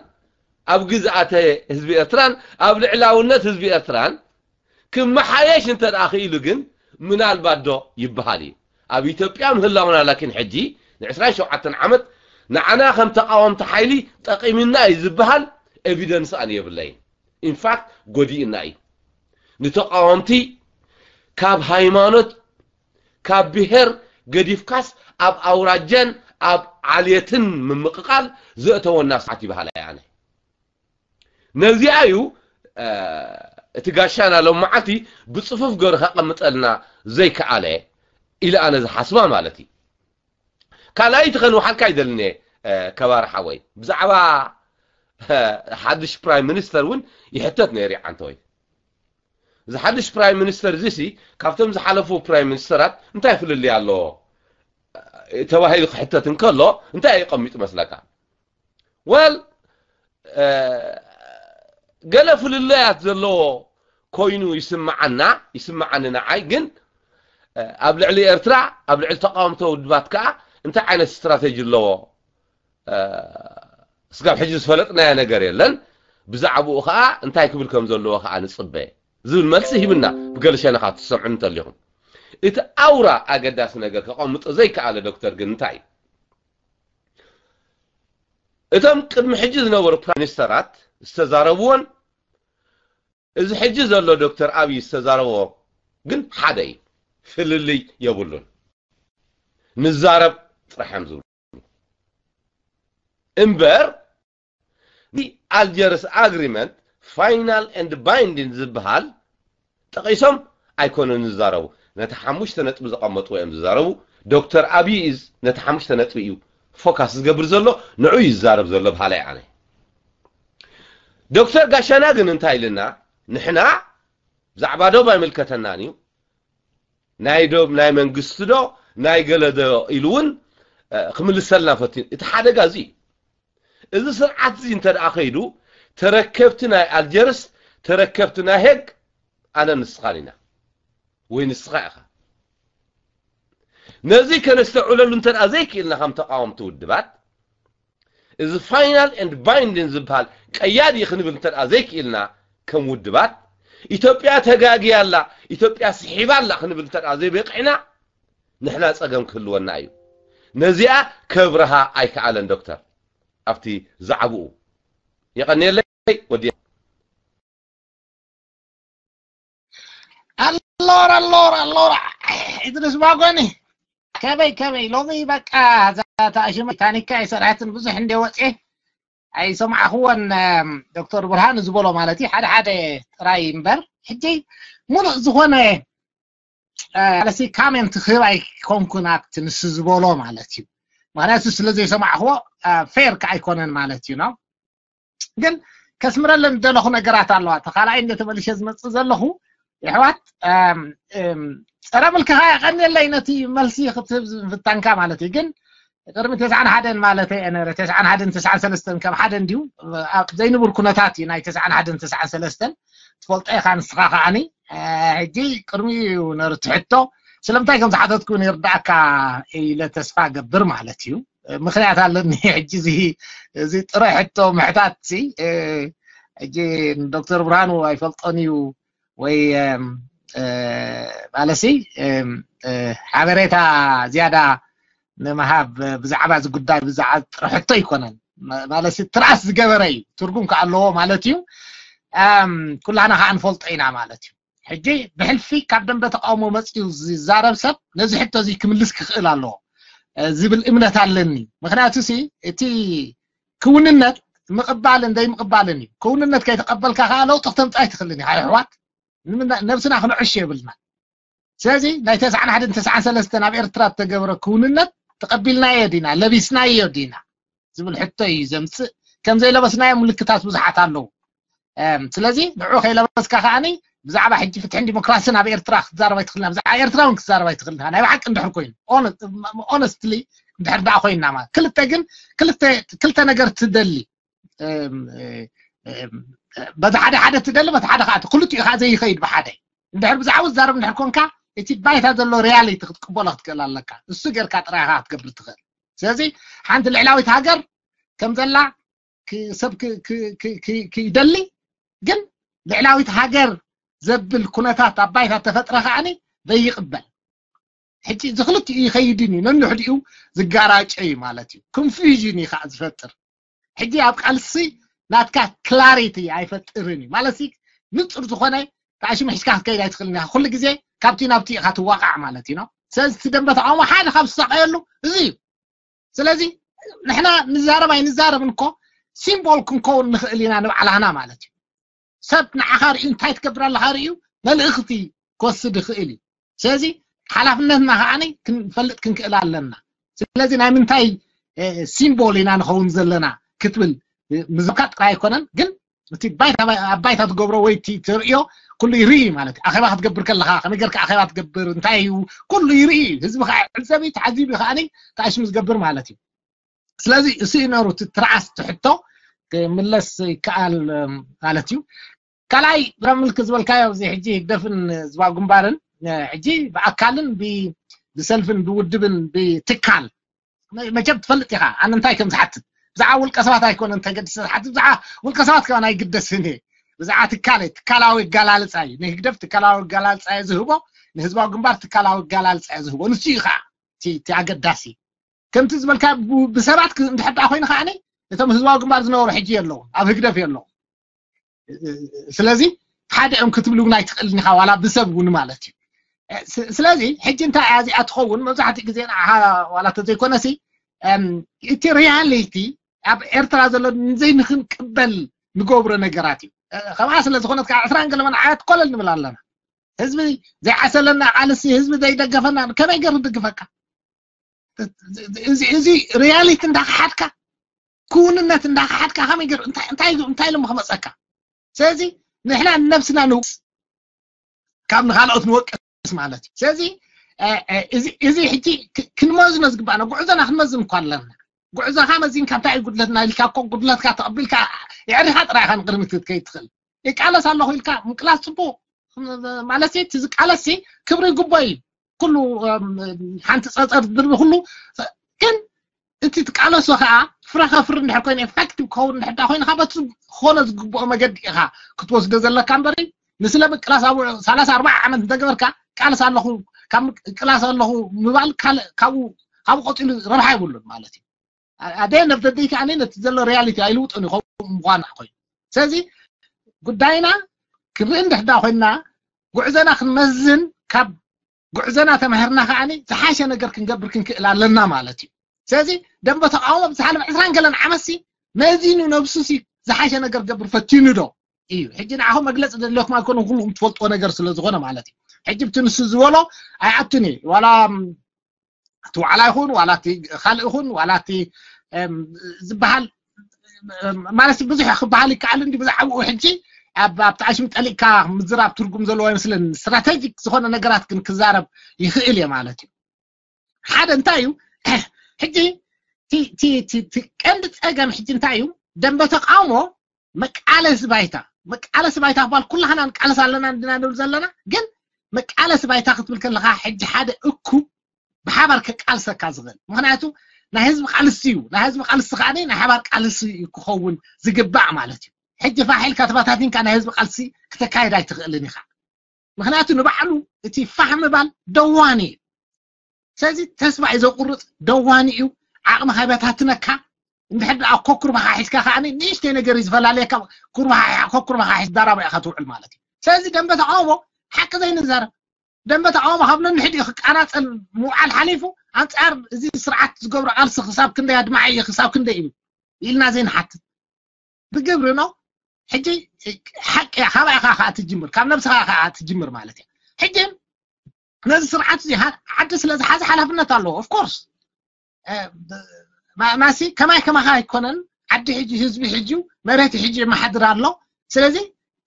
ኣብ ግዝኣተ ህዝቢ ኤርትራን ኣብ ልዕላውነት ህዝቢ ኤርትራን ክመሓየሽ እንተ ደኣ ክኢሉ ግን ምናልባት ዶ ይበሃል እዩ። ኣብ ኢትዮጵያ ምህላውና ላኪን ሕጂ ንዕስራን ሸውዓተን ዓመት ንዓና ከም ተቃወምቲ ሓይሊ ጠቂምና እዩ ዝበሃል ኤቪደንስ ኣነ የብለይን። ኢንፋክት ጎዲእና እዩ። ንተቃወምቲ ካብ ሃይማኖት ካብ ብሄር ገዲፍካስ ኣብ ኣውራጃን ኣብ ዓልየትን ምምቕቓል ዘእተወና ስዓት ይበሃል ኣነ። ነዚኣ እዩ እቲ ጋሻና ሎም መዓልቲ ብፅፉፍ ገሩ ከቐምጠልና ዘይከኣለ ኢለ ኣነ ዝሓስባ ማለት እዩ። ካልኣይቲ ከንውሓልካ ይደልን እየ ከባር ሓወይ፣ ብዛዕባ ሓድሽ ፕራይም ሚኒስተር እውን ይሕተት ነይሩ ዓንተወይ። እዚ ሓድሽ ፕራይም ሚኒስተር እዚሲ ካብቶም ዝሓለፉ ፕራይም ሚኒስተራት እንታይ ፍልልይ ኣለዎ ተባሂሉ ክሕተት እንከሎ እንታይ እዩ ቀሚጡ መስለካ? ወል ገለ ፍልልያት ዘለዎ ኮይኑ ይስምዓና ይስምዓኒ ንዓይ። ግን ኣብ ልዕሊ ኤርትራ ኣብ ልዕሊ ተቃወምቶ ውድባት ከዓ እንታይ ዓይነት ስትራተጂ ኣለዎ? ስጋብ ሕጂ ዝፈለጥናዮ ነገር የለን። ብዛዕባኡ ከዓ እንታይ ክብል ከም ዘለዎ ከዓ ንፅበ ዝብል መልሲ ሂብና ብገለ ሸነኻት ትሰምዑ እንተሊኹም። እቲ ኣውራ ኣገዳሲ ነገር ከቐምጦ ዘይከኣለ ዶክተር ግን እንታይ እዩ? እቶም ቅድሚ ሕጂ ዝነበሩ ፕራይም ሚኒስተራት ዝተዛረብዎን እዚ ሕጂ ዘሎ ዶክተር ኣብይ ዝተዛረቦ ግን ሓደ እዩ። ፍልልይ የብሉን። ንዛረብ ጥራሕ እዮም ዝብሉ እምበር፣ ኣልጀርስ ኣግሪመንት ፋይናል ኤንድ ባይንዲንግ ዝበሃል ጠቒሶም ኣይኮነን ዝዛረቡ። ነቲ ሓሙሽተ ነጥቢ ዘቐመጥዎ እዮም ዝዛረቡ። ዶክተር ኣብይ ኢዝ ነቲ ሓሙሽተ ነጥቢ እዩ ፎካስ ዝገብር ዘሎ፣ ንዑ እዩ ዝዛረብ ዘሎ በሃላይ ኣነ። ዶክተር ጋሻና ግን እንታይ ኢልና? ንሕና ብዛዕባ ዶብ ኣይምልከተናን እዩ። ናይ ዶብ ናይ መንግስቲ ዶ ናይ ገለ ዶ ኢሉ እውን ክምልሰልና ፈትዩ። እቲ ሓደጋ እዚ እዩ። እዚ ስርዓት እዚ እንተ ደኣ ከይዱ ተረከብቲ ናይ ኣልጀርስ፣ ተረከብቲ ናይ ሄግ ኣነ ንስኻን ኢና። ወይ ንስኻ ኢኻ። ነዚ ከነስተውዕለሉ እንተ ደኣ ዘይክኢልና ከም ተቃወምቲ ውድባት፣ እዚ final and binding ዝበሃል ቀያዲ ክንብል እንተ ደኣ ዘይክኢልና፣ ከም ውድባት፣ ኢትዮጵያ ተጋግያ ኣላ፣ ኢትዮጵያ ስሒባ ኣላ ክንብል እንተ ደኣ ዘይበቂዕና፣ ንሕና ጸገም ክህልወና እዩ። ነዚኣ ከብርሃ ኣይከኣለን ዶክተር ኣብቲ ዛዕብኡ። የቐንየለይ ወዲ። ኣሎራ ኣሎራ ኣሎራ፣ ኢድሪስ ባጎኒ፣ ከመይ ከመይ? ሎሚ በቃ እዛ ታሽመ ታኒካ ኣይሰራሕትን፣ ብዙሕ እንደ ወፅኤ ኣይሰማዕኽዎን። ዶክተር ብርሃን ዝበሎ ማለት እዩ፣ ሓደ ሓደ ጥራይ እምበር፣ ሕጂ ሙሉእ ዝኾነ ኣለሲ ካሜንት ክህብ ኣይኮንኩን ኣብቲ ንሱ ዝበሎ ማለት እዩ። ምክንያቱ ስለ ዘይሰማዕኽዎ ፌር ከ ኣይኮነን ማለት እዩ ነው። ግን ከስምረለን ዝደለኹ ነገራት ኣለዋ። እቲ ካልኣይ እንደ ተመልሸ ዝመፅእ ዘለኹ፣ የሕዋት፣ ጸረ ምልክኻ የቐንየለይ ነቲ መልሲ ክትህብ ምፍታንካ ማለት እዩ። ግን ቅድሚ ተስዓን ሓደን ማለት እየ ነረ፣ ተስዓን ሓደን ተስዓን ሰለስተን ከም ሓደ እንዲሁ ኣብ ዘይንቡር ኩነታት እዩ ናይ ተስዓን ሓደን ተስዓን ሰለስተን። ትፈልጦ ኢኻ ንስኻ ከዓኒ። ሕጂ ቅድሚ እዩ ነሩ ትሕቶ ስለምንታይ ከም ዝሓተትኩ ይርዳእካ ኢለ ተስፋ ገብር ማለት እዩ። ምክንያት ኣለኒ። ሕጂ እዚ እዚ ጥረ ሕቶ ምሕታት ሲ ሕጂ ዶክተር ብርሃኑ ኣይፈልጦን እዩ ወይ ማለሲ ሓበሬታ ዝያዳ ንምሃብ ብዛዕባ እዚ ጉዳይ ብዛዕባ ጥረ ሕቶ ኣይኮነን። ማለሲ ትርኣስ ዝገበረ እዩ ትርጉም ከኣለዎ ማለት እዩ። ኩላና ከዓ ንፈልጦ ኢና ማለት እዩ። ሕጂ ብሕልፊ ካብ ደንበ ተቃውሞ መፅኡ ዝዛረብ ሰብ ነዚ ሕቶ እዚ ክምልስ ክኽእል ኣለዎ ዝብል እምነት ኣለኒ። ምክንያቱ ሲ እቲ ክውንነት ምቕባልን ዘይምቕባልን እዩ። ክውንነት ከይተቐበልካ ከዓ ለውጢ ክተምፅእ ኣይትኽእልን ኢኻ። ኣሕዋት ነብስና ክነዕሽ የብልና። ስለዚ ናይ ተስዓን ሓደን ተስዓን ሰለስተን ኣብ ኤርትራ እተገብረ ክውንነት ተቐቢልናዮ ዲና ለቢስናዮ ዲና ዝብል ሕቶ እዩ ዘምፅእ። ከም ዘይለበስናዮ ምልክታት ብዙሓት ኣለዉ። ስለዚ ንዑ ከይለበስካ ከዓኒ ብዛዕባ ሕጂ ፍትሕን ዲሞክራስን ኣብ ኤርትራ ክትዛረብ ኣይትኽእልና፣ ብዛዕባ ኤርትራ እውን ክትዛረብ ኣይትኽእልና። ናይ ብሓቂ እንድሕር ኮይኑ ኦነስትሊ እንድሕር ደኣ ኮይና ማለት ክልተ ግን ክልተ ነገር ትደሊ በቲ ሓደ ሓደ ትደሊ በቲ ሓደ ከዓ ክልቲኡ ከዓ ዘይኸይድ ብሓደ እንድሕር ብዛዕባ ዝዛረብ እንድሕር ኮንካ እቲ ባይታ ዘሎ ሪያሊቲ ክትቅበሎ ክትክእል ኣለካ። እሱ ጌርካ ጥራይ ኢኻ ክትገብር ትኽእል። ስለዚ ሓንቲ ልዕላዊት ሃገር ከም ዘላ ሰብ ክደሊ ግን ልዕላዊት ሃገር ዘብል ኩነታት ኣብ ባይታ ተፈጥረ ከዓኒ ዘይቕበል። ሕጂ እዚ ክልቲኡ ይኸይድን እዩ ነንሕዲኡ ዝጋራጨ እዩ ማለት እዩ። ኮንፊዥን እዩ ከዓ ዝፈጥር። ሕጂ ኣብ ቃልሲ ናትካ ክላሪቲ ኣይፈጥርን እዩ ማለት ንፁር ዝኾነ ተኣሽሙ ሒዝካ ክትከይድ ኣይትኽእልን ኢኻ። ኩሉ ግዜ ካብቲ ናብቲ ኢኻ ትዋቃዕ ማለት እዩ። ስለዚ እቲ ደንበ ተቃውሞ ሓደ ካብ ዝሳቀየሉ እዚ እዩ። ስለዚ ንሕና ንዛረብ ኣይንዛረብን እኮ ሲምቦል ክንከውን ንኽእል ኢና ንባዕላህና ማለት እዩ። ሰብ ንዓኻ ርእዩ እንታይ ትገብር ኣለኻ ርእዩ መልእኽቲ ክወስድ ይኽእል እዩ። ስለዚ ሓላፍነትና ከዓኒ ክንፈልጥ ክንክእል ኣለና። ስለዚ ናይ ምንታይ ሲምቦል ኢና ንኸውን ዘለና ክትብል ምዝካ ጥራይ ኣይኮነን ግን እቲ ባይታ ኣብ ባይታ ትገብሮ ወይ እቲ ትርእዮ ኩሉ ይርኢ ማለት እዩ። ኣኼባ ክትገብር ከለኻ ከመይ ጌርካ ኣኼባ ትገብር እንታይ እዩ ኩሉ ይርኢ እዩ። ህዝቢ ከዓ ዕዘቢ ተዓዚቢ ከዓኒ ተኣሽሙ ዝገብር ማለት እዩ። ስለዚ እሱ ይነሩ እቲ ትርዓስ ትሕቶ ክምለስ ይከኣል ማለት እዩ። ካልኣይ ብረምልክ ዝበልካዮ እዚ ሕጂ ህግደፍን ዝባ ግንባርን ሕጂ ብኣካልን ብሰልፍን ብውድብን ብትካል መቸም ትፈልጥ ኢኻ ኣነ እንታይ ከም ዝሓትት ብዛዕባ ውልቀ ሰባት ኣይኮነ እንተገድስ ዝሓትት ብዛዕባ ውልቀ ሰባት ከማን ኣይግደስን እየ። ብዛዕባ ትካል ትካላዊ ኣጋላልፃ እዩ። ንህግደፍ ትካላዊ ኣጋላልፃ እየ ዝህቦ፣ ንህዝባዊ ግንባር ትካላዊ ኣጋላልፃ እየ ዝህቦ። ንሱ እዩ ከዓ እቲ ኣገዳሲ። ከምቲ ዝበልካ ብሰባት እንድሕር ደኣ ኮይኑ ከዓ እቶም ህዝባዊ ግንባር ዝነበሩ ሕጂ የለዉ ኣብ ህግደፍ የለዉ። ስለዚ ሓደ እዮም ክትብል እውን ኣይትኽእልን ኢኻ ዋላ ብሰብ እውን ማለት እዩ። ስለዚ ሕጂ እንታይ እያ እዚኣ ትኸውን መብዛሕትኡ ግዜ ንዓኻ ዋላ ተዘይኮነሲ እቲ ሪያሊቲ ኣብ ኤርትራ ዘሎ ንዘይንክንቅበል ንገብሮ ነገራት እዩ። ከምኣ ስለ ዝኾነት ከዓ ዕስራን ገለመን ዓመት ኮለል ንብል ኣለና። ህዝቢ ዘይዓሰለና ቃልሲ ህዝቢ ዘይደገፈና ከመይ ገይሩ ድግፈካ? እዚ ሪያሊቲ እንዳክሓድካ ክውንነት እንዳክሓድካ ከመይ ገይሩ እንታይ ኢሎም ክመፀካ? ስለዚ ንሕና ንነብስና ንውቅስ ካብ ንካልኦት ንወቅስ ማለት እዩ። ስለዚ እዚ ሕጂ ክንመዝኖ ዝግባእና ጉዕዞና ክንመዝን እኳ ኣለና። ጉዕዞካ መዚንካ እንታይ እዩ ጉድለትና ኢልካ እኮ ጉድለትካ ተቐቢልካ የዕሪኻ ጥራይ ኢኻ ንቅድሚት ክትከይድ ትኽእል። ይቃለስ ኣለኹ ኢልካ ምቅላስ ፅቡቅ ማለት እቲ ዝቃለስ ክብሪ ይግቦ እዩ። ኩሉ ሓንቲ ፀፀር ድርቢ ኩሉ ግን እቲ ትቃለሶ ከዓ ፍረ ከፍሪ እንድሕር ኮይኑ ኤፌክቲቭ ክኸውን እንድሕር ኮይኑ ካብ በቲ ክኾነ ዝግብኦ መገዲ ኢኻ ክትወስዶ ዘለካ እምበሪ ንስለ ምቅላስ ኣብ ሰላሳ ኣርባዓ ዓመት እንተገበርካ ቃልስ ኣለኹ ካብ ምቅላስ ኣለኹ ምባል ካልእ ካብኡ ካብኡ ቀፂሉ ረብሓ የብሉን ማለት እዩ። ኣደይ ነብተደይ ከዓ ነቲ ዘሎ ሪያሊቲ ኣይልውጥን እዩ ከምኡ ምኳና ኮይኑ ስለዚ ጉዳይና ክርኢ እንድሕዳ ኮይና ጉዕዘና ክንመዝን ካብ ጉዕዘና ተማሂርና ከዓ ዝሓሸ ነገር ክንገብር ክንክእል ኣለና ማለት እዩ። ስለዚ ደንበ ተቃውሞ ብዝሓለፈ ዕስራን ገለን ዓመትሲ መዚኑ ነብሱሲ ዝሓሸ ነገር ገብር ፈቲኑ ዶ እዩ። ሕጂ ንዓኹም መግለፂ ዘድልየኩም ኣይኮነን ኩልኩም ትፈልጥዎ ነገር ስለዝኾነ ማለት እዩ። ሕጂ ብቲ ንሱ ዝበሎ ኣይኣቱን እዩ ዋላ እቲ ዋዕላ ይኹን ዋላ እቲ ካልእ ይኹን ዋላ እቲ ዝበሃል ማለት ብዙሕ ክበሃል ይከኣል እንዲ ብዛዕባኡ ሕጂ ኣብቲ ኣሽም ጠሊቅካ ምዝራብ ትርጉም ዘለዎ ኣይመስለኒ። ስትራቴጂክ ዝኾነ ነገራት ግን ክዛረብ ይኽእል እየ ማለት እዩ። ሓደ እንታይ እዩ ሕጂ ቀንዲ ፀገም ሕጂ እንታይ እዩ ደንበ ተቃውሞ መቃለሲ ባይታ መቃለሲ ባይታ ክባል ኩላህና ንቃለስ ኣለና እንዲና ንብል ዘለና ግን መቃለሲ ባይታ ክትብል ከለካ ሕጂ ሓደ እኩብ ብሓባር ከቃልሰካ ዝኽእል ምክንያቱ ናይ ህዝቢ ቃልሲ እዩ ናይ ህዝቢ ቃልሲ ከዓ ናይ ሓባር ቃልሲ እዩ ክኸውን ዝግባእ ማለት እዩ ሕጂ ፋሒልካ ተባታቲንካ ናይ ህዝቢ ቃልሲ ክተካየድ ኣይትኽእልን ኢኻ ምክንያቱ ንባዕሉ እቲ ፋሕ ምባል ደዋኒ እዩ ስለዚ ተስፋ እዩ ዘቁርፅ ደዋኒ እዩ ዓቕሚ ሃይበታትነካ እንድሕር ደኣ ኮኩርባኻ ሒዝካ ከዓ ንእሽተይ ነገር እዩ ዝፈላለየካ ኩርባኻ ኮኩርባኻ ሒዝ ዳራባ ኢኻ ትውዕል ማለት እዩ ስለዚ ደንበ ተቃውሞ ሓቂ ዘይንዛረብ ደንበ ተቃውሞ ካብ ነንሕድ እዩ ክቃናፀል ምውዓል ሓሊፉ ኣንፃር እዚ ስርዓት ዝገብሮ ቃልሲ ክሳብ ክንደይ ኣድማዒ እዩ ክሳብ ክንደይ እዩ ኢልና ዘይንሓትት ብግብሪ ነው ሕጂ ሓቂ ካባይ ኢኻ ከዓ ትጅምር ካብ ነብስኻ ከዓ ትጅምር ማለት እዩ ሕጂ ነዚ ስርዓት እዚ ዓዲ ስለ ዝሓዘ ሓላፍነት ኣለዎ ኦፍኮርስ ማሲ ከማይ ከማኻ ኣይኮነን ዓዲ ሕጂ ህዝቢ ሕጂ መሬት ሕጂ መሓድር ኣሎ ስለዚ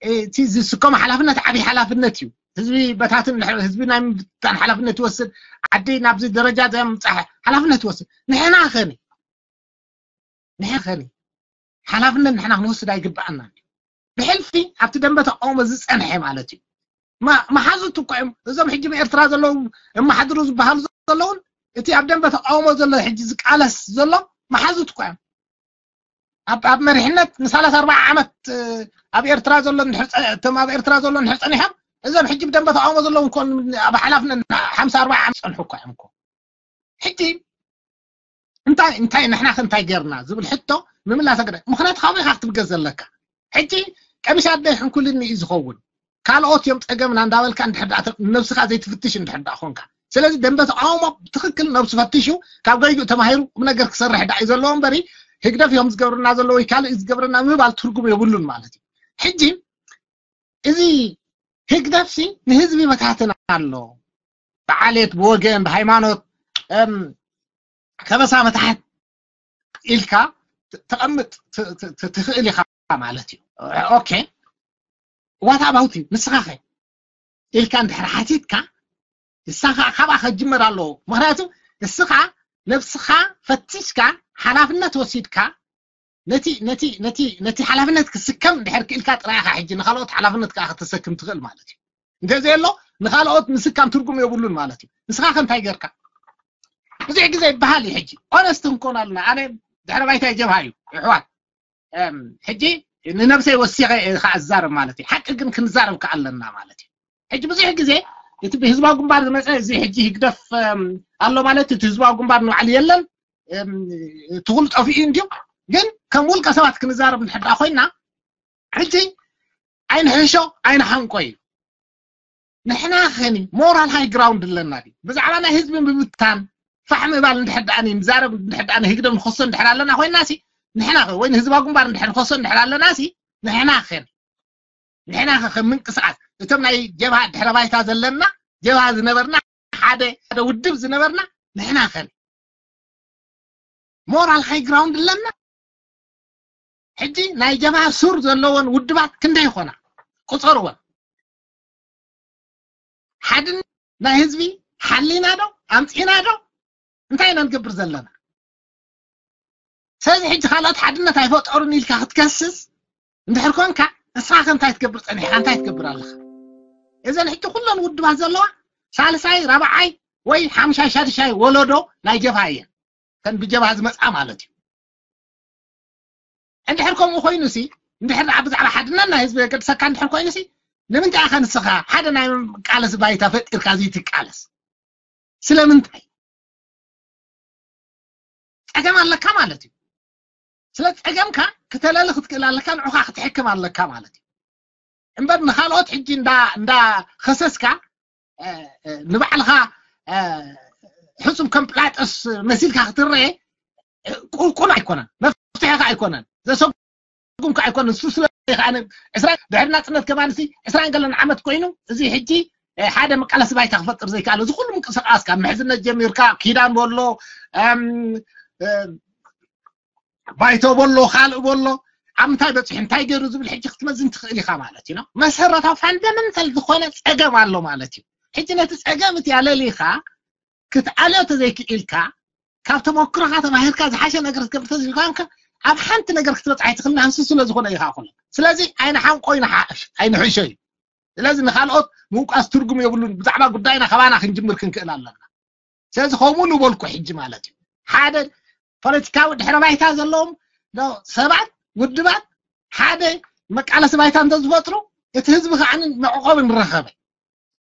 እቲ ዝስከሞ ሓላፍነት ዓብይ ሓላፍነት እዩ ህዝቢ በታትን ህዝቢ ናይ ምብታን ሓላፍነት ይወስድ ዓዲ ናብዚ ደረጃ ዘምፃሕ ሓላፍነት ይወስድ ንሕና ኸኒ ንሕና ኸኒ ሓላፍነት ንሕና ክንወስድ ኣይግባኣና ብሕልፊ ኣብቲ ደንበ ተቃውሞ ዝፀንሐ ማለት እዩ መሓዙት እኮ እዮም እዞም ሕጂ ብኤርትራ ዘለዉ እመሓድሩ ዝበሃሉ ዘለውን እቲ ኣብ ደንበ ተቃውሞ ዘሎ ሕጂ ዝቃለስ ዘሎ መሓዙት እኮ እዮም ኣብ መሪሕነት ንሳላሳ ኣርባዓ ዓመት ኣብ ኤርትራ ዘሎ እቶም ኣብ ኤርትራ ዘሎ ንሕር ፀኒሖም እዞም ሕጂ ብደንበ ተቃውሞ ዘለዉ እኮ ኣብ ሓላፍነት ሓምሳ ኣርባዓ ዓመት ፀንሑ እኮ እዮም እኮ ሕጂ እንታይ እንታይ ንሕና ከ እንታይ ገርና ዝብል ሕቶ ምምላስ ኣገዳ ምክንያቱ ካብኡ ኢካ ክትብገስ ዘለካ ሕጂ ቀሚሽ ኣደይ ሕንኩልኒ እዩ ዝኸውን ካልኦት እዮም ፀገምና እንዳበልካ እንድሕር ነብስካ ዘይትፍትሽ እንድሕር ዳ ኮንካ ስለዚ ደንበ ተቃውሞ ብትክክል ነብሱ ፈትሹ ካብ ገይኡ ተማሂሩ ቁም ነገር ክሰርሕ ዳ እዩ ዘለዎ እምበሪ ህግደፍ እዮም ዝገብርና ዘለዎ ወይ ካልእ እዩ ዝገብረና ምባል ትርጉም የብሉን ማለት እዩ ሕጂ እዚ ህግደፍሲ ንህዝቢ በታትን ኣሎ ብዓሌት ብወገን ብሃይማኖት ከበሳ መታሕት ኢልካ ተቐምጥ ትኽእል ኢኻ ማለት እዩ ኦኬ ዋታ ባውት እዩ ንስኻ ኸ ኢልካ እንድሕር ሓቲትካ ንሳ ከዓ ካብኣ ከጅመር ኣለዎ ምክንያቱ ንስኻ ነብስኻ ፈቲሽካ ሓላፍነት ወሲድካ ነቲ ነቲ ነቲ ነቲ ሓላፍነት ክስከም ድሕር ክኢልካ ጥራይ ኢኻ ሕጂ ንካልኦት ሓላፍነት ከዓ ከተሰክም ትኽእል ማለት እዩ እንተዘየሎ ንካልኦት ምስካም ትርጉም የብሉን ማለት እዩ ንስኻ ከ እንታይ ገርካ ብዙሕ ግዜ ይበሃል እዩ ሕጂ ኦነስት ክንኮን ኣለና ኣነ ድሕረ ባይታ ጀብሃ እዩ ኣሕዋት ሕጂ ንነብሰይ ወሲኸ ከዓ ዝዛረብ ማለት እዩ ሓቂ ግን ክንዛረብ ከዓ ኣለና ማለት እዩ ሕጂ ብዙሕ ግዜ እቲ ብህዝባዊ ግንባር ዝመፀ እዚ ሕጂ ህግደፍ ኣሎ ማለት እቲ ህዝባዊ ግንባር ንባዕሉ የለን ትኹል ጠፊኡ እንድዩ ግን ከም ውልቀ ሰባት ክንዛረብ ንሕዳ ኮይና ሕጂ ኣይንሕሾ ኣይንሓንቆ እዩ ንሕና ኸኒ ሞራል ሃይ ግራውንድ ኣለና ድዩ ብዛዕባ ናይ ህዝቢ ምብታን ፋሕ ምባል እንድሕር ደኣ ንዛረብ እንድሕር ደኣ ንህግደፍ ንኸሶ እንድሕር ኣለና ኮይና ሲ ንሕና ኸ ወይ ንህዝባዊ ግንባር እንድሕር ንኸሶ እንድሕር ኣለና ሲ ንሕና ኸን ንሕና ኸ ከም ምንቅስቃስ እቶም ናይ ጀብሃ ድሕረ ባይታ ዘለና ጀብሃ ዝነበርና ሓደ ሓደ ውድብ ዝነበርና ንሕና ኸን ሞራል ሃይ ግራውንድ ኣለና ሕጂ ናይ ጀብሃ ሱር ዘለዎን ውድባት ክንደይ ይኾና ቁፀርወን ሓድን ናይ ህዝቢ ሓሊና ዶ ኣምፂና ዶ እንታይ ኢና ንገብር ዘለና ስለዚ ሕጂ ካልኦት ሓድነት ኣይፈጠሩን ኢልካ ክትከስስ እንድሕር ኮንካ ንስኻ ከ እንታይ ትገብር ፀኒሕካ እንታይ ትገብር ኣለኻ እዘን ሕጂ ኩለን ውድባት ዘለዋ ሳልሳይ ራብዓይ ወይ ሓምሻይ ሻድሻይ ወለዶ ናይ ጀብሃ እየን። ከን ብጀብሃ ዝመፅኣ ማለት እዩ። እንድሕር ከምኡ ኮይኑ ሲ እንድሕር ደኣ ብዛዕባ ሓድነት ናይ ህዝቢ የገድሰካ እንድሕር ኮይኑ ሲ ንምንታይ ኢኻ ንስኻ ሓደ ናይ ቃለስ ባይታ ፈጢርካ እዚ ትቃለስ? ስለምንታይ? ጸገም ኣለካ ማለት እዩ። ስለ ጸገምካ ክተለሊ ክትክእል ኣለካ፣ ንዑኻ ክትሕክም ኣለካ ማለት እዩ። እምበር ንኻልኦት ሕጂ እንዳ እንዳ ኸሰስካ ንባዕልኻ ሕሱም ከም ጲላጦስ መሲልካ ክትረአ ቁልቁል ኣይኮነን፣ መፍትሒ ከ ኣይኮነን። ዘሰጉም ከ ኣይኮነን። እሱ ስለ ከኣነ ዕስራ ድሕሪ ናጽነት ከማን ሲ ዕስራን ገለን ዓመት ኮይኑ እዚ ሕጂ ሓደ መቃለሲ ባይታ ክፈጥር ዘይከኣለ እዚ ኩሉ ምንቅስቃስ ካብ ምሕዝነት ጀሚርካ ኪዳን በሎ ባይቶ በሎ ካልእ በሎ ኣብ ምንታይ በፂሑ እንታይ ገይሩ ዝብል ሕጂ ክትመዝን ትኽእል ኢኻ ማለት እዩ። መሰረታዊ ፋንደመንታል ዝኾነ ፀገም ኣሎ ማለት እዩ። ሕጂ ነቲ ፀገም እቲ ኣለሊኻ ክትኣልዮ ተዘይክኢልካ ካብ ተመክሮኻ ተማሂርካ ዝሓሸ ነገር ክትገብር ተዘይኮንካ ኣብ ሓንቲ ነገር ክትበፅሕ ኣይትኽእልን። ንሱ ስለ ዝኾነ ኢኻ ኩሉ ስለዚ ኣይንሓንቆ ኣይንሓሽ ኣይንሕሾ እዩ። ስለዚ ንኻልኦት ምውቃስ ትርጉም የብሉን። ብዛዕባ ጉዳይና ከባና ክንጅምር ክንክእል ኣለና። ስለዚ ከምኡ ንበልኩ ሕጂ ማለት እዩ ሓደ ፖለቲካዊ ድሕረ ባይታ ዘለዎም ሰባት ውድባት ሓደ መቃለሲ ባይታ እንተዝፈጥሩ እቲ ህዝቢ ከዓ መዕቆቢ ንረኸበ።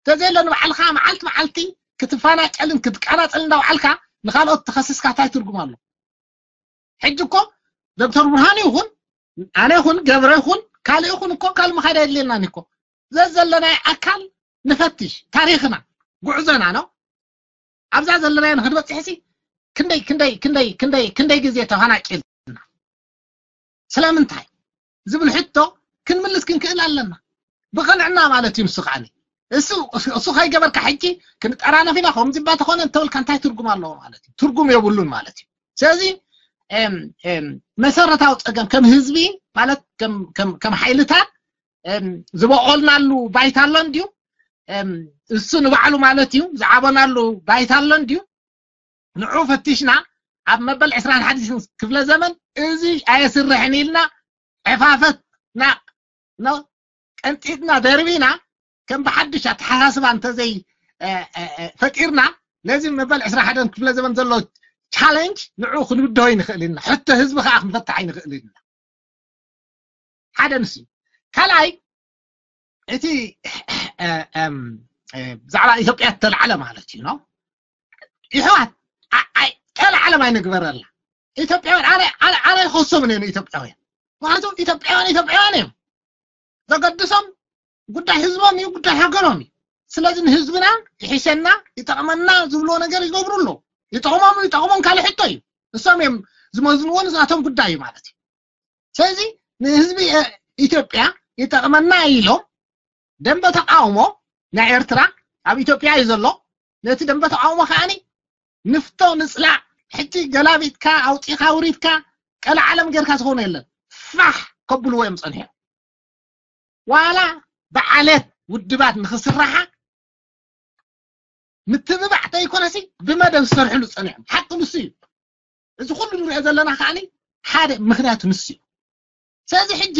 ተዘየሎ ንባዕልካ መዓልቲ መዓልቲ ክትፈናጨልን ክትቀናፀል እንዳውዓልካ ንካልኦት ተኸሲስካ እንታይ ትርጉም ኣሎ? ሕጂ እኮ ዶክተር ብርሃኑ ይኹን ኣነ ይኹን ገብረ ይኹን ካልእ ይኹን እኮ ካልእ ምኻድ የድልየናን እኮ። ዘዘለናይ ኣካል ንፈትሽ፣ ታሪኽና፣ ጉዕዞና ነው። ኣብዛ ዘለናዮ ንክንበፅሕ ሲ ክንደይ ክንደይ ክንደይ ክንደይ ክንደይ ግዜ ተፈናቂልና ስለምንታይ ዝብል ሕቶ ክንምልስ ክንክእል ኣለና። ብቕንዕና ማለት እዩ። ንሱ ከዓኒ እሱ እሱ ከይገበርካ ሕጂ ክንጠራነፍ ኢና ከምዚ እባ ተኾነ እንተበልካ እንታይ ትርጉም ኣለዎ ማለት እዩ? ትርጉም የብሉን ማለት እዩ። ስለዚ መሰረታዊ ፀገም ከም ህዝቢ ማለት ከም ሓይልታት ዝበቆልናሉ ባይታ ኣሎ እንድዩ እሱ ንባዕሉ ማለት እዩ ዝዓበናሉ ባይታ ኣሎ እንድዩ ንዑ ፈቲሽና ኣብ መበል ዕስራን ሓሙሽተን ክፍለ ዘመን እዚ ኣየስርሕን ኢልና ዕፋፈት ናቕ ቀንጢጥና ደርቢና ከም ብሓድሽ ኣተሓሳስባ እንተዘይ ፈጢርና ነዚ መበል ዕስራ ሓደን ክፍለ ዘመን ዘሎ ቻለንጅ ንዑ ክንብድሆ ይንኽእል ኢና። ሕቶ ህዝቢ ከዓ ክንፈትሕ ኣይንኽእል ኢና። ሓደ ንስ ካልኣይ እቲ ብዛዕባ ኢትዮጵያ እተልዓለ ማለት እዩ ነው ይሕዋት ጠልዓለም ኣይንግበረላ። ኢትዮጵያውያን ኣነ ኣይኸሶምን እየ ንኢትዮጵያውያን። ምክንያቱ ኢትዮጵያውያን ኢትዮጵያውያን እዮም። ዘገድሶም ጉዳይ ህዝቦም እዩ፣ ጉዳይ ሃገሮም እዩ። ስለዚ ንህዝብና ይሕሸና ይጠቕመና ዝብልዎ ነገር ይገብሩ ኣለዉ። ይጠቕሞም ይጠቕሞም ካልእ ሕቶ እዩ። እሶም እዮም ዝመዝንዎ፣ ንሳቶም ጉዳይ እዩ ማለት እዩ። ስለዚ ንህዝቢ ኢትዮጵያ ይጠቕመና ኢሎም ደንበ ተቃውሞ ናይ ኤርትራ ኣብ ኢትዮጵያ እዩ ዘሎ። ነቲ ደንበ ተቃውሞ ከዓኒ ንፍቶ ንፅላእ ሕጂ ገላቢጥካ ኣውፂኻ ውሪድካ ቀለ ዓለም ጌርካ ዝኾነ የለን። ፋሕ ከብልዎ እዮም ፀኒሖም። ዋላ ብዓለት ውድባት ንክስራሓ ምትብባዕ ተይኮነሲ ብመደብ ዝሰርሕሉ ፀኒሖም። ሓቂ ንሱ እዩ። እዚ ኩሉ ንሪኦ ዘለና ከዓኒ ሓደ ምክንያት ንሱ እዩ። ስለዚ ሕጂ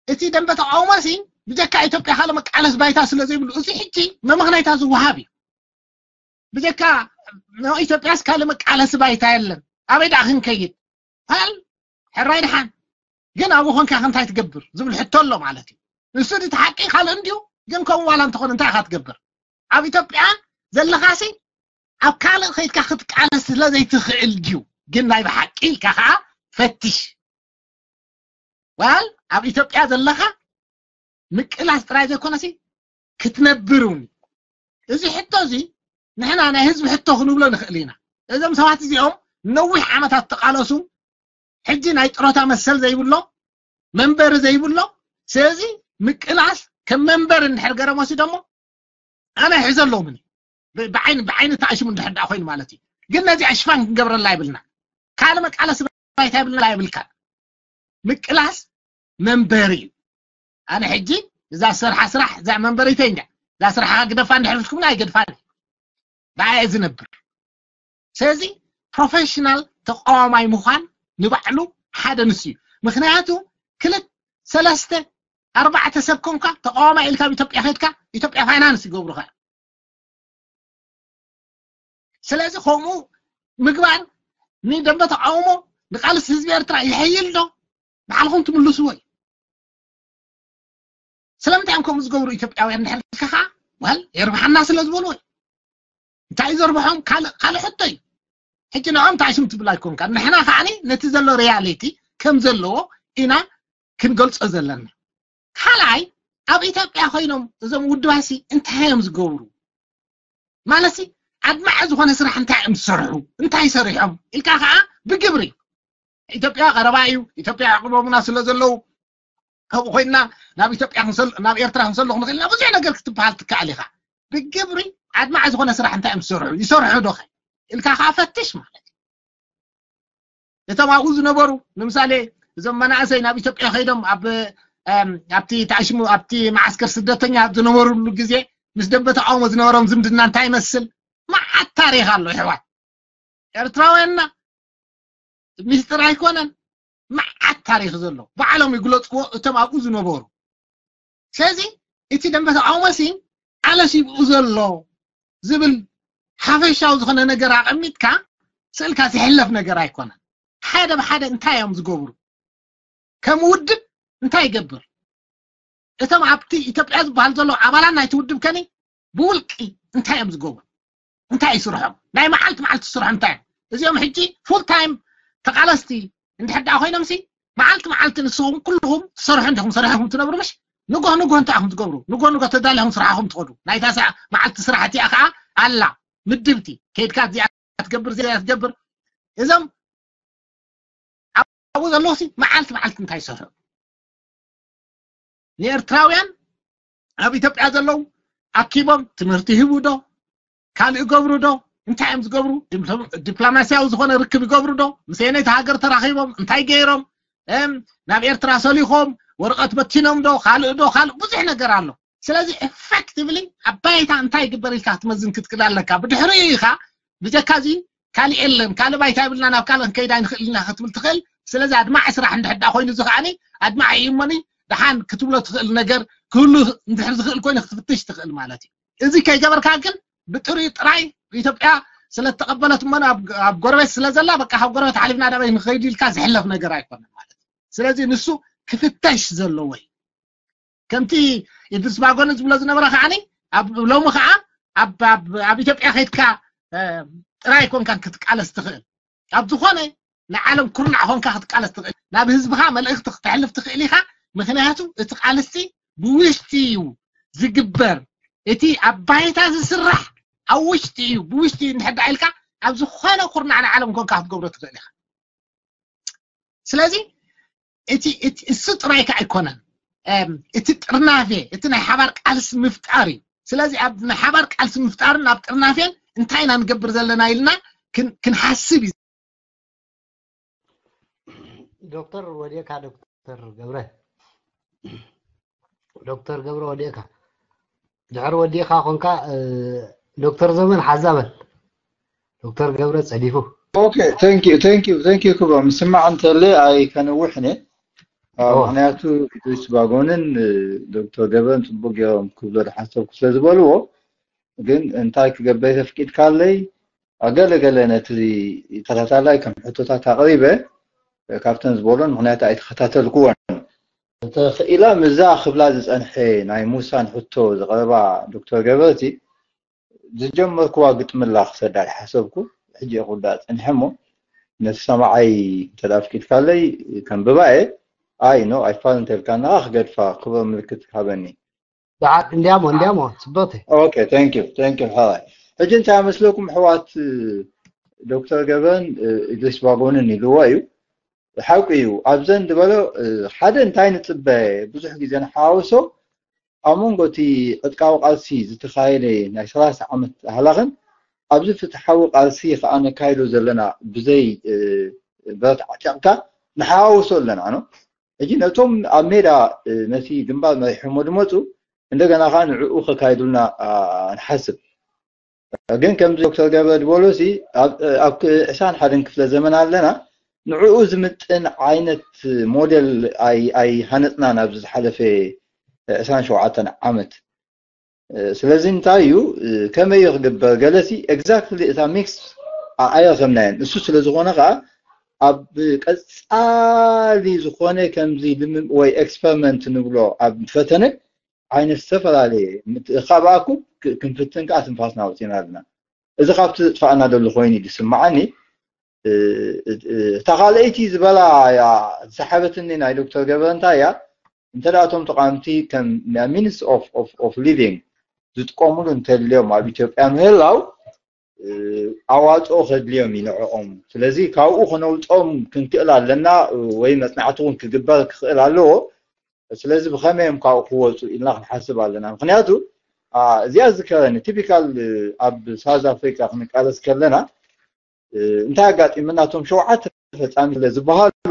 እቲ ደንበ ተቃውሞ ሲ ብጀካ ኢትዮጵያ ካልእ መቃለስ ባይታ ስለ ዘይብሉ እዚ ሕጂ መመኽነይታ ዝወሃብ እዩ። ብጀካ ኢትዮጵያስ ካልእ መቃለሲ ባይታ የለን። ኣበይ ደኣ ክንከይድ? ሃል ሕራይ ደሓን ግን ኣብኡ ኮንካ እንታይ ትገብር ዝብል ሕቶ ኣሎ ማለት እዩ። ንሱ እቲ ሓቂ ካልእ እንድዩ ግን ከምኡ ዋላ እንተኾነ እንታይ ኢኻ ትገብር? ኣብ ኢትዮጵያ ዘለኻሲ ኣብ ካልእ ከይድካ ክትቃለስ ስለ ዘይትኽእል ድዩ? ግን ናይ ብሓቂ ኢልካ ከዓ ፈትሽ። ዋል ኣብ ኢትዮጵያ ዘለኻ ምቅላስ ጥራይ ዘይኮነሲ ክትነብር እውን እዚ ሕቶ እዚ ንሕና ናይ ህዝቢ ሕቶ ክንብሎ ንኽእል ኢና። እዞም ሰባት እዚኦም ነዊሕ ዓመታት ተቃለሱ ሕጂ ናይ ጥሮታ መሰል ዘይብሎ መንበሪ ዘይብሎ ስለዚ ምቅላስ ከም መንበሪ እንድሕር ገረም ወሲዶሞ ኣነ ሕዘ ኣለዎም እኒ ብዓይኒ ብዓይኒ ተኣሽሙ እንድሕር ደኣ ኮይኑ ማለት እዩ። ግን ነዚኣ ሽፋን ክንገብረላ ይብልና ካልእ መቃለሲ ባይታ ይብልና ይብልካ ምቅላስ መንበሪ እዩ። ኣነ ሕጂ እዛ ዝሰርሓ ስራሕ እዛ መንበሪተይ እንድያ እዛ ስራሕኻ ግደፋ እንድሕር ኢልኩምኒ ኣይገድፋን እየ። ብኣየ ዝነብር ስለዚ ፕሮፌሽናል ተቃዋማይ ምዃን ንባዕሉ ሓደ ንሱ እዩ። ምክንያቱ ክልተ ሰለስተ ኣርባዕተ ሰብ ኮንካ ተቃዋማይ ኢልካ ኣብ ኢትዮጵያ ከድካ ኢትዮጵያ ፋይናንስ ይገብሩኻ። ስለዚ ከምኡ ምግባር ንደንበ ተቃውሞ ንቃልሲ ህዝቢ ኤርትራ ይሕይል ዶ? ባዕልኹም ትምልስዎ እዩ። ስለምንታይ እዮም ከምኡ ዝገብሩ ኢትዮጵያውያን እንድሕር ኢልካ ከዓ ዋል የርብሓና ስለ ዝበልዎ እዩ። እንታይ እዩ ዘርብሖም? ካልእ ካልእ ሕቶ እዩ። ሕጂ ንዖም እንታይ ስም ትብል ኣይኮንካ። ንሕና ከዓኒ ነቲ ዘሎ ሪያሊቲ ከም ዘለዎ ኢና ክንገልጾ ዘለና። ካልኣይ ኣብ ኢትዮጵያ ኮይኖም እዞም ውድባሲ እንታይ እዮም ዝገብሩ? ማለትሲ ኣድማዒ ዝኾነ ስራሕ እንታይ እዮም ዝሰርሑ? እንታይ ሰሪሖም ኢልካ ከዓ ብግብሪ ኢትዮጵያ ቀረባ እዩ። ኢትዮጵያ ኣዕቂቦምና ስለ ዘለዉ ከምኡ ኮይና ናብ ኢትዮጵያ ክንሰል ናብ ኤርትራ ክንሰሉ ክንኽእል ኢና ብዙሕ ነገር ክትበሃል ትከኣል ኢኻ። ብግብሪ ኣድማዒ ዝኾነ ስራሕ እንታይ እዮም ዝሰርሑ? ይሰርሑ ዶ ኸ ኢልካ ከዓ ፈትሽ ማለት እዩ። እቶም ኣብኡ ዝነበሩ ንምሳሌ እዞም መናእሰይ ናብ ኢትዮጵያ ከይዶም ኣብ ኣብቲ ተኣሽሙ ኣብቲ መዓስከር ስደተኛ ዝነበሩሉ ግዜ ምስ ደንበ ተቃውሞ ዝነበሮም ዝምድና እንታይ ይመስል? መዓት ታሪኽ ኣሎ ይሕዋት። ኤርትራውያንና ሚስጥር ኣይኮነን። መዓት ታሪኽ ዘሎ ባዕሎም ይግለፅዎ እቶም ኣብኡ ዝነበሩ። ስለዚ እቲ ደንበ ተቃውሞ ሲ ኣለስ ይብኡ ዘሎ ዝብል ሓፈሻዊ ዝኾነ ነገር ኣቐሚጥካ ስእልካ ዝሕለፍ ነገር ኣይኮነን። ሓደ ብሓደ እንታይ እዮም ዝገብሩ? ከም ውድብ እንታይ ይገብር? እቶም ኣብቲ ኢትዮጵያ ዝበሃል ዘሎ ኣባላት ናይቲ ውድብ ከኒ ብውልቂ እንታይ እዮም ዝገብሩ? እንታይ ይስርሖም? ናይ መዓልቲ መዓልቲ ስርሖም እንታይ እዮም? እዚኦም ሕጂ ፉል ታይም ተቃለስቲ እንድሕር ደኣ ኮይኖም ሲ መዓልቲ መዓልቲ ንስኹም ኩልኹም ትሰርሑ እንዲኹም ሰሪሕኹም ትነብሩ ምሽ ንጎህ ንጎህ እንታይ ኢኹም ትገብሩ? ንጎህ ንጎህ ተዳሊኹም ስራሕኹም ትኸዱ። ናይታ ሰ መዓልቲ ስራሕ እቲኣ ከዓ ኣላ ምድብቲ ከይድካ እዚኣ ትገብር እዚኣ ትገብር። እዞም ኣብኡ ዘለዉ ሲ መዓልቲ መዓልቲ እንታይ ይሰርሑ? ንኤርትራውያን ኣብ ኢትዮጵያ ዘለዉ ኣኪቦም ትምህርቲ ይህቡ ዶ? ካልእ ይገብሩ ዶ? እንታይ እዮም ዝገብሩ? ዲፕሎማስያዊ ዝኾነ ርክብ ይገብሩ ዶ? ምስ ኣየነይቲ ሃገር ተራኺቦም እንታይ ገይሮም? እም፣ ናብ ኤርትራ ሰሊኾም ወረቐት በቲኖም ዶ? ካልእ ዶ? ካልእ ብዙሕ ነገር ኣሎ። ስለዚ ኤፌክቲቭሊ ኣብ ባይታ እንታይ ይግበር ኢልካ ክትመዝን ክትክእል ኣለካ። ብድሕሪኡ ኢኻ ብጀካ እዚ ካልእ የለን፣ ካልእ ባይታ የብልና፣ ናብ ካልእ ክንከይድ ኣይንኽእል ኢና ክትብል ትኽእል። ስለዚ ኣድማዒ ስራሕ እንድሕር ደኣ ኮይኑ እዚ ከዓኒ ኣድማዒ እዩ እሞኒ ደሓን ክትብሎ ትኽእል ነገር ክህሉ እንድሕር ዝኽእል ኮይኑ ክትፍትሽ ትኽእል ማለት እዩ። እዚ ከይገበርካ ግን ብጥሪኡ ጥራይ ኢትዮጵያ ስለ እተቐበለት እሞ ኣብ ጎረቤት ስለ ዘላ በቃ ካብ ጎረቤት ሓሊፍና ናበይ ንኸይድ ኢልካ ዝሕለፍ ነገር ኣይኮነን ማለት እዩ። ስለዚ ንሱ ክፍተሽ ዘለዎ እዩ። ከምቲ ኢድሪስ ባጎነ ዝብሎ ዝነበረ ከዓኒ ኣብ ሎሚ ከዓ ኣብ ኢትዮጵያ ከይድካ ጥራይ ኮንካ ክትቃለስ ትኽእል። ኣብ ዝኾነ ንዓለም ኩርናዕ ኮንካ ክትቃለስ ትኽእል። ናብ ህዝብኻ መልእኽቲ ክተሕልፍ ትኽእል ኢኻ። ምክንያቱ እቲ ቃልሲ ብውሽጢ እዩ ዝግበር። እቲ ኣብ ባይታ ዝስራሕ ኣብ ውሽጢ እዩ፣ ብውሽጢ እዩ እንድሕር ኢልካ ኣብ ዝኾነ ኩርናዕ ንዓለም ኮንካ ክትገብሮ ትኽእል ኢኻ። ስለዚ እቲ እሱ ጥራይ ከዓ ኣይኮነን። እቲ ጥርናፌ እቲ ናይ ሓባር ቃልሲ ምፍጣር እዩ። ስለዚ ኣብ ናይ ሓባር ቃልሲ ምፍጣርን ኣብ ጥርናፌን እንታይ ኢና ንገብር ዘለና ኢልና ክንሓስብ እዩ። ዶክተር ወዲእካ ዶክተር ገብረ ዶክተር ገብረ ወዲእካ ድሕር ወዲእካ ኮንካ ዶክተር ዘመን ሓዛበል ዶክተር ገብረ ጸዲፉ okay thank you thank you thank you ክብሮም ምስማዕ እንተለ ኣይ ከነውሕነ ምክንያቱ ኢድሪስ ባጎንን ዶክተር ገብረን ጽቡቅ ገይሮም ክብሎ ዝሓሰብኩ ስለ ዝበልዎ ግን እንታይ ክገብር ተፍቂድካለይ ኣገለገለ ነቲ ተኸታታላይ ከም ሕቶታት ኣቕሪበ ካብተን ዝበሎን ምክንያቱ ኣይተኸታተልክዎን ተኽኢላ ምዛ ክብላ ዝጸንሐ ናይ ሙሳን ሕቶ ዝቐረባ ዶክተር ገበርቲ ዝጀመርክዋ ግጥምላ ክሰዳ ዝሓሰብኩ ሕጂ ክውዳእ ጸኒሐ እሞ ነቲ ሰማዓይ እንተ ኣፍቂድካለይ ከንብባ እየ ኣይ ኖ ኣይፋል እንተልካና ክገድፋ ክብሮ ምልክት ሃበኒ እንዲያሞ እንዲያሞ ጽቡቅቲ okay thank you thank you ሓራይ ሕጂ እንታይ መስለኩም ሕዋት ዶክተር ገበን ኢድሪስ ባጎንን ኢልዎ እዩ ሓቂ እዩ ኣብዘን ዝበሎ ሓደ እንታይ ንጽበ ብዙሕ ግዜ ንሓዋውሶ ኣብ መንጎ እቲ ዕጥቃዊ ቃልሲ ዝተኻየደ ናይ ሰላሳ ዓመት ኣህላኽን ኣብዚ ፍትሓዊ ቃልሲ ከዓ ነካይዶ ዘለና ብዘይ ብረት ዓጢቕካ ንሓዋውሶ ኣለና ነው ሕጂ ነቶም ኣብ ሜዳ ነቲ ግንባር መሪሖሞ ዝመፁ እንደገና ከዓ ንዕኡ ከካይዱልና ንሓስብ ግን ከምዚ ዶክተር ገብረ ዝበሎ ሲ ኣብ ዕስራን ሓደን ክፍለ ዘመን ኣለና ንዕኡ ዝምጥን ዓይነት ሞዴል ኣይሃነፅናን ኣብዚ ዝሓለፈ ዕስራን ሸውዓተን ዓመት። ስለዚ እንታይ እዩ፣ ከመይ እዩ ክግበር? ገለሲ exactly እታ mix ኣይረኸብናዮን። እሱ ስለ ዝኾነ ከዓ ኣብ ቀፃሊ ዝኾነ ከምዚ ልምም ወይ experiment ንብሎ ኣብ ፈተነ ዓይነት ዝተፈላለየ ምትእኻብ ኣኩብ ክንፍትን ከዓ ትንፋስና ኣውፂና ኣለና። እዚ ካብቲ ዝጥፋእና ዘሎ ኮይኑ እዩ ዝስምዓኒ። እታ ካልኣይቲ ዝበላ እያ ዝሰሓበትኒ ናይ ዶክተር ገበረ እንታይ እያ? እንተ ደኣ እቶም ተቓምቲ ከም means of living ዝጥቀሙሉ እንተልዮም ኣብ ኢትዮጵያ ምህላው ኣዋፅኦ ከድልዮም እዩ ንዕኦም። ስለዚ ካብኡ ክነውፅኦም ክንክእል ኣለና ወይ መፅናዕቲ እውን ክግበር ክኽእል ኣለዎ። ስለዚ ብኸመይ እዮም ካብኡ ክወፁ ኢልና ክንሓስብ ኣለና። ምክንያቱ እዚኣ ዝከረኒ ቲፒካል ኣብ ሳውዝ ኣፍሪካ ክንቃለስ ከለና እንታይ ኣጋጢምና? እቶም ሸውዓተ ፈፃሚ ስለ ዝበሃሉ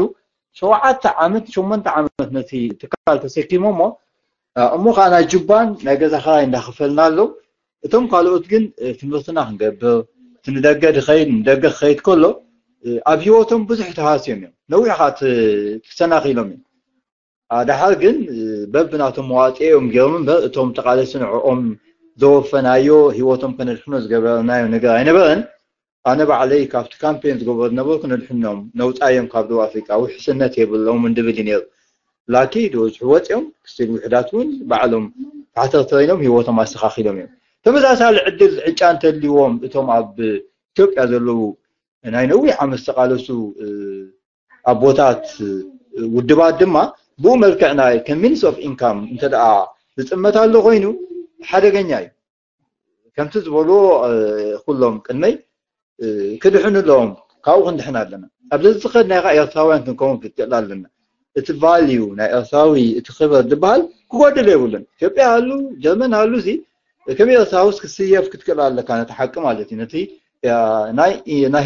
ሸውዓተ ዓመት ሸሞንተ ዓመት ነቲ ትካል ተሰኪሞሞ እሞ ከዓ ናይ ጁባን ናይ ገዛ ክራይ እንዳኸፈልና ኣለዉ። እቶም ካልኦት ግን ትምህርትና ክንገብር እቲ ንደገ ድኸይድ ንደገ ክኸይድ ከሎ ኣብ ህይወቶም ብዙሕ ተሃስዮም እዮም። ነዊሕ ከዓ ተሰናኺሎም እዮም። ደሓር ግን በብናቶም መዋፅኦም ገይሮም እምበር እቶም ተቃለስቲ ንዕኦም ዘወፈናዮ ህይወቶም ከነድሕኖ ዝገበርናዮ ነገር ኣይነበረን። ኣነ ባዕለይ ካብቲ ካምፔን ዝገበሩ ዝነበርኩ ነድሕኖም ነውፃዮም ካብ ደቡብ ኣፍሪቃ ውሕስነት የብሎም እንድብል እዩ ነይሩ። ላኪ ዝበዝሑ ወፂኦም ስቲል ውሕዳት እውን ባዕሎም ታሕተርተር ኢሎም ህይወቶም ኣስተኻኺሎም እዮም። ተመሳሳሊ ዕድል ዕጫ እንተልዎም እቶም ኣብ ኢትዮጵያ ዘለዉ ናይ ነዊሕ ዓመት ዝተቃለሱ ኣቦታት ውድባት ድማ ብኡ መልክዕ ናይ ከም means of income እንተ ደኣ ዝጥመት ኣሎ ኮይኑ ሓደገኛ እዩ። ከምቲ ዝበልዎ ኩሎም ቅድመይ ክድሕኑ ኣለዎም። ካብኡ ክንድሕን ኣለና። ኣብዚ ዝኸድናዮ ከዓ ኤርትራውያን ክንከውን ክንክእል ኣለና። እቲ ቫልዩ ናይ ኤርትራዊ እቲ ክብር ዝበሃል ክጎድል የብሉን። ኢትዮጵያ ኣሉ ጀርመን ኣሉ እዚ ከም ኤርትራውስ ክስየፍ ክትክእል ኣለካ ነቲ ሓቂ ማለት እዩ። ነቲ ናይ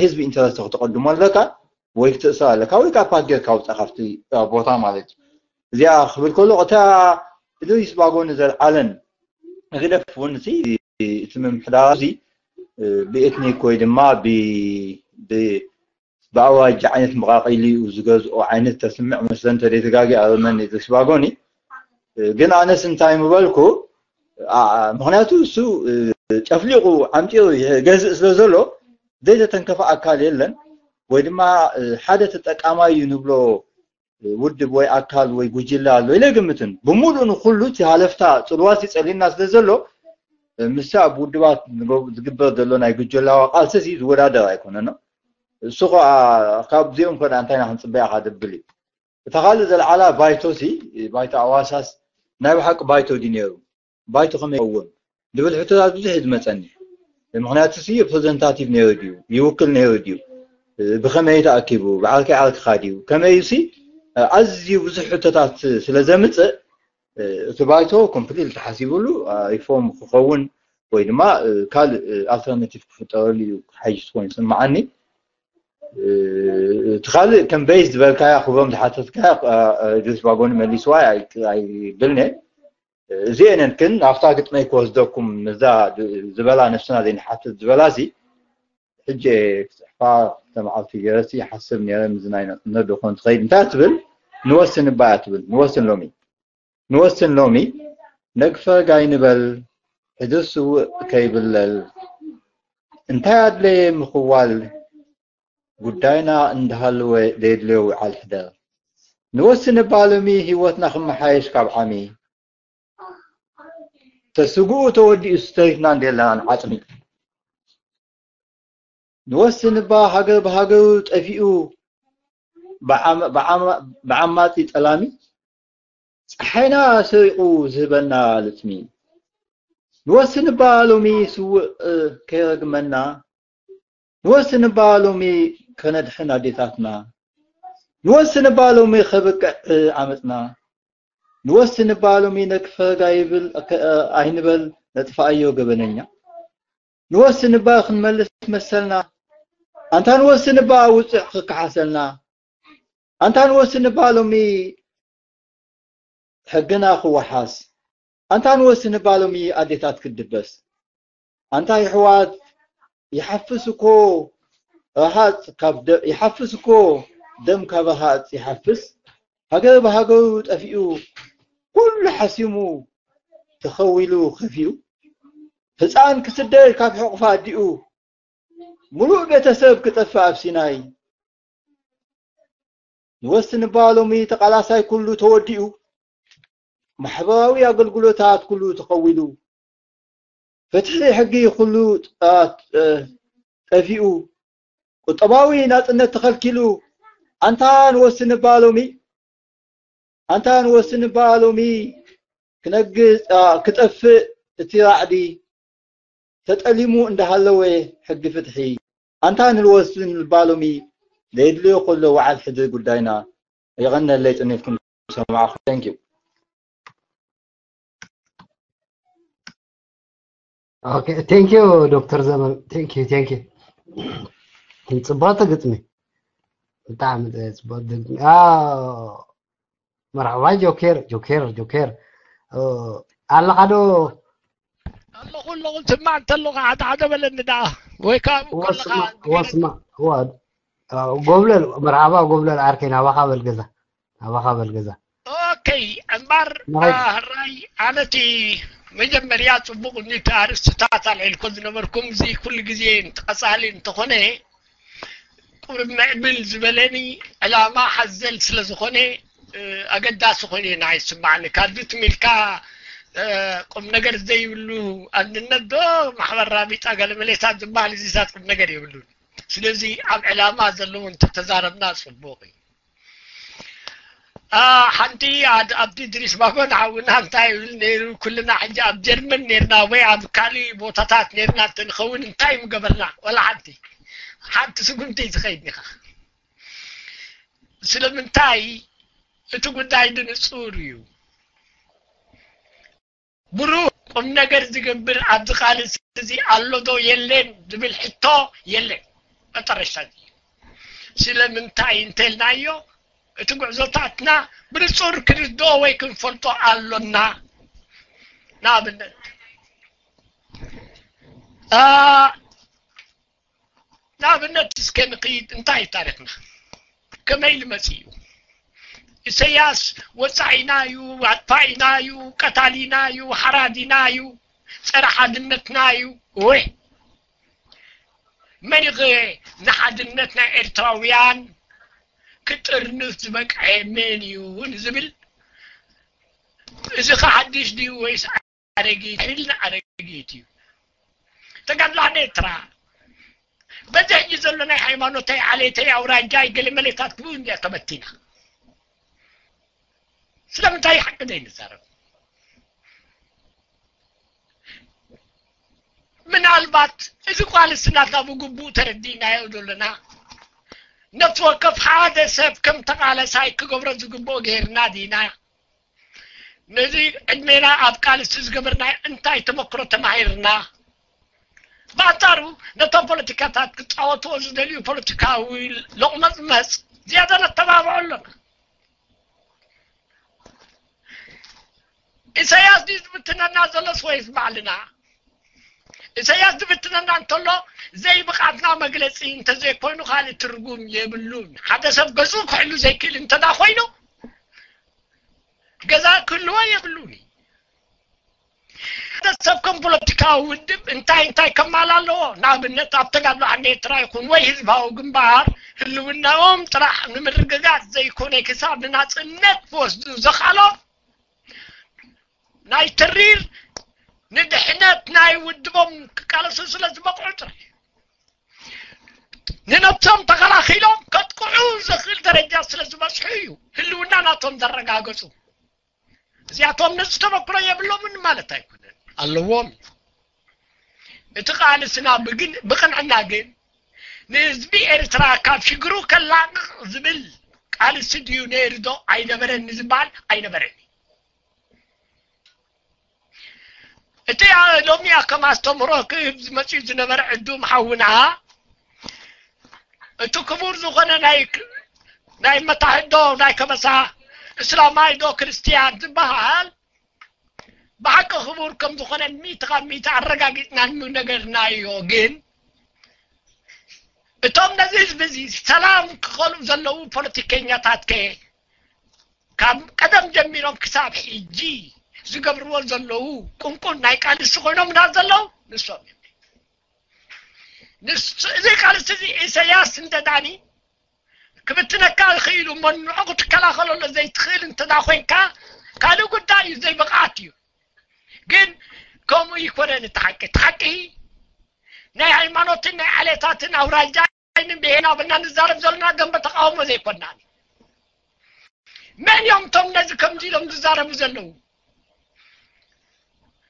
ህዝቢ ኢንተረስት ክተቐድሞ ኣለካ። ወይ ክትእሰር ኣለካ ወይ ከዓ ፓክ ጌርካ ውፃእ ካብቲ ቦታ ማለት እዩ። እዚኣ ክብል ከሎ እታ እድሪስ ባጎ ንዘልዓለን ህግደፍ እውን እቲ ምምሕዳር እዚ ብኤትኒክ ወይ ድማ ብኣውራጃ ዓይነት መቃቂሊ እዩ ዝገዝኦ ዓይነት ተስምዕ መስለ እንተደይተጋጊ ኣረመኒ እድሪስ ባጎኒ። ግን ኣነስ እንታይ ምበልኩ፣ ምክንያቱ እሱ ጨፍሊቁ ዓምፂሩ ገዝእ ስለ ዘሎ ዘይተተንከፈ ኣካል የለን። ወይ ድማ ሓደ ተጠቃማይ እዩ ንብሎ ውድብ ወይ ኣካል ወይ ጉጅለ ኣሎ ኢለ ግምትን። ብምሉእ ንኩሉ እቲ ሃለፍታ ፅልዋት ይፀሊና ስለ ዘሎ ምስ ኣብ ውድባት ዝግበር ዘሎ ናይ ጉጀላዋ ቃልሲ ዝወዳደር ኣይኮነን። እሱ ከዓ ካብዚኦም ከ እንታይ ኢና ክንፅበያ ካደብል እዩ። እታ ካልእ ዘለዓላ ባይቶ ሲ ባይቶ ኣዋሳስ ናይ ብሓቂ ባይቶ ድዩ ነይሩ? ባይቶ ከመይ ይኸውን ዝብል ሕቶታት ብዙሕ እዩ ዝመፀኒ። ምክንያቱ ሲ ሪፕሬዘንታቲቭ ነይሩ ድዩ? ይውክል ነይሩ ድዩ? ብኸመይ ተኣኪቡ? ብዓርከይ ዓርክኻ ድዩ? ከመይ ሲ ኣዝዩ ብዙሕ ሕቶታት ስለ ዘምፅእ እቲ ባይቶ ኮምፕሊት ተሓሲብሉ ሪፎርም ክኸውን ወይ ድማ ካልእ ኣልተርናቲቭ ክፍጠረሉ እዩ ሓይሽ ኮይኑ ይስምዓኒ። እቲ ካልእ ከም ቤዝ ዝበልካያ ክብሮም ዝሓተትካያ ጆስ ባጎኒ መሊስዋ ኣይብልኒ። እዚአንን ግን ናብታ ግጥመይ ክወስደኩም ነዛ ዝበላ ነፍስና ዘይንሓትት ዝበላ ሲ ሕጂ ክፅሕፋ ክልተ መዓልቲ ገይረ ሲ ይሓስብ ነይረ። ምዚ ናይ ነዶ ኮን ትኸይድ እንታይ ትብል ንወስን እባ እያ ትብል ንወስን ሎሚ ንወስን ሎሚ ነግፈግ ኣይንበል ሕድር ስውእ ከይብለል እንታይ ኣድለየ ምኽዋል ጉዳይና እንዳሃለወ ዘየድልዮ ውዓል ሕደር ንወስን እባ ሎሚ ህይወትና ክመሓየሽ ካብ ዓሚ ተስግኡ ተወዲኡ ስተሪፍና እንዴለና ንዓፅሚ ንወስን እባ ሃገር ብሃገሩ ጠፊኡ ብዓማፂ ጠላሚ ፀሓይና ሰሪቑ ዝህበና ልፅሚ ንወስን እባ ሎሚ ስውእ ከይረግመና ንወስን እባ ሎሚ ከነድሕን ኣዴታትና ንወስን እባ ሎሚ ከብቅዕ ዓመፅና ንወስን እባ ሎሚ ነግፈግ ኣይብል ኣይንበል ነጥፋኣዮ ገበነኛ ንወስን እባ ክንመልስ መሰልና ኣንታ ንወስን እባ ውፅዕ ክከሓሰልና ኣንታ ንወስን እባ ሎሚ ሕግና ክወሓስ ኣንታ ንወስን እባ ሎሚ ኣዴታት ክድበስ ኣንታ ይሕዋት ይሓፍስ እኮ ረሃፅ ካብ ይሓፍስ እኮ ደም ካብ ረሃፅ ይሓፍስ ሃገር ብሃገሩ ጠፊኡ ኩሉ ሓሲሙ ተኸዊሉ ከፊኡ፣ ህፃን ክስደድ ካብ ሕቑፋ ኣዲኡ፣ ሙሉእ ቤተሰብ ክጠፍእ ኣብ ሲናይ። ንወስን እባ ሎሚ ተቓላሳይ ኩሉ ተወዲኡ፣ ማሕበራዊ ኣገልግሎታት ኩሉ ተኸዊሉ፣ ፍትሒ ሕጊ ኩሉ ጠ-፣ ጠ-፣ ጠፊኡ፣ ቁጠባዊ ናጽነት ተኸልኪሉ፣ ኣንታ ንወስን እባ ሎሚ፣ ኣንታ ንወስን እባ ሎሚ ክነግስ፣ ኣ፣ ክጠፍእ እቲ ራዕዲ ተጠሊሙ እንዳሃለወ ሕጊ ፍትሒ፣ ኣንታ ንወስን እባ ሎሚ ዘየድልዮ ከሎ ወዓል ሕድሪ ጉዳይና። የቐነለይ ጽኒትኩም ሰማዕኹ። Thank you። Okay, thank you ዶክተር ዘመን። Thank you, thank you። ጽቡቕ ግጥሚ። ብጣዕሚ ጽቡቕ ግጥሚ። ኣዎ፣ መርሓባ ጆኬር፣ ጆኬር፣ ጆኬር። እ፣ ኣለኻ ዶ? ኣለኹ፣ ኣለኹ። ስማዕ እንተለኻ ሓደ ሓደ በለኒ ደኣ። ወይ ከዓ ኣብኡ ከለኻ ወስማ፣ ወስማ፣ ዋ፣ እ፣ ጎብለል፣ መርሓባ ጎብለል ዓርከይ፣ ናባኻ በል ገዛ። ናባኻ በል ገዛ። ኦኬ፣ እምበር፣ ንኸይድ። አ፣ ሕራይ፣ ኣነ እቲ መጀመርያ ጽቡቕ እኒቲ ኣርእስትታት ኣልዒልኮ ዝነበርኩም፣ እዚ ኩሉ ግዜ ቀጻሊ እንተኾነ፣ ቁሩብ ምዕብል ዝበለኒ ዕላማ ሓዘል ስለ ዝኾነ፣ እ፣ ኣገዳሲ ኮይኑ እዩ ንዓይ ዝስምዓኒ። ካብዚ ትም ኢልካ፣ እ፣ ቁም ነገር ዘይብሉ ኣንድነት ዶ ማሕበር ራቢጣ ገለ መሌታት ዝበሃል እዚታት ቁም ነገር የብሉን። ስለዚ ኣብ ዕላማ ዘለዎ እንተተዛረብና ጽቡቕ እዩ። አ፣ ሓንቲ ኣድ-፣ ኣብቲ ድሪስ ባጎን ሓውና እንታይ ይብል ነይሩ? ኩልና ሕጂ ኣብ ጀርመን ነይርና ወይ ኣብ ካልእ ቦታታት ነይርና እንተንኸውን እንታይ ምገበርና? ወላ ሓንቲ። ሓንቲ ስጉምቲ ትኸይድ ኢኻ። ስለምንታይ? እቲ ጉዳይ ንጹር እዩ። ብሩህ ቁም ነገር ዝገብር ኣብዚ ቃልሲ እዚ ኣሎ ዶ የለን ዝብል ሕቶ የለን። መጠረሻ እዚ። ስለምንታይ እንተልናዮ፣ እቲ ጉዕዞታትና ብንጹር ክንርድኦ ወይ ክንፈልጦ ኣሎና። ንኣብነት፣ አ፣ ንኣብነት እስከ ንኽይድ፣ እንታይ እዩ ታሪኽና? ከመይ ኢሉ መጺኡ? ኢሰያስ ወጻኢና እዩ፣ ኣጥፋኢና እዩ፣ ቀታሊና እዩ፣ ሓራዲና እዩ፣ ጸረ ሓድነትና እዩ። ወይ መን እዩ ንሓድነት ናይ ኤርትራውያን ክጥርንፍ ዝበቅዐ መን እዩ ንዝብል፣ እዚ ኸ ሓድሽ ድዩ ወይስ ኣረጊት? ኢልና ኣረጊት እዩ። ተጋድሎ ሓድነት ኤርትራ በዚ ሕጂ ዘሎ ናይ ሃይማኖተይ፣ ዓሌተይ፣ ኣውራጃይ፣ ገለ መሌታት ክብኡ እንድያ ተበቲና። ስለምንታይ ሓቂ ዘይንዛረብ? ምናልባት እዚ ቃልሲ ናትና ብግቡእ ተረዲእናዮ ዘለና፣ ነፍሲ ወከፍ ሓደ ሰብ ከም ተቓለሳይ ክገብሮ ዝግብኦ ገይርና ዲና? ነዚ ዕድሜና ኣብ ቃልሲ ዝገበርና እንታይ ተመክሮ ተማሂርና? ብኣንጻሩ ነቶም ፖለቲካታት ክጻወትዎ ዝደልዩ ፖለቲካዊ ሎቕመጽመጽ ዝያዳ ነተባብዖ ኣሎና። ኢሳያስ ድዩ ዝብትነና ዘሎስ ወይስ ባዕልና? ኢሳያስ ዝብትነና እንተሎ ዘይብቓትና መግለጺ እንተዘይኮይኑ ካልእ ትርጉም የብሉን። ሓደ ሰብ ገዝኡ ክሕሉ ዘይክእል እንተዳ ኮይኑ ገዛ ክህልዎ የብሉን። ሓደ ሰብ ከም ፖለቲካዊ ውድብ እንታይ እንታይ ከማል ኣለዎ? ንኣብነት ኣብ ተጋድሎ ሓድነት ኤርትራ ይኹን ወይ ህዝባዊ ግንባር ህልውናኦም ጥራሕ ንምርግጋጽ ዘይኮነ ክሳብ ንናጽነት ክወስዱ ዘኽኣሎም ናይ ተሪር ንድሕነት ናይ ውድቦም ክቃለሱ ስለ ዝበቕዑ ጥራሕ ንነብሶም ተኸላኺሎም ከጥቅዑ ዘኽእል ደረጃ ስለ ዝበጽሑ እዩ ህልውና ናቶም ዘረጋገጹ። እዚኣቶም ነዚ ተመክሮ የብሎምን ማለት ኣይኮነን፣ ኣለዎም። እቲ ቃልስና ብግን-፣ ብቕንዕና ግን ንህዝቢ ኤርትራ ካብ ሽግሩ ከላቕቕ ዝብል ቃልሲ ድዩ ነይሩ ዶ ኣይነበረን ንዝበሃል ኣይነበረን። እቲ ሎሚ ከም ኣስተምህሮ ክህብ ዝመጽኡ ዝነበረ ዕዱም ሓውና እቲ ክቡር ዝኾነ ናይ ናይ መታሕት ዶ ናይ ከበሳ እስላማይ ዶ ክርስትያን ዝበሃል ብሓቂ ክቡር ከም ዝኾነ ሚእቲ ካብ ሚእቲ ኣረጋጊጽና ንነገርናዮ። ግን እቶም ነዚ ህዝቢ እዚ ሰላም ክኸልኡ ዘለዉ ፖለቲከኛታት ከ ካብ ቀደም ጀሚሮም ክሳብ ሕጂ ዝገብርዎ ዘለዉ ቁንቁን ናይ ቃልሲ ኮይኖምና ዘለዉ ንሶም እዮም። ንሱ፣ እዚ ቃልሲ እዚ ኢሳያስ እንተ ዳኒ ክብትነካ ይኽእል እዩ፣ እሞ ንዕኡ ክትከላኸለሉ ዘይትኽእል እንተ ዳ ኮይንካ ካልእ ጉዳይ እዩ፣ ዘይብቕዓት እዩ። ግን ከምኡ ይኮነን እቲ ሓቂ። እቲ ሓቂ ናይ ሃይማኖትን ናይ ዓሌታትን ኣውራጃ ኣይንን ብሄን ኣበልና ንዛረብ ዘለና ደንበ ተቃውሞ ዘይኮናን። መን እዮም እቶም ነዚ ከምዚ ኢሎም ዝዛረቡ ዘለዉ?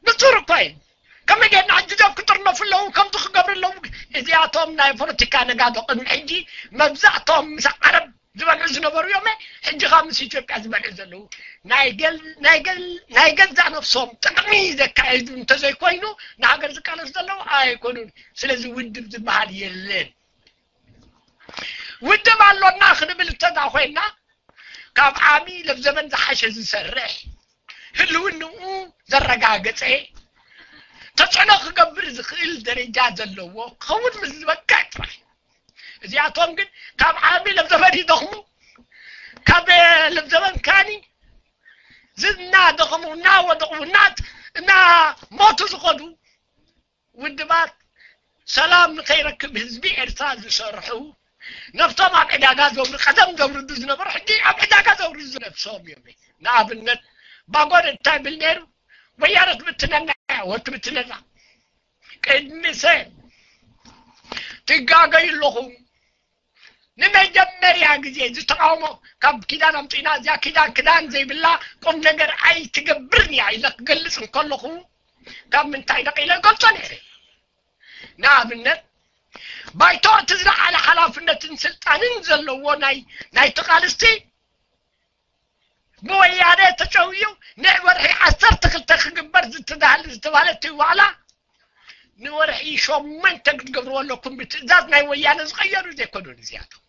ንጹር እኮ እዩ። ከመይ ጌርና ሕጂ ዶብ ክጥርነፉ ኣለዉ፣ ከምዚ ክገብሩ ኣለዉ። እዚኣቶም ናይ ፖለቲካ ነጋዶ ቅድሚ ሕጂ መብዛእቶም ምስ ዓረብ ዝበልዑ ዝነበሩ እዮም። ሕጂ ካብ ምስ ኢትዮጵያ ዝበልዑ ዘለዉ ናይ ገል-፣ ናይ ገል-፣ ናይ ገዛ ነፍሶም ጥቕሚ ዘካየዱ እንተዘይኮይኑ ንሃገር ዝቃለሱ ዘለዉ ኣይኮኑን። ስለዚ ውድብ ዝበሃል የለን። ውድብ ኣሎና ክንብል እንተዳ ኮይና ካብ ዓሚ ለብዘበን ዝሓሸ ዝሰርሕ ህልውንኡ ዘረጋገጸ ተጽዕኖ ክገብር ዝኽእል ደረጃ ዘለዎ ክኸውን ምስ ዝበቅዕ ጥራሕ። እዚኣቶም ግን ካብ ዓሚ ለብዘበን ይደኽሙ፣ ካብ ለብዘበን ካኒ ዝና ደኸሙ፣ እናወደቑ፣ እናት-፣ እናሞቱ ዝኸዱ ውድባት ሰላም ንኸይረክብ ህዝቢ ኤርትራ ዝሰርሑ ነፍሶም ኣብ ዕዳጋ ዘውር-፣ ቀደም ዘውርዱ ዝነበሩ ሕጂ ኣብ ዕዳጋ ዘውርዱ ነፍሶም እዮም። ንኣብነት ባጎድ እንታይ ብል ነይሩ? ወያነ ትብትነና እያ፣ ወትብትነና። ቅድሚ ሰ ትጋገዩ ኣለኹም። ንመጀመርያ ግዜ እዚ ተቃውሞ ካብ ኪዳን ኣምጺእና፣ እዚኣ ኪዳን ክዳን ዘይብላ ቁም ነገር ኣይትገብርን እያ ኢለ ክገልጽ እንከለኹ ካብ ምንታይ ነቒለ እገልጾ ነይረ? ንኣብነት ባይቶ እቲ ዝለዓለ ሓላፍነትን ስልጣንን ዘለዎ ናይ፣ ናይቲ ቃልሲ ብወያነ ተጨውዩ ንወርሒ ዓሰርተ ክልተ ክግበር ዝተዳህል ዝተባህለ እቲ ዋዕላ ንወርሒ ሸሞንተ ክትገብርዎ ኣለኩም ብትእዛዝ ናይ ወያነ ዝቐየሩ ዘይኮኑን እዚኣቶም።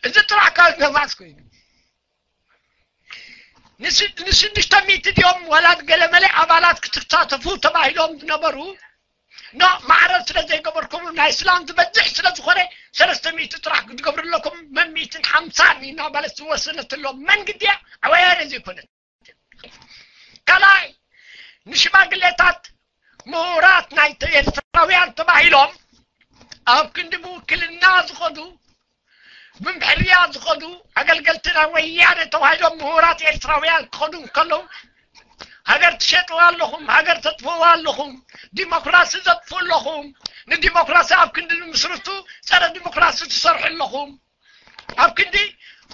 እዚ ጥራሕ ካብ ነፋስ ኮይኑ ንስ-፣ ንስድሽተ ሚእቲ ድዮም ዋላ ገለመለ ኣባላት ክትሳተፉ ተባሂሎም ዝነበሩ ኖ ማዕረ ስለ ዘይገበርኩም ናይ እስላም ዝበዝሕ ስለ ዝኾነ ሰለስተ ሚእቲ ጥራሕ ክትገብሩ ኣለኩም፣ መን ሚእትን ሓምሳን እናበለት ዝወሰነትሎም መን ግድያ ኣወያነ ዘይኮነት። ካልኣይ ንሽማግሌታት ምሁራት ናይ ኤርትራውያን ተባሂሎም ኣብ ክንዲ ብውክልና ዝኸዱ ብምሕርያ ዝኸዱ ኣገልገልቲ ናይ ወያነ ተባሂሎም ምሁራት ኤርትራውያን ክኸዱ እንከለዉ ሃገር ትሸጥዋ ኣለኹም፣ ሃገር ተጥፍእዋ ኣለኹም፣ ዲሞክራሲ ዘጥፍኡ ኣለኹም፣ ንዲሞክራሲ ኣብ ክንዲ ንምስርቱ ጸረ ዲሞክራሲ ትሰርሑ ኣለኹም፣ ኣብ ክንዲ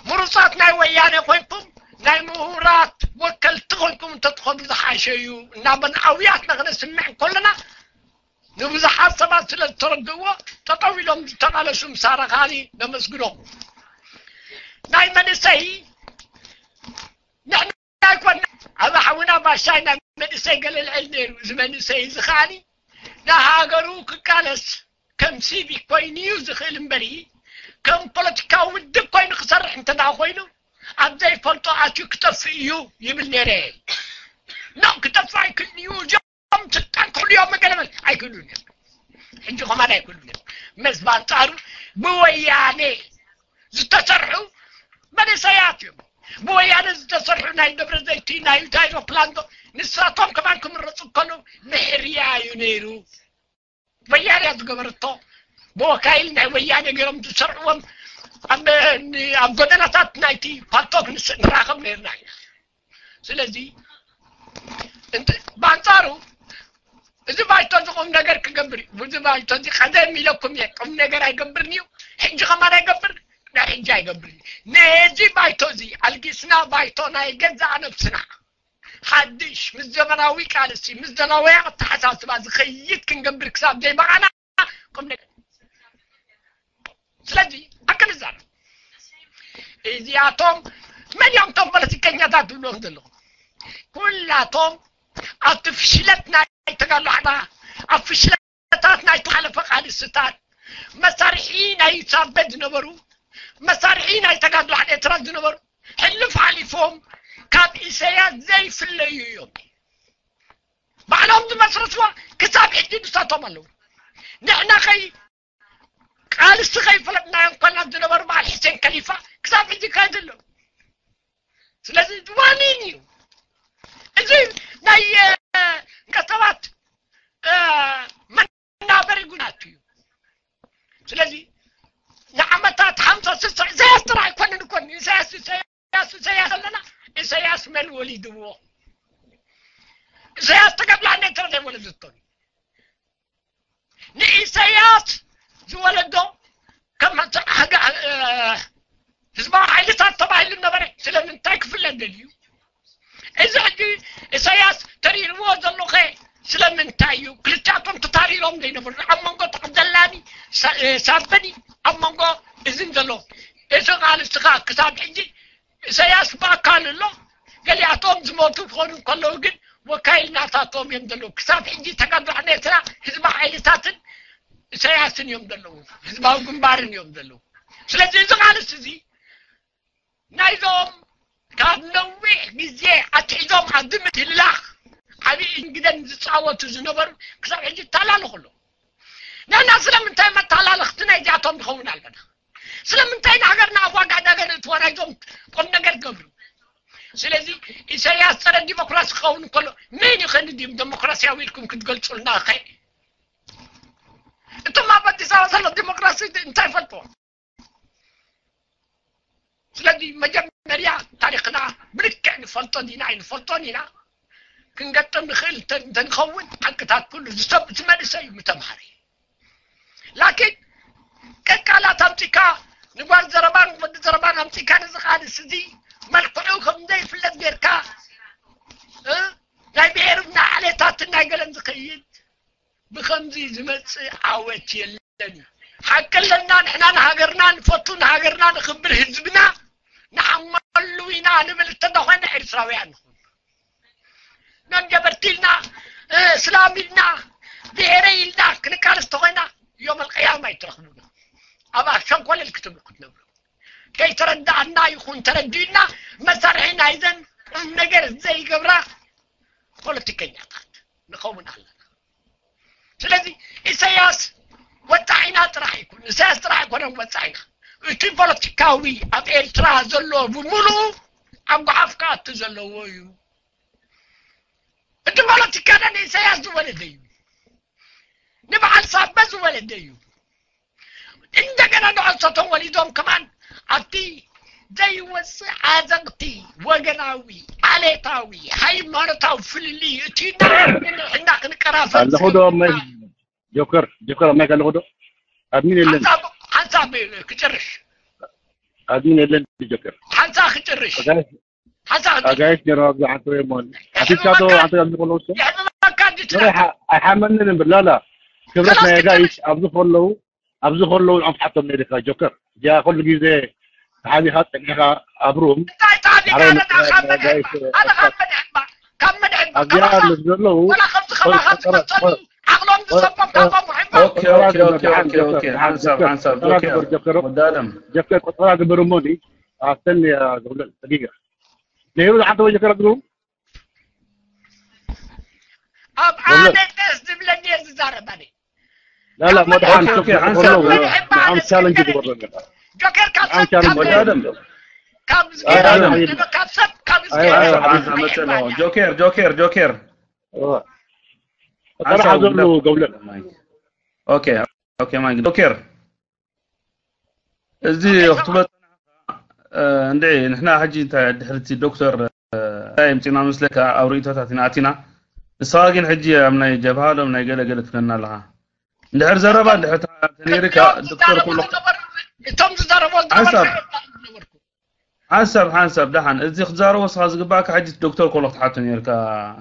ምሩጻት ናይ ወያነ ኮይንኩም ናይ ምሁራት ወከልቲ ኮይንኩም እንተትኸዱ ዝሓሸ እዩ እናበልና ኣውያትና ክነስምዕ እንከለና ንብዙሓት ሰባት ስለ ዝተረድእዎ ጠጠው ኢሎም ዝተቃለሱ ምሳና ከዓኒ ነመስግኖም። ናይ መንእሰይ ንሕና ኣይኮና ኣብ ሓውና ባሻይ ናይ መንእሰይ ገለ ልዕል ነይሩ። እዚ መንእሰይ እዚ ከዓኒ ንሃገሩ ክቃለስ ከም ሲቪክ ኮይኑ እዩ ዝኽእል እምበሪ ከም ፖለቲካዊ ውድብ ኮይኑ ክሰርሕ እንተ ደኣ ኮይኑ ኣብ ዘይፈልጦ ኣትዩ ክጠፍእ እዩ ይብል ነይረ። ኖ ክጠፍእ ኣይክእልን እዩ። እዚኦም ስልጣን ክሕሉ እዮም መገለመል ኣይክእሉን እዮም። ሕጂ ከማን ኣይክእሉን እዮም። መስ ባንጻሩ ብወያኔ ዝተሰርሑ መንእሰያት እዮም። ብወያነ ዝተሰርሑ ናይ ደብረ ዘይቲ ናይ ኣይሮፕላን ዶ ንሳቶም ከማን ክምረጹ ከለዉ ምሕርያ እዩ ነይሩ። ወያነ እያ ዝገበረቶ። ብወካይል ናይ ወያነ ገይሮም ዝሰርዕዎም ኣብ፣ ኣብ ጎደናታት ናይቲ ፓልቶክ ንስ-፣ ንራኸብ ነይርና ኢና። ስለዚ እንት-፣ ብኣንጻሩ እዚ ባይቶ እዚ ቁም ነገር ክገብር እዩ። እዚ ባይቶ እዚ ቀደም ኢለኩም እየ ቁም ነገር ኣይገብርን እዩ። ሕጂ ከማን ኣይገብር፣ ናይ ሕጂ ኣይገብርን እዩ። ነዚ ባይቶ እዚ ኣልጊስና ባይቶ ናይ ገዛእ ነብስና ሓድሽ ምስ ዘመናዊ ቃልሲ ምስ ዘመናዊ ኣተሓሳስባ ዝኸይድ ክንገብር ክሳብ ዘይበቓና ቁም ነገር። ስለዚ ሓቂ ንዛረብ። እዚኣቶም መን እዮም እቶም ፖለቲከኛታት ትብሎም ዘለኹም? ኩላቶም ኣብቲ ፍሽለት ናይ ተጋድሎ ሓዳ ኣብ ፍሽለታት ናይ ተሓለፈ ቃልስታት መሳርሒ ናይ ሳበ ዝነበሩ መሳርሒ ናይ ተጋድሎ ኤርትራ ዝነበሩ ሕልፍ ሓሊፎም ካብ ኢሳያስ ዘይፍለዩ እዮም። ባዕሎም ዝመስረትዋ ክሳብ ሕጂ ንሳቶም ኣለዉ። ንሕና ከይ ቃልሲ ከይፈለጥናዮም ኮና ዝነበሩ በዓል ሕሴን ከሊፋ ክሳብ ሕጂ ይካየዱ ኣለዉ። ስለዚ ዋኒን እዩ። እዚ ናይ ቀተባት መናበሪ ጉዳት እዩ። ስለዚ ንዓመታት ሓምሳ ስሳ ኢሳያስ ጥራሕ ኣይኮነን እኮ። ኢሳያስ ኢሳያስ ኢሳያስ ኣለና። ኢሳያስ መን ወሊድዎ? ኢሳያስ ተገብላ ነተረ ዘይወለደቶ ንኢሳያስ ዝወለዶ ከም ህዝባዊ ሓይልታት ተባሂሉ ነበረ። ስለምንታይ ክፍለ ደልዩ? እዚ ሕጂ ኢሳያስ ተሪርዎ ዘሎ ኸ ስለምንታይ እዩ? ክልቲኣቶም ተታሪሮም ዘይነበሩ ኣብ መንጎ ተዓደላኒ ሳበኒ ኣብ መንጎ እዝን ዘሎ እዚ ቃልስኻ ክሳብ ሕጂ ኢሳያስ ብኣካል ኣሎ። ገሊኣቶም ዝሞቱ ክኾኑ ከለዉ ግን ወካይል ናታቶም እዮም ዘለዉ። ክሳብ ሕጂ ተጋድሎ ኤርትራ ህዝባዊ ሓይልታትን ኢሳያስን እዮም ዘለዉ፣ ህዝባዊ ግንባርን እዮም ዘለዉ። ስለዚ እዚ ቃልስ እዚ ናይዞም ካብ ነዊሕ ግዜ ኣትሒዞም ኣብዚ ምትልላኽ ዓብዪ ግደን ዝፃወቱ ዝነበሩ ክሳብ ሕጂ ይተላለኹ ኣለዉ። ንሕና ስለምንታይ መተላለኽቲ ናይዚኣቶም ንኸውን ኣለና? ስለምንታይ ንሃገርና ኣብ ዋጋ ነገር እትዋ ናይዞም ቁም ነገር ገብሩ? ስለዚ ኢሳያስ ፀረ ዲሞክራሲ ክኸውን እንከሎ መን እዩ ከ ንዲም ዲሞክራሲያዊ ኢልኩም ክትገልፁልና ኸ? እቶም ኣብ ኣዲስ ኣበባ ዘሎ ዲሞክራሲ እንታይ ይፈልጥዎ? ስለዚ መጀመርያ ታሪኽና ብልክዕ ንፈልጦ ዲና ኣይንፈልጦን ኢና። ክንገጥም ንኽእል እንተ- እንተንኸውን ሓቅታት ኩሉ ዝሰብ ዝመልሰ እዩ ምተምሃረ። ላኪን ቀቃላት ኣምፂካ ንጓል ዘረባን ወዲ ዘረባን ኣምፂካ ንዝቃልስ እዚ መልክዑ ከም ዘይፍለጥ ጌርካ እ? ናይ ብሔርና ዓሌታትን ናይ ገለን ዝኸይድ ብኸምዚ ዝመጽእ ዓወት የለን እዩ። ሓቂ ኣለና። ንሕና ንሃገርና ንፈቱ፣ ንሃገርና ንኽብር፣ ህዝብና ንዓመሉ ኢና ንብል እንተኾይና ኤርትራውያን ንኹን። ነን ጀበርቲ ኢልና እስላም ኢልና ብሄረ ኢልና ክንቃለስ ተኾይና ዮም ኣልቅያማ ኣይትረኽቡና። ኣብ ኣፍ ሸንኮለል ክትብሉ ክትነብሩ ከይተረዳእና ይኹን ተረዲእና መሳርሒ ናይዘን ቁም ነገር ዘይገብራ ፖለቲከኛታት ንኸውን ኣለና። ስለዚ ኢሳያስ ወፃዒና ጥራሕ ይኩን፣ ኢሳያስ ጥራሕ ኣይኮነን ወፃዒና። እቲ ፖለቲካዊ ኣብ ኤርትራ ዘሎ ብምሉኡ ኣብ ጓሓፍ ክኣቱ ዘለዎ እዩ። እቲ ፖለቲካ ንኢሳያስ ዝወለደ እዩ፣ ንበዓል ሳበ ዝወለደ እዩ። እንደገና ንዕሰቶም ወሊዶም ከማን ኣብቲ ዘይወፅእ ዓዘቕቲ ወገናዊ ዓሌታዊ ሃይማኖታዊ ፍልልይ እቲና ንሕና ክንቀራፈፍ ኣለኹ ዶ? ጆከር ጆከር ኣብ ማይክ ኣለኹ ዶ? ኣድሚን የለን። ሓንሳብ ሓንሳብ ክጭርሽ ኣድሚን የለን። ጆከር ሓንሳብ ክጭርሽ ሓንሳብ ክጭርሽ ኣጋይሽ ነይሮም ኣብዚ ሓንቲ ወይ ሞን ኣቲስካ ዶ? ሓንቲ ኣብዚ ከለዉ ይሕምመካ እንጂ ትነካ ኣይሓመንን እምበር ላላ ክብረት ናይ ኣጋይሽ ኣብዚ ከለዉ ኣብዚ ከለዉ ንኦም ትሓቶም ነይርካ ጆከር እዚኣ ኩሉ ግዜ ተሓቢኻ ፀኒሕካ ኣብ ሩም እንታይ ተሓቢኻ ኣለና ካብ መድሕባ ኣነ ካብ መድሕባ ካብ መድሕባ ኣዚኣ ካባኻ ምስ ዘለዉ ወላ ከምዚ ካባኻ ዝመፀሉ ዓቕሎም ዝሰቦም ካባም ውሕባ ኦኬ ኦኬ ኦኬ ኦኬ ኦኬ ሓንሳብ ሓንሳብ ጆከር ጆከር ወዳለም ጆከር ቆጠራ ግበር እሞ ኒ ኣስተን ዝብለል ደቂቃ ነይሩ ዝሓተወ ጆከር ኣግሩ ኣብ ኣነ ደስ ዝብለኒ እየ ዝዛረብ ኣነ ላላ መድሓን ኦኬ ሓንሳብ ንዓም ቻለንጅ ግበረለካ ጆከር ካብ ሰብ ካብ ወዳለም ካብ ካብ ሰብ ካብ ጆኬር ጆኬር ጆኬር ኣንሳ ዘሎ ገብለ ኦኬ ኦኬ ማይክ ጆኬር እዚ ክትብሎ እንድዒ ንሕና ሕጂ እንታይ ድሕርቲ ዶክተር እንታይ ምፂና መስለካ ኣብ ርእቶታት ኢና ኣቲና ንስኻ ግን ሕጂ ኣብ ናይ ጀብሃ ሎም ናይ ገለ ገለ ትብለና ኣለኻ እንድሕር ዘረባ እንድሕር ተነይርካ ዶክተር ኩሉ እቶም ዝዛረቦ ሓንሳብ ሓንሳብ ሓንሳብ ደሓን እዚ ክትዛረቦ ስኻ ዝግባእካ ሕጂ ዶክተር ኮሎ ክትሓቶ ነርካ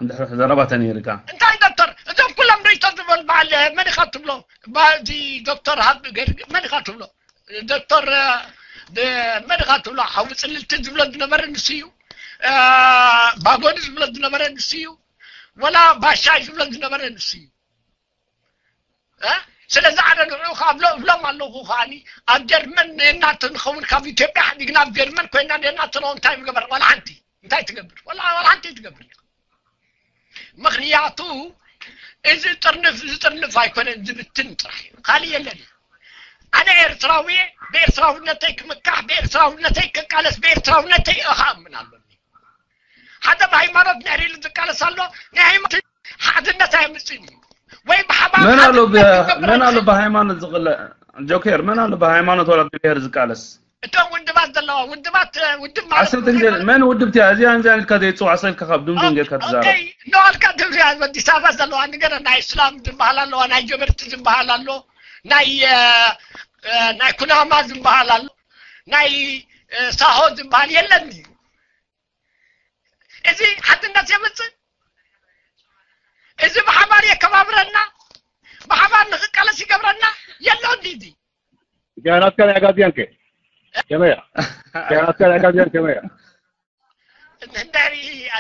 እንድሕር ዘረባ ተነይርካ እንታይ ዶክተር እዞም ኩሎም ርእቶ ዝበል በዓል መን ኢኻ ትብሎ ባዚ ዶክተር ሃብ ገርግ መን ኢኻ ትብሎ ዶክተር መን ኢኻ ትብሎ ሓዊ ፅልልቲ ዝብሎ ዝነበረ ንሱ እዩ ባጎኒ ዝብሎ ዝነበረ ንሱ እዩ ወላ ባሻይ ዝብሎ ዝነበረ ንሱ እዩ ስለዚ ኣነ ንዑ ካብ እብሎም ኣለኹ ከዓኒ ኣብ ጀርመን ነና ተንኸውን ካብ ኢትዮጵያ ሓዲግና ኣብ ጀርመን ኮይና ነና ተንኸው እንታይ ምገበር ዋላ ሓንቲ እንታይ ትገብር ዋላ ዋላ ሓንቲ ትገብር ምኽንያቱ እዚ ጥርንፍ እዚ ጥርንፍ ኣይኮነን ዝብትን ጥራሕ እዩ ካልእ የለን ኣነ ኤርትራዊ ብኤርትራውነተይ ክምካሕ ብኤርትራውነተይ ክቃለስ ብኤርትራውነተይ እኻምን ኣሎኒ ሓደ ብሃይማኖት ንሕሪሉ ዝቃለስ ኣሎ። ናይ ሃይማኖት ሓድነት ኣየምፅን እዩ። ወይ ብሓባር መን ኣሎ ብ- ሓድነት ይገብር መን ኣሎ ኣይኽእልን። ብሃይማኖት ዝቕለ ጆኬር፣ መን ኣሎ ብሃይማኖት ወላ ብብሄር ዝቃለስ? እቶም ውድባት ዘለዋ ውድባት ውድብ ማለት ኣሰልቲ ግዜ መን ውድብቲ እያ? እዚኣ እዚኣ ኢልካ ዘይፅዋዕ ሰልካ ካብ ድምዱም ጌርካ ትዛረብ። ኖልካ ትብልያ ኣዲስ ኣበባ ዘለዋ ነገር ናይ እስላም ዝበሃል ኣለዋ፣ ናይ ጀበርቲ ዝበሃል ኣሎ፣ ናይ እ፣ እ፣ ናይ ኩናማ ዝበሃል ኣሎ፣ ናይ እ፣ ሳሆ ዝበሃል የለን እዩ። እዚ ሓድነት የምፅእ። እዚ ብሓባር የከባብረና፣ ብሓባር ንክቃለስ ይገብረና። የሎ እንዲ እዚ كان عسكري اكازيان كي كما كان عسكري اكازيان كما እንድሕሪ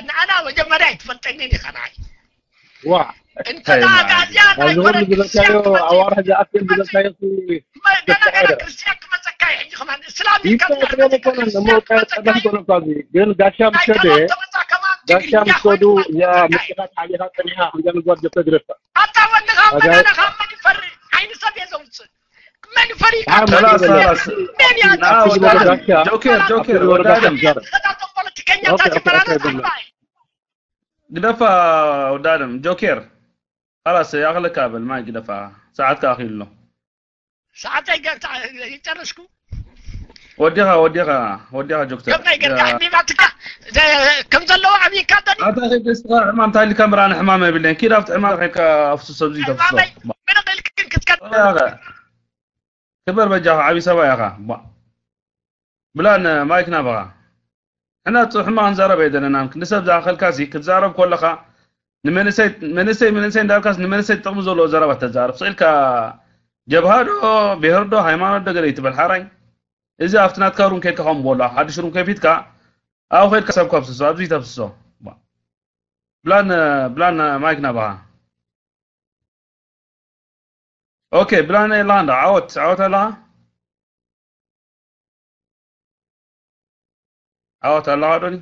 ንኣና መጀመርያ ኣይትፈልጠኒ ኢኻ ንዓይ። وا እንተ ደኣ ኣጋዝያ ናይ الغرب ጎረድ بذكايو ክርስትያን اوارح اذا اكل بذكايو ገና ገና ክርስትያን ክመፀካ እዩ ሕጂ ከማን እስላም ኢልካ يمكن ብዛዕባ تقول لك انا لما كان قدمت لك هذه بين قاشام ናይ شدي ጸሎት ተመጻ ከማን قاشام ትግርኛ كودو ኮይኑ يا ክመፀካ እዩ። مشكلات حاليها تنيها عندنا نقول جبت درفه ኣታ ወድኻ ኣጋ- መናኻ መን ይፈሪ ዓይኒ ሰብ እየ ዘውፅእ። መን ይፈሪ تعال خلاص نقول خلاص መን እያ ና ወዳደም ጋሻ- ጆኬር ጆኬር أقول ورقة ወዳደም شجرة. ኸዳቶም ፖለቲከኛታት ኦኬ፣ ኦኬ፣ ይመላለስ ኦኬ፣ ኣባይ ግደፋ ወዳደም ጆኬር خلاص ياخلك قبل ما ግደፋ ሰዓት ኣኺሉ ኣሎ ሰዓተይ ገ- ይጨረስኩ ወዲኻ ወዲኻ ወዲኻ ጆክተር ከመይ ጌርካ ዕሚማትካ ከም ዘለዎ ዓብይካ ደኒ ኣታ ከይደስኻ ሕማም ታሊካ ምራን ሕማም የብለኝ ኪድ ኣብቲ ሕማም ከይካ ኣፍስሶ ኣብዚ ተፍስሶ ሕማመይ ምን ኽእልክን ክትቀጥ ክበር በጃኻ ዓብይ ሰባ ኢኻ ቧ ብላን ማይክ ናባኻ ሕና ሕማቕ ክንዛረብ ኣይደለናን ክንዲ ሰብ ዝኣኸልካሲ ክትዛረብ ከለኻ ንመንእሰይ መንእሰይ መንእሰይ እንዳልካስ ንመንእሰይ ጥቕሚ ዘለዎ ዘረባ ተዛረብ ስኢልካ ጀብሃ ዶ ብሄር ዶ ሃይማኖት ዶ ገለ ይትበል ሓራይ እዚ ኣብቲ ናትካ ሩም ከይድካ ከም ቦሎ ሓድሽ ሩም ከፊትካ ኣብኡ ከይድካ ሰብ ከፍስሶ ኣብዚ ተፍስሶ ብላን ብላን ማይክ ናባኻ ኦኬ ብላን ኣለኻ እንዳ ዓወት ዓወት ኣለኻ ዓወት ኣለኻ ዶኒ